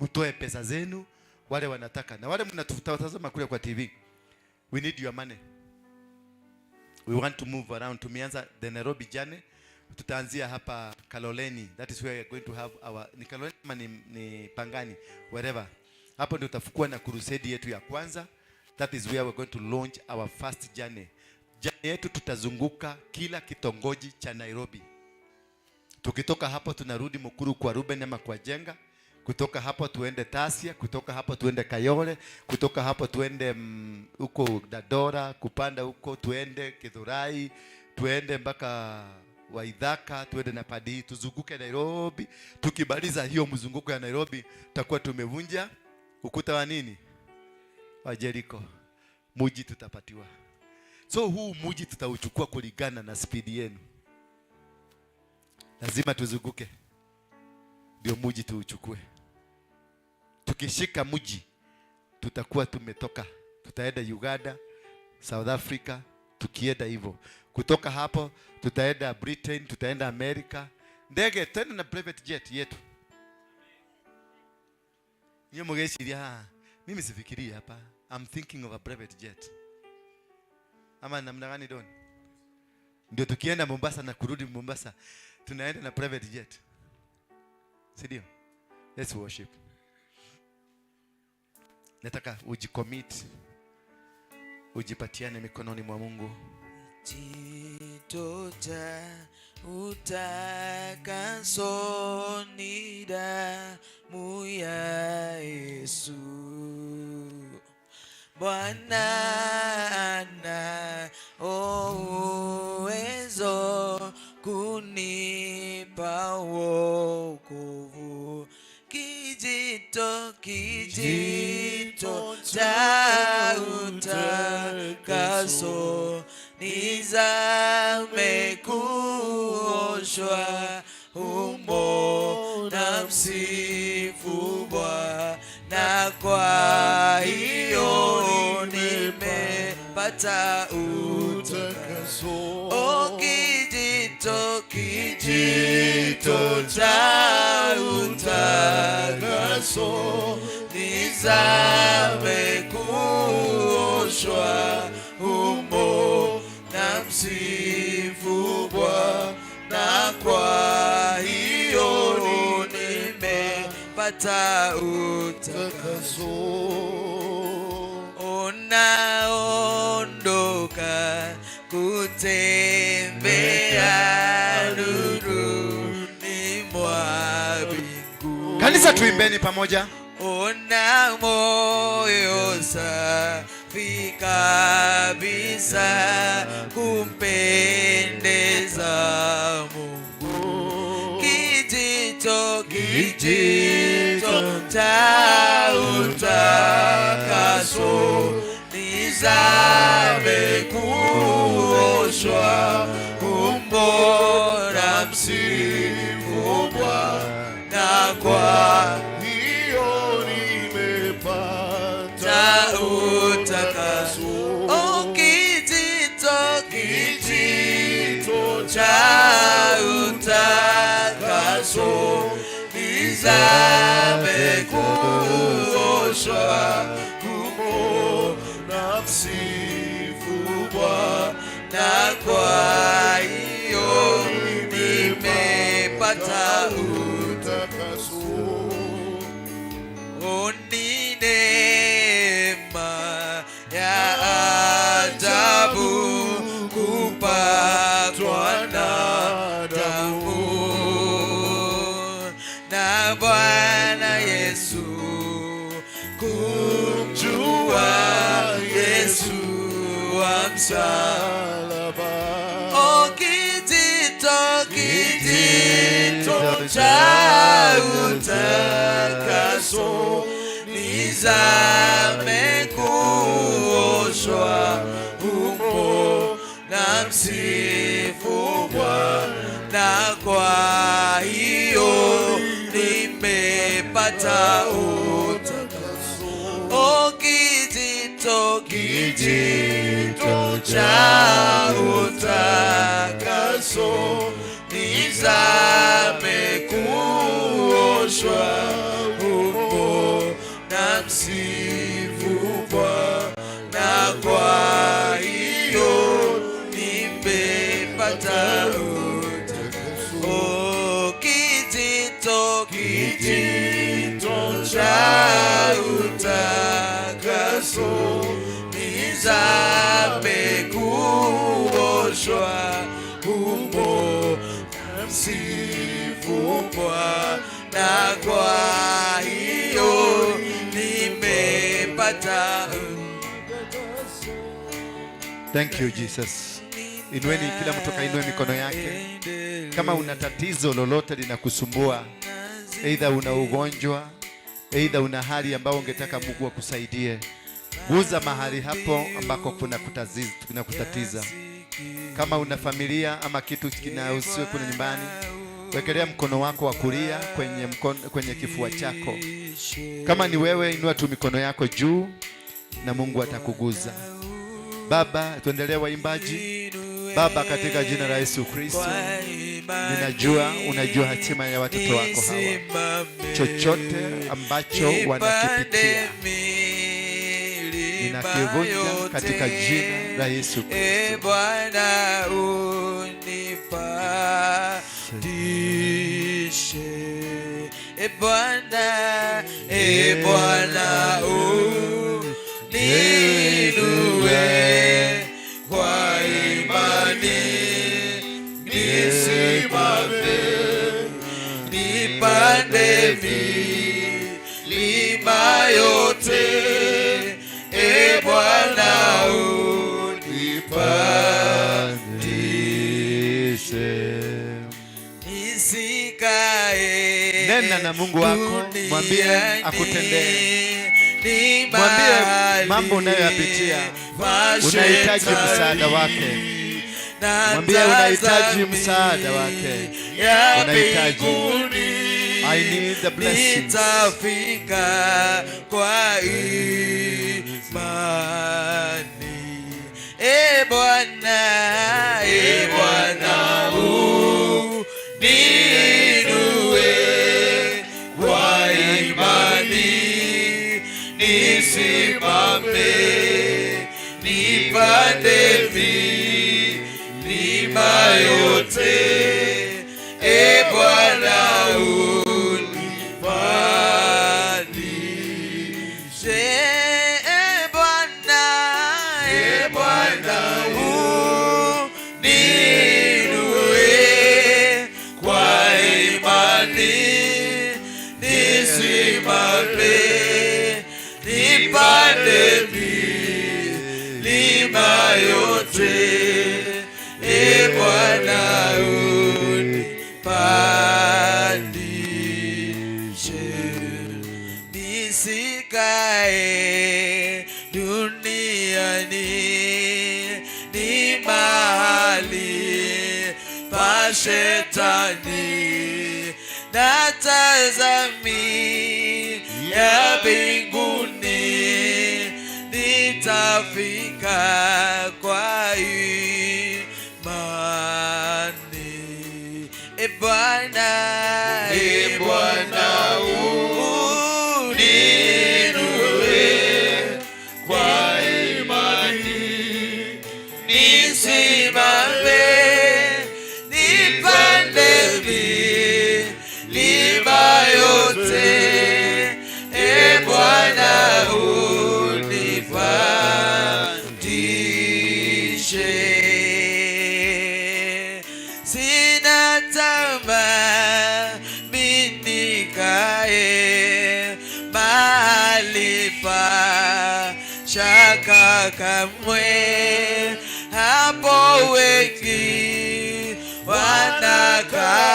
Mtoe pesa zenu wale wanataka, na wale mnatutazama kule kwa TV. We need your money. We want to move around. Tumeanza the Nairobi journey. Tutaanzia hapa Kaloleni. That is where we are going to have our, ni Kaloleni ama ni Pangani, wherever. Hapo ndio tutafukua na crusade yetu ya kwanza. That is where we are going to launch our first journey. Journey yetu tutazunguka kila kitongoji cha Nairobi. Tukitoka hapo tunarudi Mukuru kwa Ruben ama kwa Jenga. Kutoka hapo tuende Tasia, kutoka hapo tuende Kayole, kutoka hapo tuende huko Dandora, kupanda huko tuende Githurai, tuende mpaka Waithaka, tuende na Padi, tuzunguke Nairobi. Tukimaliza hiyo mzunguko ya Nairobi, tutakuwa tumevunja ukuta wa nini? Wa Jericho. Muji tutapatiwa. So huu muji tutauchukua kulingana na speed yenu. Lazima tuzunguke ndio muji tuuchukue. Tukishika muji tutakuwa tumetoka, tutaenda Uganda, South Africa, tukienda hivyo. Kutoka hapo tutaenda Britain, tutaenda America. Ndege tena na private jet yetu. Niyo mugeciria, mimi sifikirii hapa. I'm thinking of a private jet. Ama namna gani Don? Ndio tukienda Mombasa na kurudi Mombasa, tunaenda na private jet. Si ndio? Let's worship. Nataka ujicommit, ujipatiane mikononi mwa Mungu. Kijito cha utakaso ni damu ya Yesu. Bwana ana uwezo kunipa wokovu. Kijito, kijito cha utakaso, nizame kuoshwa humo, na msifu Bwana, kwa hiyo nimepata utakaso. O kijito, kijito cha utakaso, nizame kuoshwa humo, na msifu Bwana, kwa hiyo nimepata utakaso. Unaondoka kutembea nuruni mwa mbingu. Kanisa, tuimbeni pamoja. Una moyo safi. safi kabisa kumpendeza Mungu. Kijito, kijito cha utakaso, nizame kuoshwa humo, namsifu Bwana kwa hiyo nimepata ta utakaso. Oh, kijito, kijito cha utakaso, nizame kuoshwa humo, namsifu Bwana na kwa hiyo nimepata utakaso. Oh, ni neema ya ajabu kupatwa na damu na Bwana Yesu, kumjua Yesu wa msalaba. Oh, kijito, kijito cha utakaso, nizame kuoshwa humo, namsifu Bwana kwa hiyo nimepata utakaso. Oh, kijito, kijito cha utakaso, nizame kuoshwa humo, namsifu Bwana kwa hiyo nimepata utakaso. Oh, kijito, kijito cha utakaso, nizame kuoshwa humo, namsifu Bwana kwa hiyo nimepata. Thank you, Jesus. Inueni, kila mtu kainue mikono yake. Kama una tatizo lolote linakusumbua, aidha una ugonjwa, aidha una hali ambayo ungetaka Mungu akusaidie, guza mahali hapo ambako kuna kutatiza. Kama una familia ama kitu kinahusu kuna nyumbani, wekelea mkono wako wa kulia kwenye kifua chako. Kama ni wewe, inua tu mikono yako juu na Mungu atakuguza. Baba, tuendelee waimbaji. Baba, katika jina la Yesu Kristo, ninajua unajua hatima ya watoto wako hawa. Chochote ambacho wanakipitia ninakivunja katika jina la Yesu E Kristo. Bwana unipandishe, E Bwana, E Bwana uniinue kwa imani nisimame, nipande milima yote, E Bwana unipandishe, nisikae Nena na Mungu wako, mwambie duniani, akutendee. ni Mwambie mahali mambo unayoyapitia, pa unahitaji shetani. Msaada wake. Na Mwambie unahitaji tazami msaada wake. ya Unahitaji. mbinguni, I need the blessings. nitafika kwa imani. E Bwana, E Bwana, uniinue kwa imani, nisimame, nipande milima yote, E Bwana unipandishe. E Bwana, E Bwana uniinue kwa imani, nisimame, nipande Nisikae duniani, ni mahali pa shetani, natazamia mbinguni, nitafika kwa imani. E Bwana, e Bwana, uniinue kwa imani, nisimame, nipande milima yote. E Bwana, unipandishe. Sina tamaa mimi nikae mahali pa shaka kamwe, hapo wengi wanakaa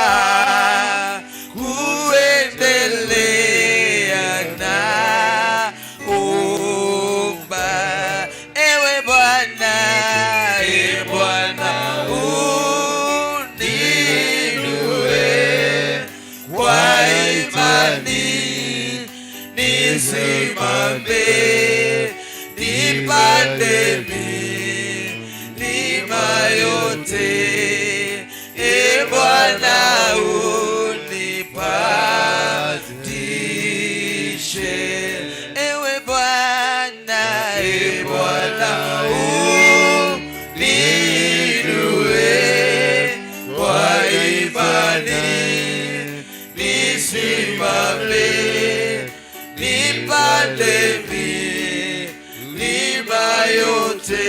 kuendelea na omba. Ewe Bwana, e Bwana, uniinue kwa imani, nisimame, nipande milima yote. E Bwana, unipandishe. Ewe Bwana, e Bwana, uniinue kwa imani, nisimame, nipande milima yote.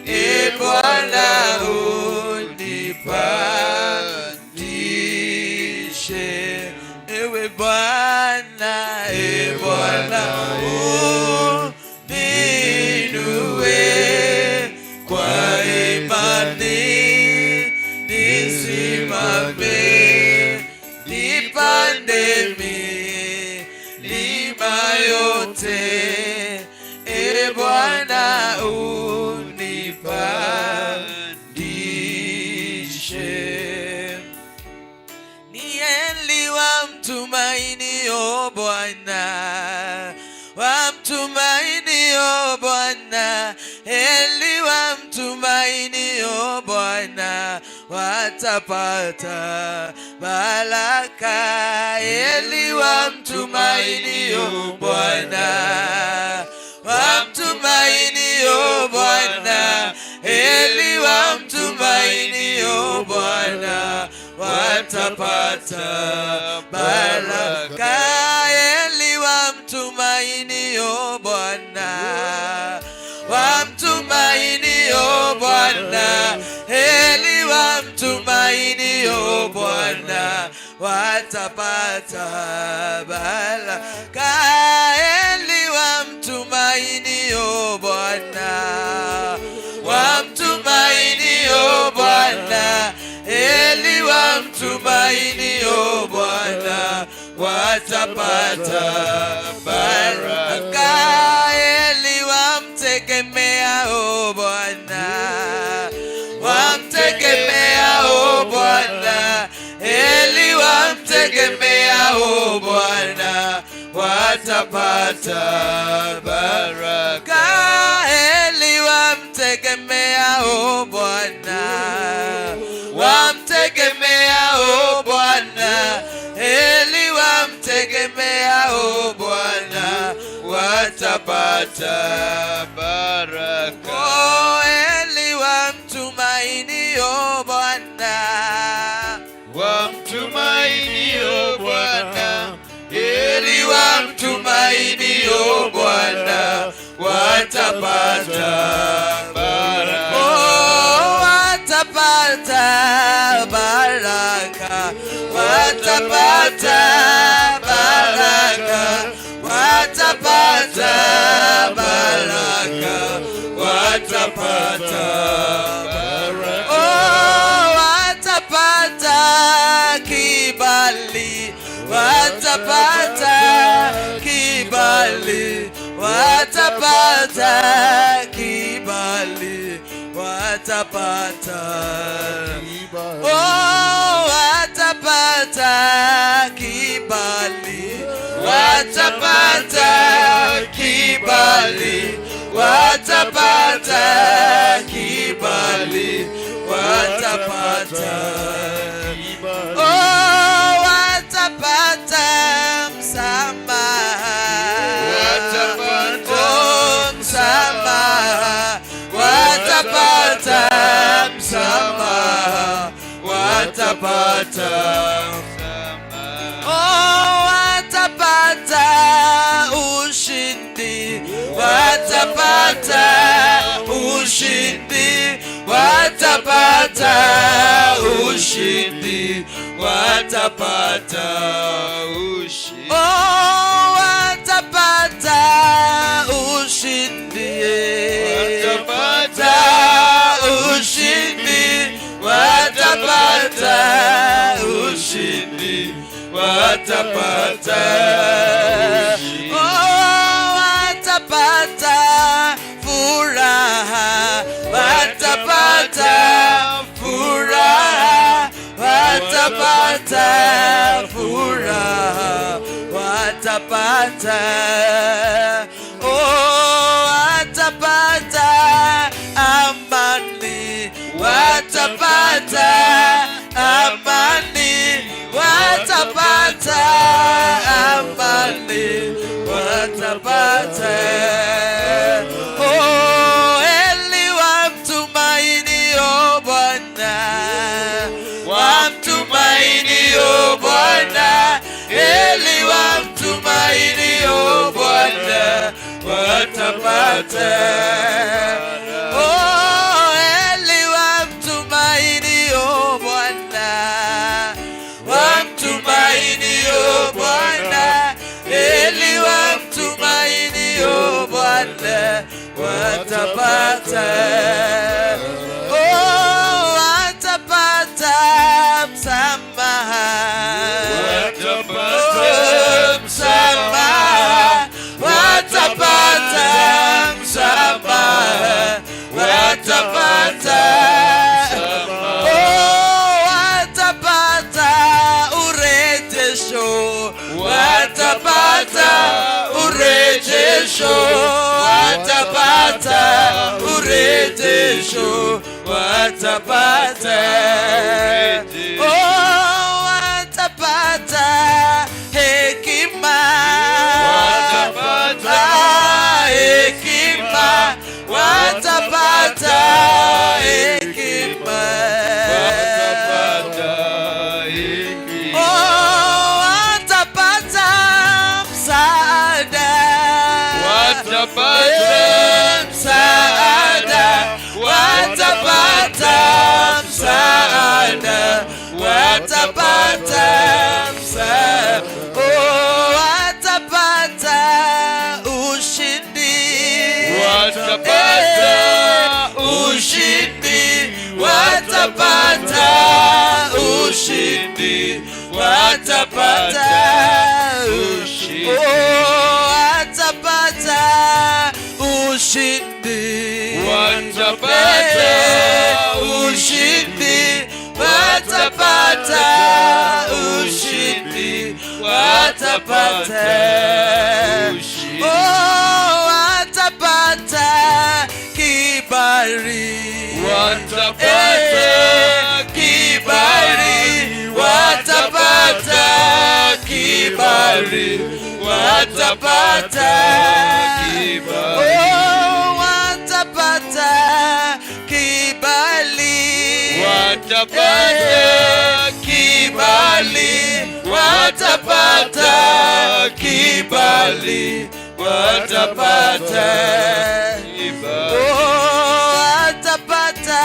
E Bwana, unipandishe. Ewe Bwana, e Bwana, uniinue kwa imani, nisimame, nipande milima yote. E Bwana, unipandishe. Ni heri wamtumainio Bwana, wamtumainio Bwana, heri wamtumainio Bwana, watapata baraka. Heri wamtumainio Bwana, wamtumainio Bwana, heri wamtumainio Bwana, watapata baraka. Heri wamtumainio Bwana, wamtumainio Bwana, heri wamtumainio Bwana, watapata baraka. Heri wamtumainio Bwana, wamtumainio Bwana, heri wamtumainio Bwana, watapata baraka. Heri wamtegemeao Bwana, wamtegemeao Bwana, heri wamtegemeao Bwana, watapata baraka. Heri wamtegemeao Bwana, wamtegemeao Bwana, heri wamtegemeao Bwana, watapata baraka. Oh, heri wamtumainio Bwana, Wamtumainio Bwana, heri wamtumainio Bwana, watapata baraka. Oh, watapata baraka, watapata baraka, watapata baraka, watapata baraka. Oh, watapata kibali, watapata kibali. Watapata kibali, watapata Kibali. Oh, watapata kibali, watapata kibali, watapata kibali, watapata. Kibali. Oh, watapata msamaha, Watapata oh, msamaha, watapata msamaha, watapata. Oh, watapata ushindi, watapata ushindi, watapata ushindi, watapata Ushindi. Oh, watapata ushindi, Watapata ushindi, watapata ushindi, watapata. Oh, watapata furaha, watapata furaha, watapata furaha, watapata. Oh, watapata amani, watapata amani, watapata amani, watapata. Oh, heri wamtumainio Bwana, wamtumainio Bwana, heri wamtumainio Bwana, watapata. Oh, heri wamtumainio Bwana, wamtumainio Bwana, heri wamtumainio Bwana, watapata. Oh, watapata msamaha, Watapata oh, msamaha, watapata msamaha, watapata. Oh, watapata urejesho, watapata urejesho, watapata urejesho, watapata. Oh, watapata hekima, Watapata ah, hekima, watapata hekima. Watapata hekima. Oh, watapata msaada, Watapata eh, msaada, watapata msaada, watapata msaada. Oh, watapata ushindi, Watapata eh, ushindi, watapata ushindi, watapata ushindi. Oh, watapata ushindi, Watapata eh, ushindi, watapata ushindi, watapata. Ushindi. Oh, watapata kibali, Watapata eh, kibali, watapata kibali, watapata Kibali. Oh, watapata kibali, Watapata eh, kibali, watapata kibali, watapata. Kibali. Oh, watapata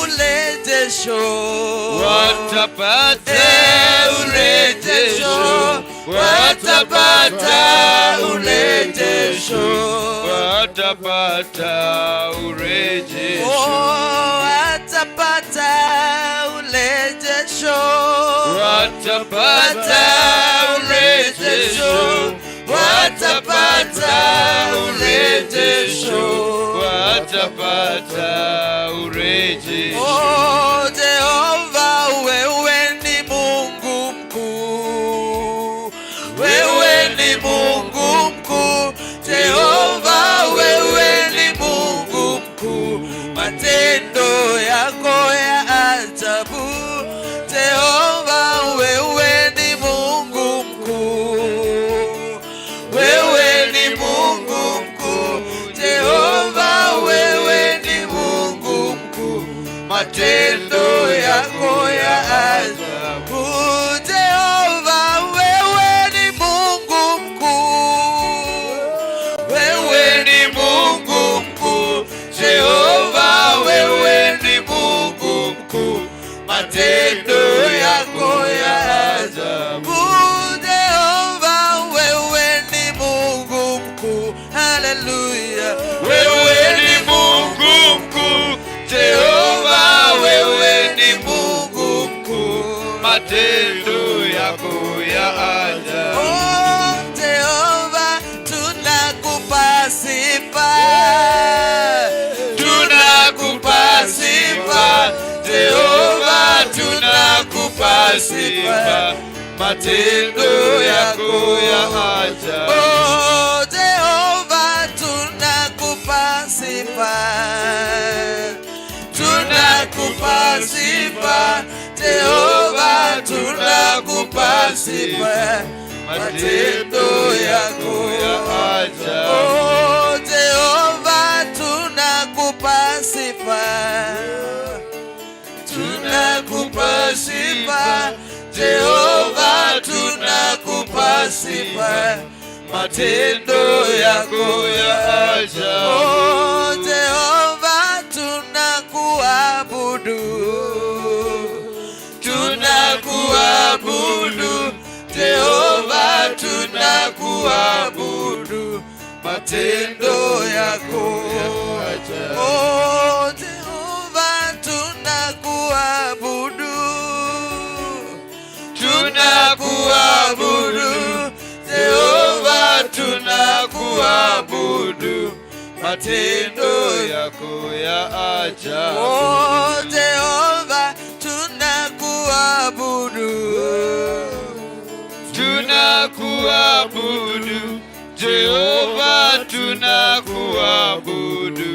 urejesho, Watapata eh, urejesho, watapata urejesho, Watapata urejesho. Oh, watapata urejesho, Watapata urejesho. watapata urejesho. Urejesho, watapata urejesho. Oh, Jehova, wewe ni Mungu mkuu, wewe ni Mungu mkuu. Jehova, wewe ni Mungu mkuu, matendo yako ya ajabu. Jehova, wewe ni Mungu mkuu, wewe ni Mungu mkuu. Jehova, wewe ni Mungu mkuu, matendo yako ya ajabu. Jehova, wewe ni Mungu mkuu, wewe ni Mungu mkuu. Jehova, wewe ni Mungu mkuu, matendo yako ya ajabu. Jehova, wewe ni Mungu mkuu, haleluya. Wewe ni Mungu mkuu, Jehova, wewe ni Mungu mkuu, matendo yako ya ajabu. Oh, Jehova, tunakupa sifa, Tunakupa sifa, Jehova, tunakupa sifa, matendo yako ya ajabu. Oh, Jehova, tunakupa sifa, tunakupa sifa, Jehova, tunakupa sifa, matendo yako ya ajabu. Oh, Jehova, tunakupa sifa, tunakupa sifa, Jehova, tunakupa sifa, Matendo yako ya ajabu. Oh, Jehova, tunakuabudu, tunakuabudu, Jehova, tunakuabudu, matendo yako. Oh, Jehova, tunakuabudu, tunakuabudu, Jehova, Tunakuabudu, matendo yako ya ajabu. Oh, Jehova, tunakuabudu, Tunakuabudu, Jehova, tunakuabudu,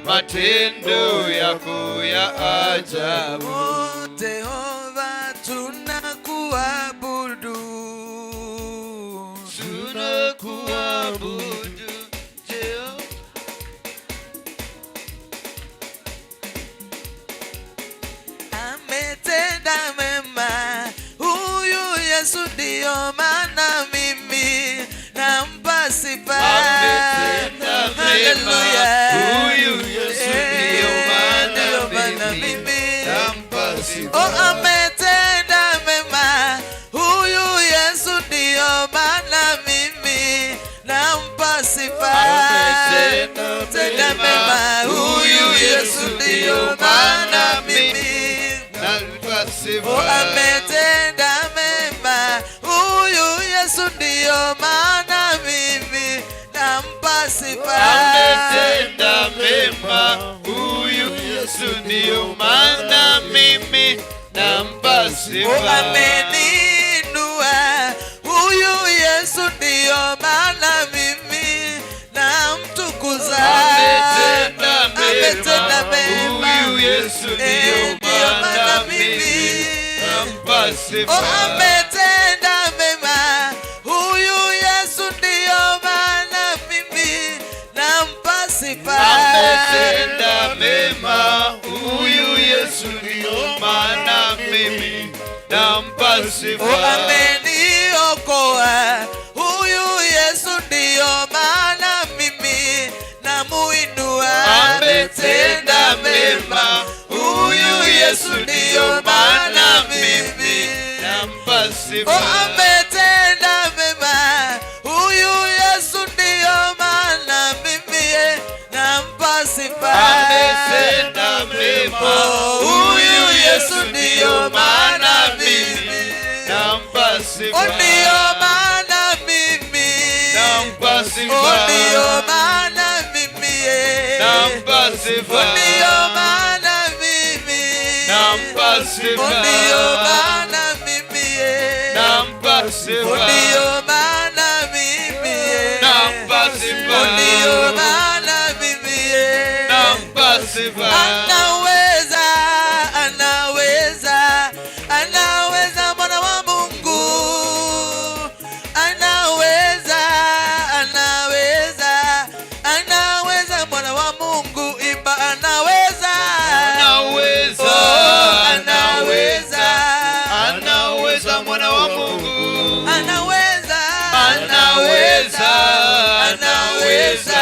matendo yako ya ajabu. Oh, Jehova, tunakuabudu, Tunakuabudu, Jehova. Ametenda mema huyu Yesu, ndio maana mimi nampa sifa. Ametenda mema, Haleluya. huyu Yesu ndio maana Ndio maana mimi mimi nampa sifa. Oh, ametenda mema huyu Yesu, ndio maana mimi nampa sifa. Ametenda Tenda mema, mema huyu Yesu, ndio maana mimi nampa sifa. Oh, ametenda mema huyu Yesu, ndio maana mimi nampa sifa. Ametenda mema huyu Yesu, ndio maana mimi nampa Oh, sifa. ameniinua huyu Yesu, ndio maana mimi namtukuza. Ametenda Ametenda mema mema huyu Yesu, Eh, ndio ndio maana maana mimi mimi nampa sifa. Oh, ametenda mema huyu Yesu, ndio maana mimi nampa sifa. Ametenda mema huyu Yesu, ndio maana mimi nampa sifa. Oh, ameniokoa huyu Yesu, ndio maana mimi namuinua. Ametenda mema huyu Yesu, ndio maana mimi nampa sifa. Oh, ametenda mema huyu Yesu, ndio maana mimi nampa sifa. Ametenda mema Oh, huyu Yesu, ndio maana mimi nampa sifa. Oh, ndio maana mimi Nampa sifa. Oh, ndio maana mimi sifa. Ndio maana mimi Nampa sifa. Ndio maana mimi Nampa sifa. Ndio maana mimi Nampa sifa. Ndio maana mimi Nampa sifa. Anaweza, anaweza, anaweza mwana wa Mungu. Anaweza, anaweza, anaweza mwana wa Mungu. Imba anaweza. Anaweza. Oh, anaweza. Anaweza mwana wa Mungu. Anaweza. Anaweza. Anaweza.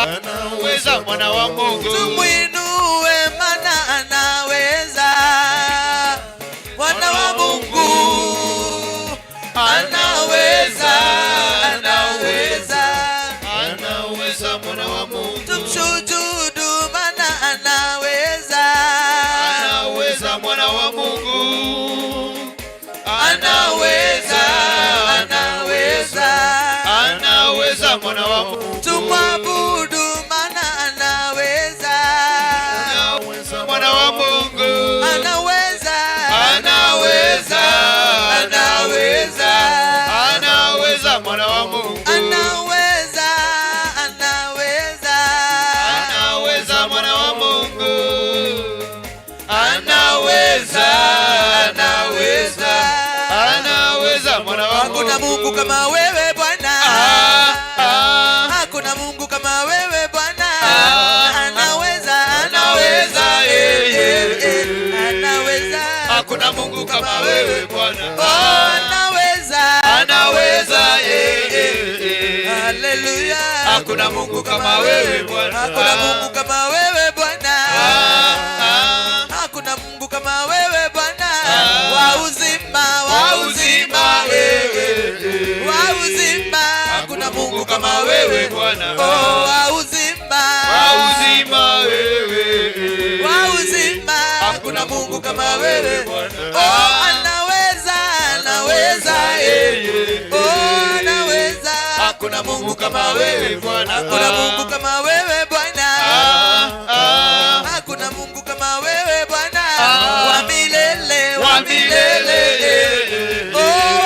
Anaweza mwana wa Mungu. Tumwinue maana anaweza. Mwana wa Mungu. Anaweza, anaweza. Anaweza mwana wa Mungu. Tumshujudu maana anaweza. Anaweza mwana wa Mungu. Anaweza, anaweza. Anaweza mwana wa Mungu. Tumwabudu maana anaweza. Anaweza mwana wa Mungu. Anaweza. Anaweza. Anaweza. Anaweza mwana wa Mungu. Anaweza, anaweza. Anaweza mwana wa Mungu. Anaweza. Anaweza. Anaweza mwana wa Mungu. Hakuna Mungu kama wewe Bwana. Ah, ah. Hakuna Mungu kama wewe Bwana. Ah, Anaweza, Anaweza, eh, eh, eh. Anaweza. Hakuna Mungu kama wewe Bwana. Oh, anaweza. Anaweza, eh, eh, eh. Haleluya. Hakuna Mungu kama wewe Bwana. Hakuna Mungu kama wewe Bwana. Ah, ah. Hakuna Mungu kama wewe Bwana. Ah. Wa uzima, wa Wa uzima, uzima, eh, eh, eh. wa uzima. Hakuna Mungu kama wewe Bwana. Oh, wa uzima. Wa uzima, wewe, eh. Wa uzima. Hakuna Mungu kama wewe. Bwana. Oh, anaweza, anaweza, eh. Oh, anaweza. Hakuna Mungu kama wewe Bwana. Hakuna Mungu kama wewe Bwana. Ah, ah. Hakuna Mungu kama wewe Bwana. Ah. Wa milele, Wa milele, eh, eh, Oh,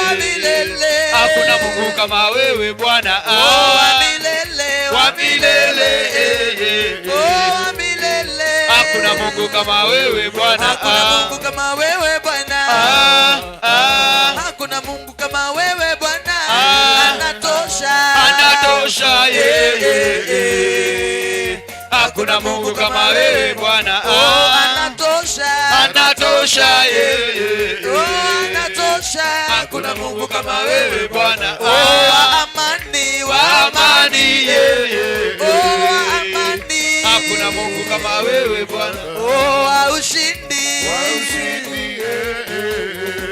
wa milele. Hakuna Mungu kama wewe Bwana. Oh, wa milele, Wa milele, eh, eh, eh. Oh, wa milele. Hakuna Mungu kama wewe Bwana. Hakuna Mungu kama wewe Bwana. Ah, ah. Hakuna Mungu kama wewe Bwana. Ah. Anatosha. Anatosha, eh, eh, eh. Hakuna Mungu kama wewe Bwana. Oh, anatosha. Anatosha, eh, eh, eh. Oh, anatosha. Hakuna Mungu kama wewe Bwana. Oh, wa amani, wa Wa amani, eh, eh, Oh, wa eh. amani. Hakuna Mungu kama wewe Bwana. Oh, wa ushindi.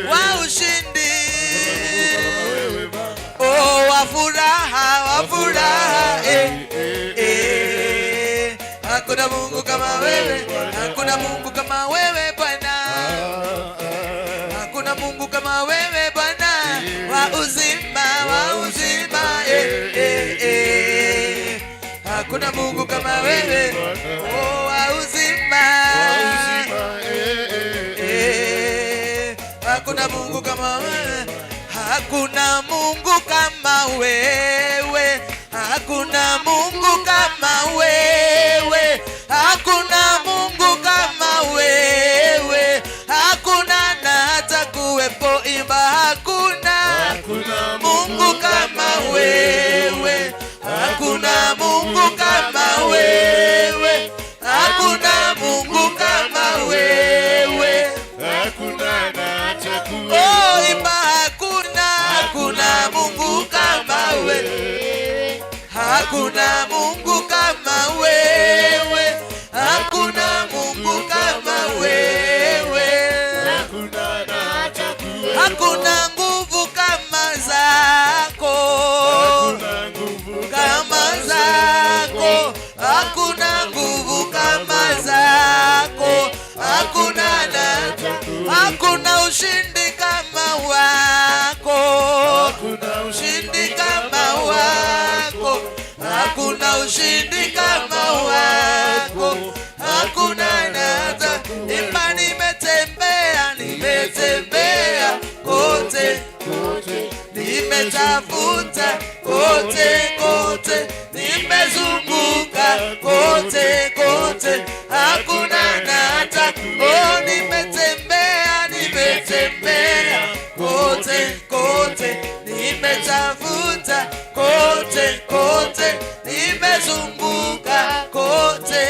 Wa ushindi. Oh, wa furaha, wa furaha. Eh, eh. Hakuna Mungu kama wewe, hakuna Mungu kama wewe Bwana. Hakuna Mungu kama wewe Bwana. Wa uzima, wa uzima. Eh, eh, eh. Hakuna Mungu kama wewe. Oh, wa uzima. Eh, hakuna Mungu kama wewe. Hakuna Mungu kama wewe. Hakuna Mungu kama wewe. Hakuna Mungu kama wewe. Hakuna na hata kuwepo. Imba hakuna Mungu kama wewe. Hakuna Mungu kama wewe. Hakuna Mungu kama wewe. Oh, imba hakuna, hakuna Mungu kama wewe. Hakuna Mungu kama wewe. Hakuna Mungu kama wewe. Hakuna nguvu kama zako. Kama zako. Hakuna nguvu kama zako. Hakuna na hakuna ushindi kama wako. Ushindi kama wako. Hakuna Hakuna ushindi kama wako, hakuna nata. Imba nimetembea, nimetembea kote, nimetafuta kote kote, nimezunguka kote kote, hakuna nata. Oh, nimetembea, nimetembea kote kote, nimetafuta kote kote, nimezunguka kote,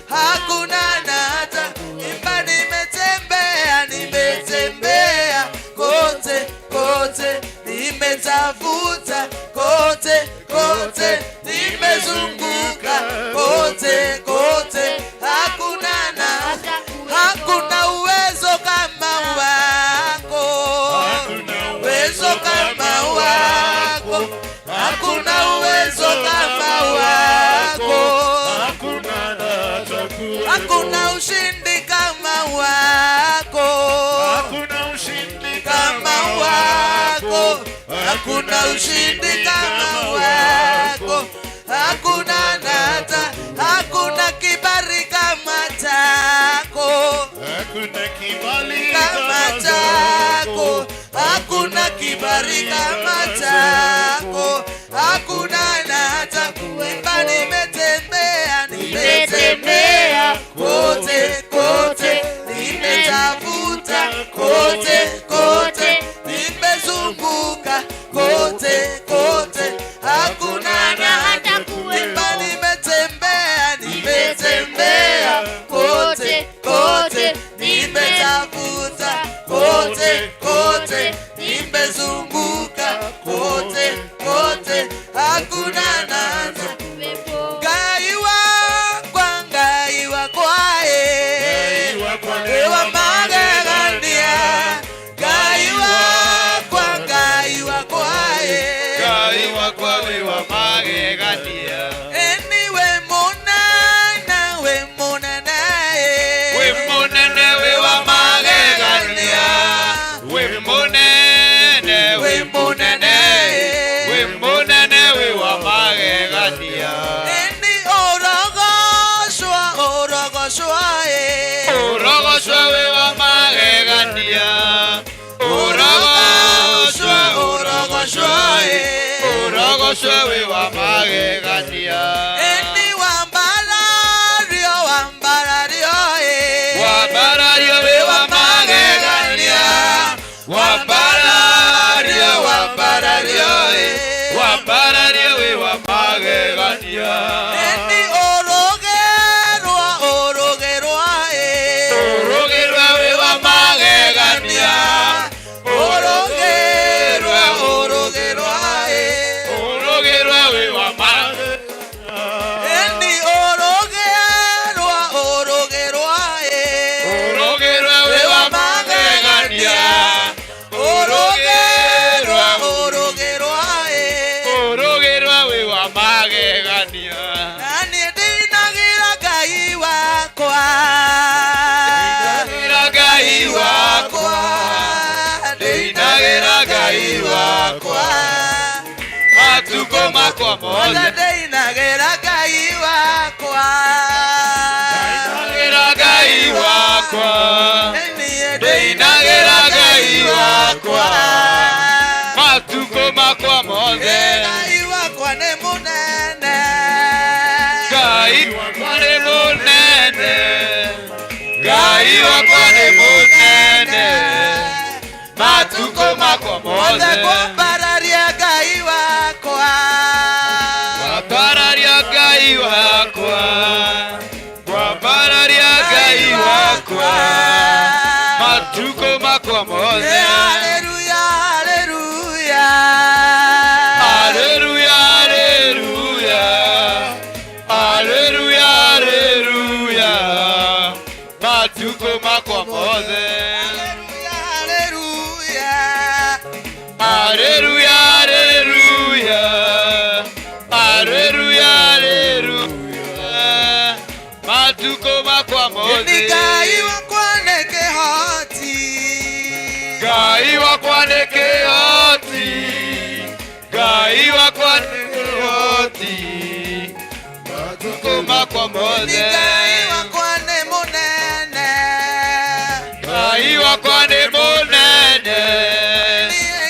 hakuna nata. Imba nimetembea, nimetembea kote kote, nimetafuta kote kote, nimezunguka kote kote, hakuna nata. Hakuna uwezo kama wako, uwezo kama wako, hakuna uwezo kama wako, hakuna ushindi kama wako, kama wako, hakuna ushindi kama wako, hakuna nata, hakuna kibali kama chako, kama chako, hakuna kibali kama chako, hakuna nata. Imba nimetembea, nimetembea kote kote, nimetafuta kote kote, nimezunguka kote kote, hakuna nata. Imba nimetembea, nimetembea kote kote, nimetafuta kote kote, nimezunguka kote kote, hakuna nata. Ngai wakwa, Ngai wakwa, ewa magegania. Ngai wakwa, Ngai wakwa, Ngai wakwa wĩ wa magegania. Eni we munene, we munene, Wĩ mũnene wĩ wa magegania. Wĩ mũnene, wĩ mũnene, wĩ mũnene wĩ wa magegania. Eni orogocwa, orogocwa, Ũrogocwo wĩ wa magegania. Ũrogocwo, ũrogocwo, ũrogocwo wĩ wa magegania. Eni wambarario, wambarario, Wambarario wĩ wa magegania. Wambarario, wambarario, wambarario wĩ wa magegania. Eni orogerwa, orogerwa, Ũrũgĩrwo wĩ wa magegania. Orogerwa, orogerwa, Ũrũgĩrwo wĩ wa magegania. Eni orogerwa, orogerwa, Ũrũgĩrwo wĩ wa magegania. Orogerwa, orogerwa, Ũrũgĩrwo wĩ wa magegania. Nani ndinagĩra Ngai wakwa, Ndinagĩra Ngai wakwa, ndinagĩra Ngai wakwa, matukũ makwa mothe. Ndinagĩra Ngai wakwa, Ndinagĩra Ngai wakwa, ndinagĩra Ngai wakwa, matukũ makwa mothe. Ngai wakwa nĩ mũnene, Ngai wakwa nĩ mũnene, Ngai wakwa nĩ mũnene, matukũ makwa mothe mothe. Kwambararia Ngai wakwa, Kwambararia Ngai wakwa, kwambararia Ngai wakwa, matukũ makwa mothe. Haleluya, haleluya, Haleluya, haleluya, haleluya, haleluya, matukũ makwa mothe. Haleluya, Haleluya, haleluya, haleluya, haleluya, matukũ makwa Ni mothe. Ngai wakwa nĩ kĩhoti, Ngai wakwa nĩ kĩhoti, Ngai wakwa nĩ kĩhoti, Makwa mothe. Ngai wakwa nĩ mũnene. Ngai wakwa nĩ mũnene.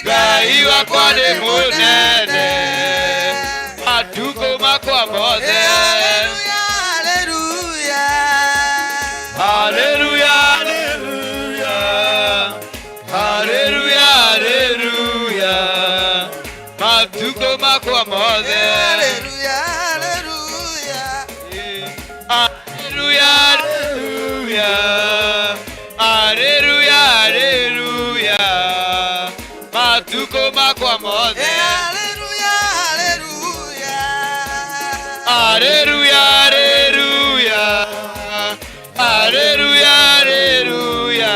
Ngai wakwa nĩ mũnene. Matukũ makwa mothe. Hallelujah, Hallelujah, hallelujah. Hallelujah, hallelujah. Matukũ makwa mothe. hallelujah, hallelujah. Hallelujah, hallelujah. Hallelujah, hallelujah. Matukũ makwa mothe. Hallelujah, hallelujah. Hallelujah, hallelujah. Hallelujah, hallelujah.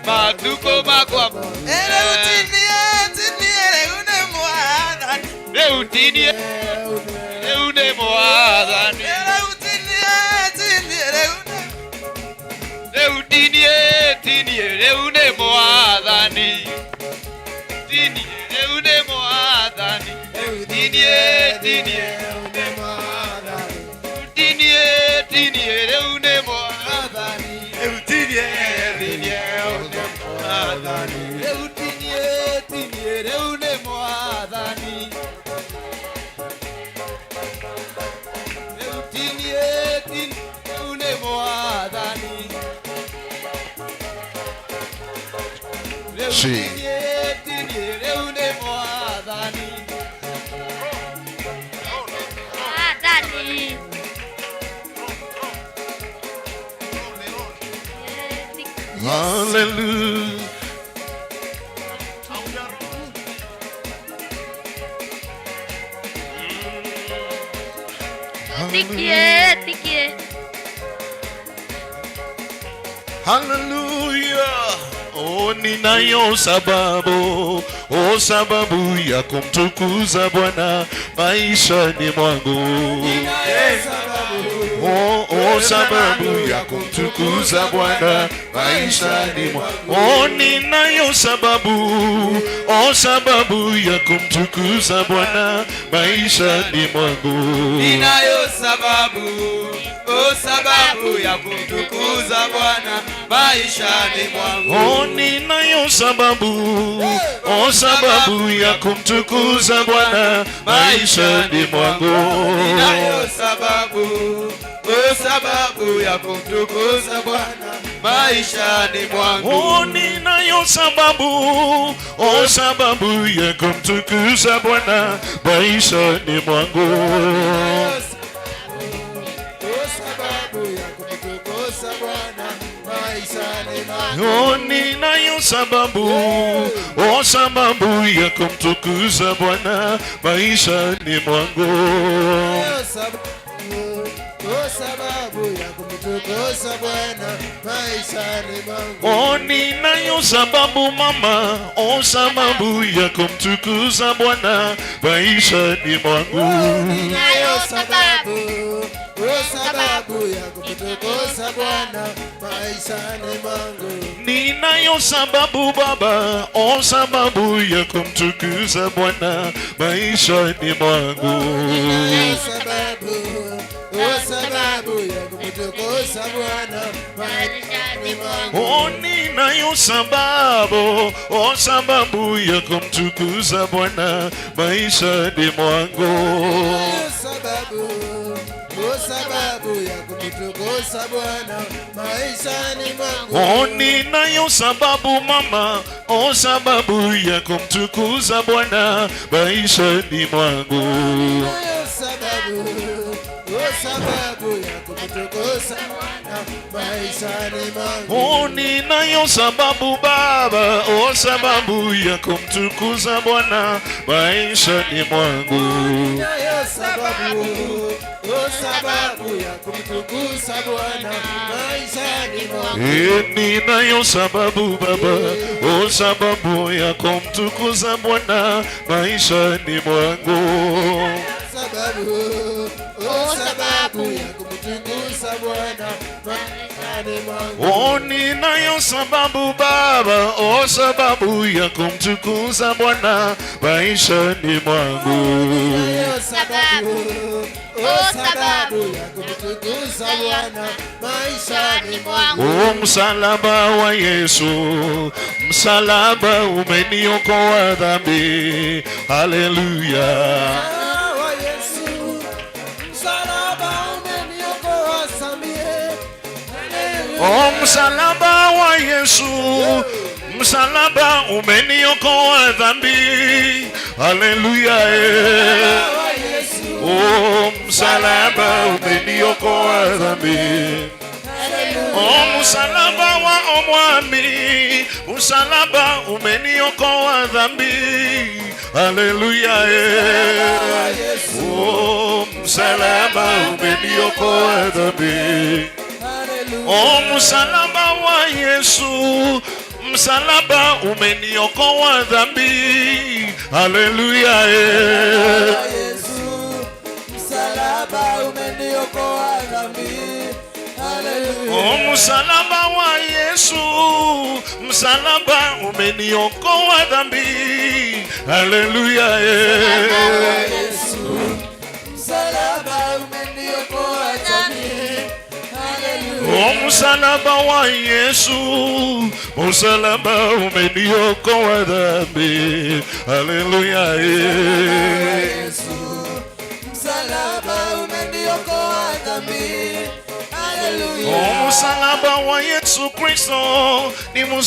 Matukũ makwa mothe. Rĩu tinie, tinie, rĩu nĩ Mwathani. Rĩu tinie, rĩu nĩ Mwathani. Rĩu tinie, tinie, rĩu nĩ Rĩu tinie, tinie, rĩu nĩ Mwathani. Tinie, rĩu nĩ Mwathani. Tinie, tinie, rĩu nĩ Mwathani. Tinie, tinie, rĩu nĩ Mwathani. Rĩu tinie, Tinie, rĩu nĩ Mwathani. Rĩu tinie, tinie, rĩu nĩ Mwathani. Rĩu tinie, tinie, rĩu nĩ Mwathani. Rĩu Shi. tinie, tinie, rĩu nĩ Mwathani. Mwathani. Hallelujah. Tikie, tikie. Hallelujah. Oh, ninayo sababu, oh, sababu ya kumtukuza Bwana maishani mwangu. Oh, oh, sababu ya kumtukuza Bwana maishani mwangu. Oh, ninayo sababu, oh, sababu ya kumtukuza Bwana maishani mwangu. Ninayo sababu, oh, sababu ya kumtukuza Bwana maishani mwangu. Oh, ninayo sababu, oh, sababu ya kumtukuza Bwana maishani mwangu. Ninayo sababu, oh, sababu ya kumtukuza Bwana maishani mwangu. Oh, ninayo sababu, oh, sababu ya kumtukuza Bwana maishani mwangu. Oh, sababu ya kumtukuza Bwana maishani mwangu. Oh, ninayo sababu, oh, sababu ya kumtukuza Bwana maishani mwangu. Oh, sababu, oh, sababu ya kumtukuza Bwana maishani mwangu. Oh, ninayo sababu mama, oh, sababu ya kumtukuza Bwana maishani mwangu. Ninayo sababu, oh, sababu ya kumtukuza Bwana maishani mwangu. Ninayo sababu baba, oh, sababu ya kumtukuza Bwana maishani mwangu. Ninayo sababu, oh, sababu ya kumtukuza Bwana maishani mwangu. Oh, ninayo sababu, oh, sababu ya kumtukuza Bwana maishani mwangu. Ninayo sababu, oh, sababu ya kumtukuza Bwana maishani mwangu. Oh, ninayo sababu mama, oh, sababu ya kumtukuza Bwana maishani mwangu. Ninayo sababu, oh, sababu ya kumtukuza Bwana maishani mwangu. Oh, ninayo sababu baba, oh, sababu ya kumtukuza Bwana maishani mwangu. Ninayo sababu, oh, sababu ya kumtukuza Bwana maishani mwangu. Eh, ninayo sababu baba, oh, sababu ya kumtukuza Bwana maishani mwangu. Sababu, oh, sababu ya kumtukuza Bwana maishani mwangu. Oh, ninayo sababu Baba, oh, sababu ya kumtukuza Bwana maishani mwangu. Ninayo sababu, oh, sababu ya kumtukuza Bwana maishani mwangu. Oh, msalaba wa Yesu, msalaba umeniokoa dhambi. Haleluya. Wa Yesu, msalaba umeniokoa dhambi. Oh, msalaba wa Yesu, msalaba umeniokoa dhambi. Haleluya. Oh, msalaba umeniokoa dhambi. Oh, msalaba wa omwami, msalaba umeniokoa dhambi. Haleluya. Oh, msalaba umeniokoa dhambi. Oh, msalaba wa Yesu, msalaba umeniokoa dhambi. Haleluya. Yesu, msalaba umeniokoa dhambi. Haleluya. Oh, msalaba wa Yesu, msalaba umeniokoa dhambi. Haleluya. Yesu, msalaba umeniokoa dhambi. Haleluya. Oh, msalaba wa Yesu, msalaba umeniokoa dhambi. Haleluya. Yesu, msalaba umeniokoa dhambi. Haleluya. Oh, msalaba wa Yesu Kristo ni msalaba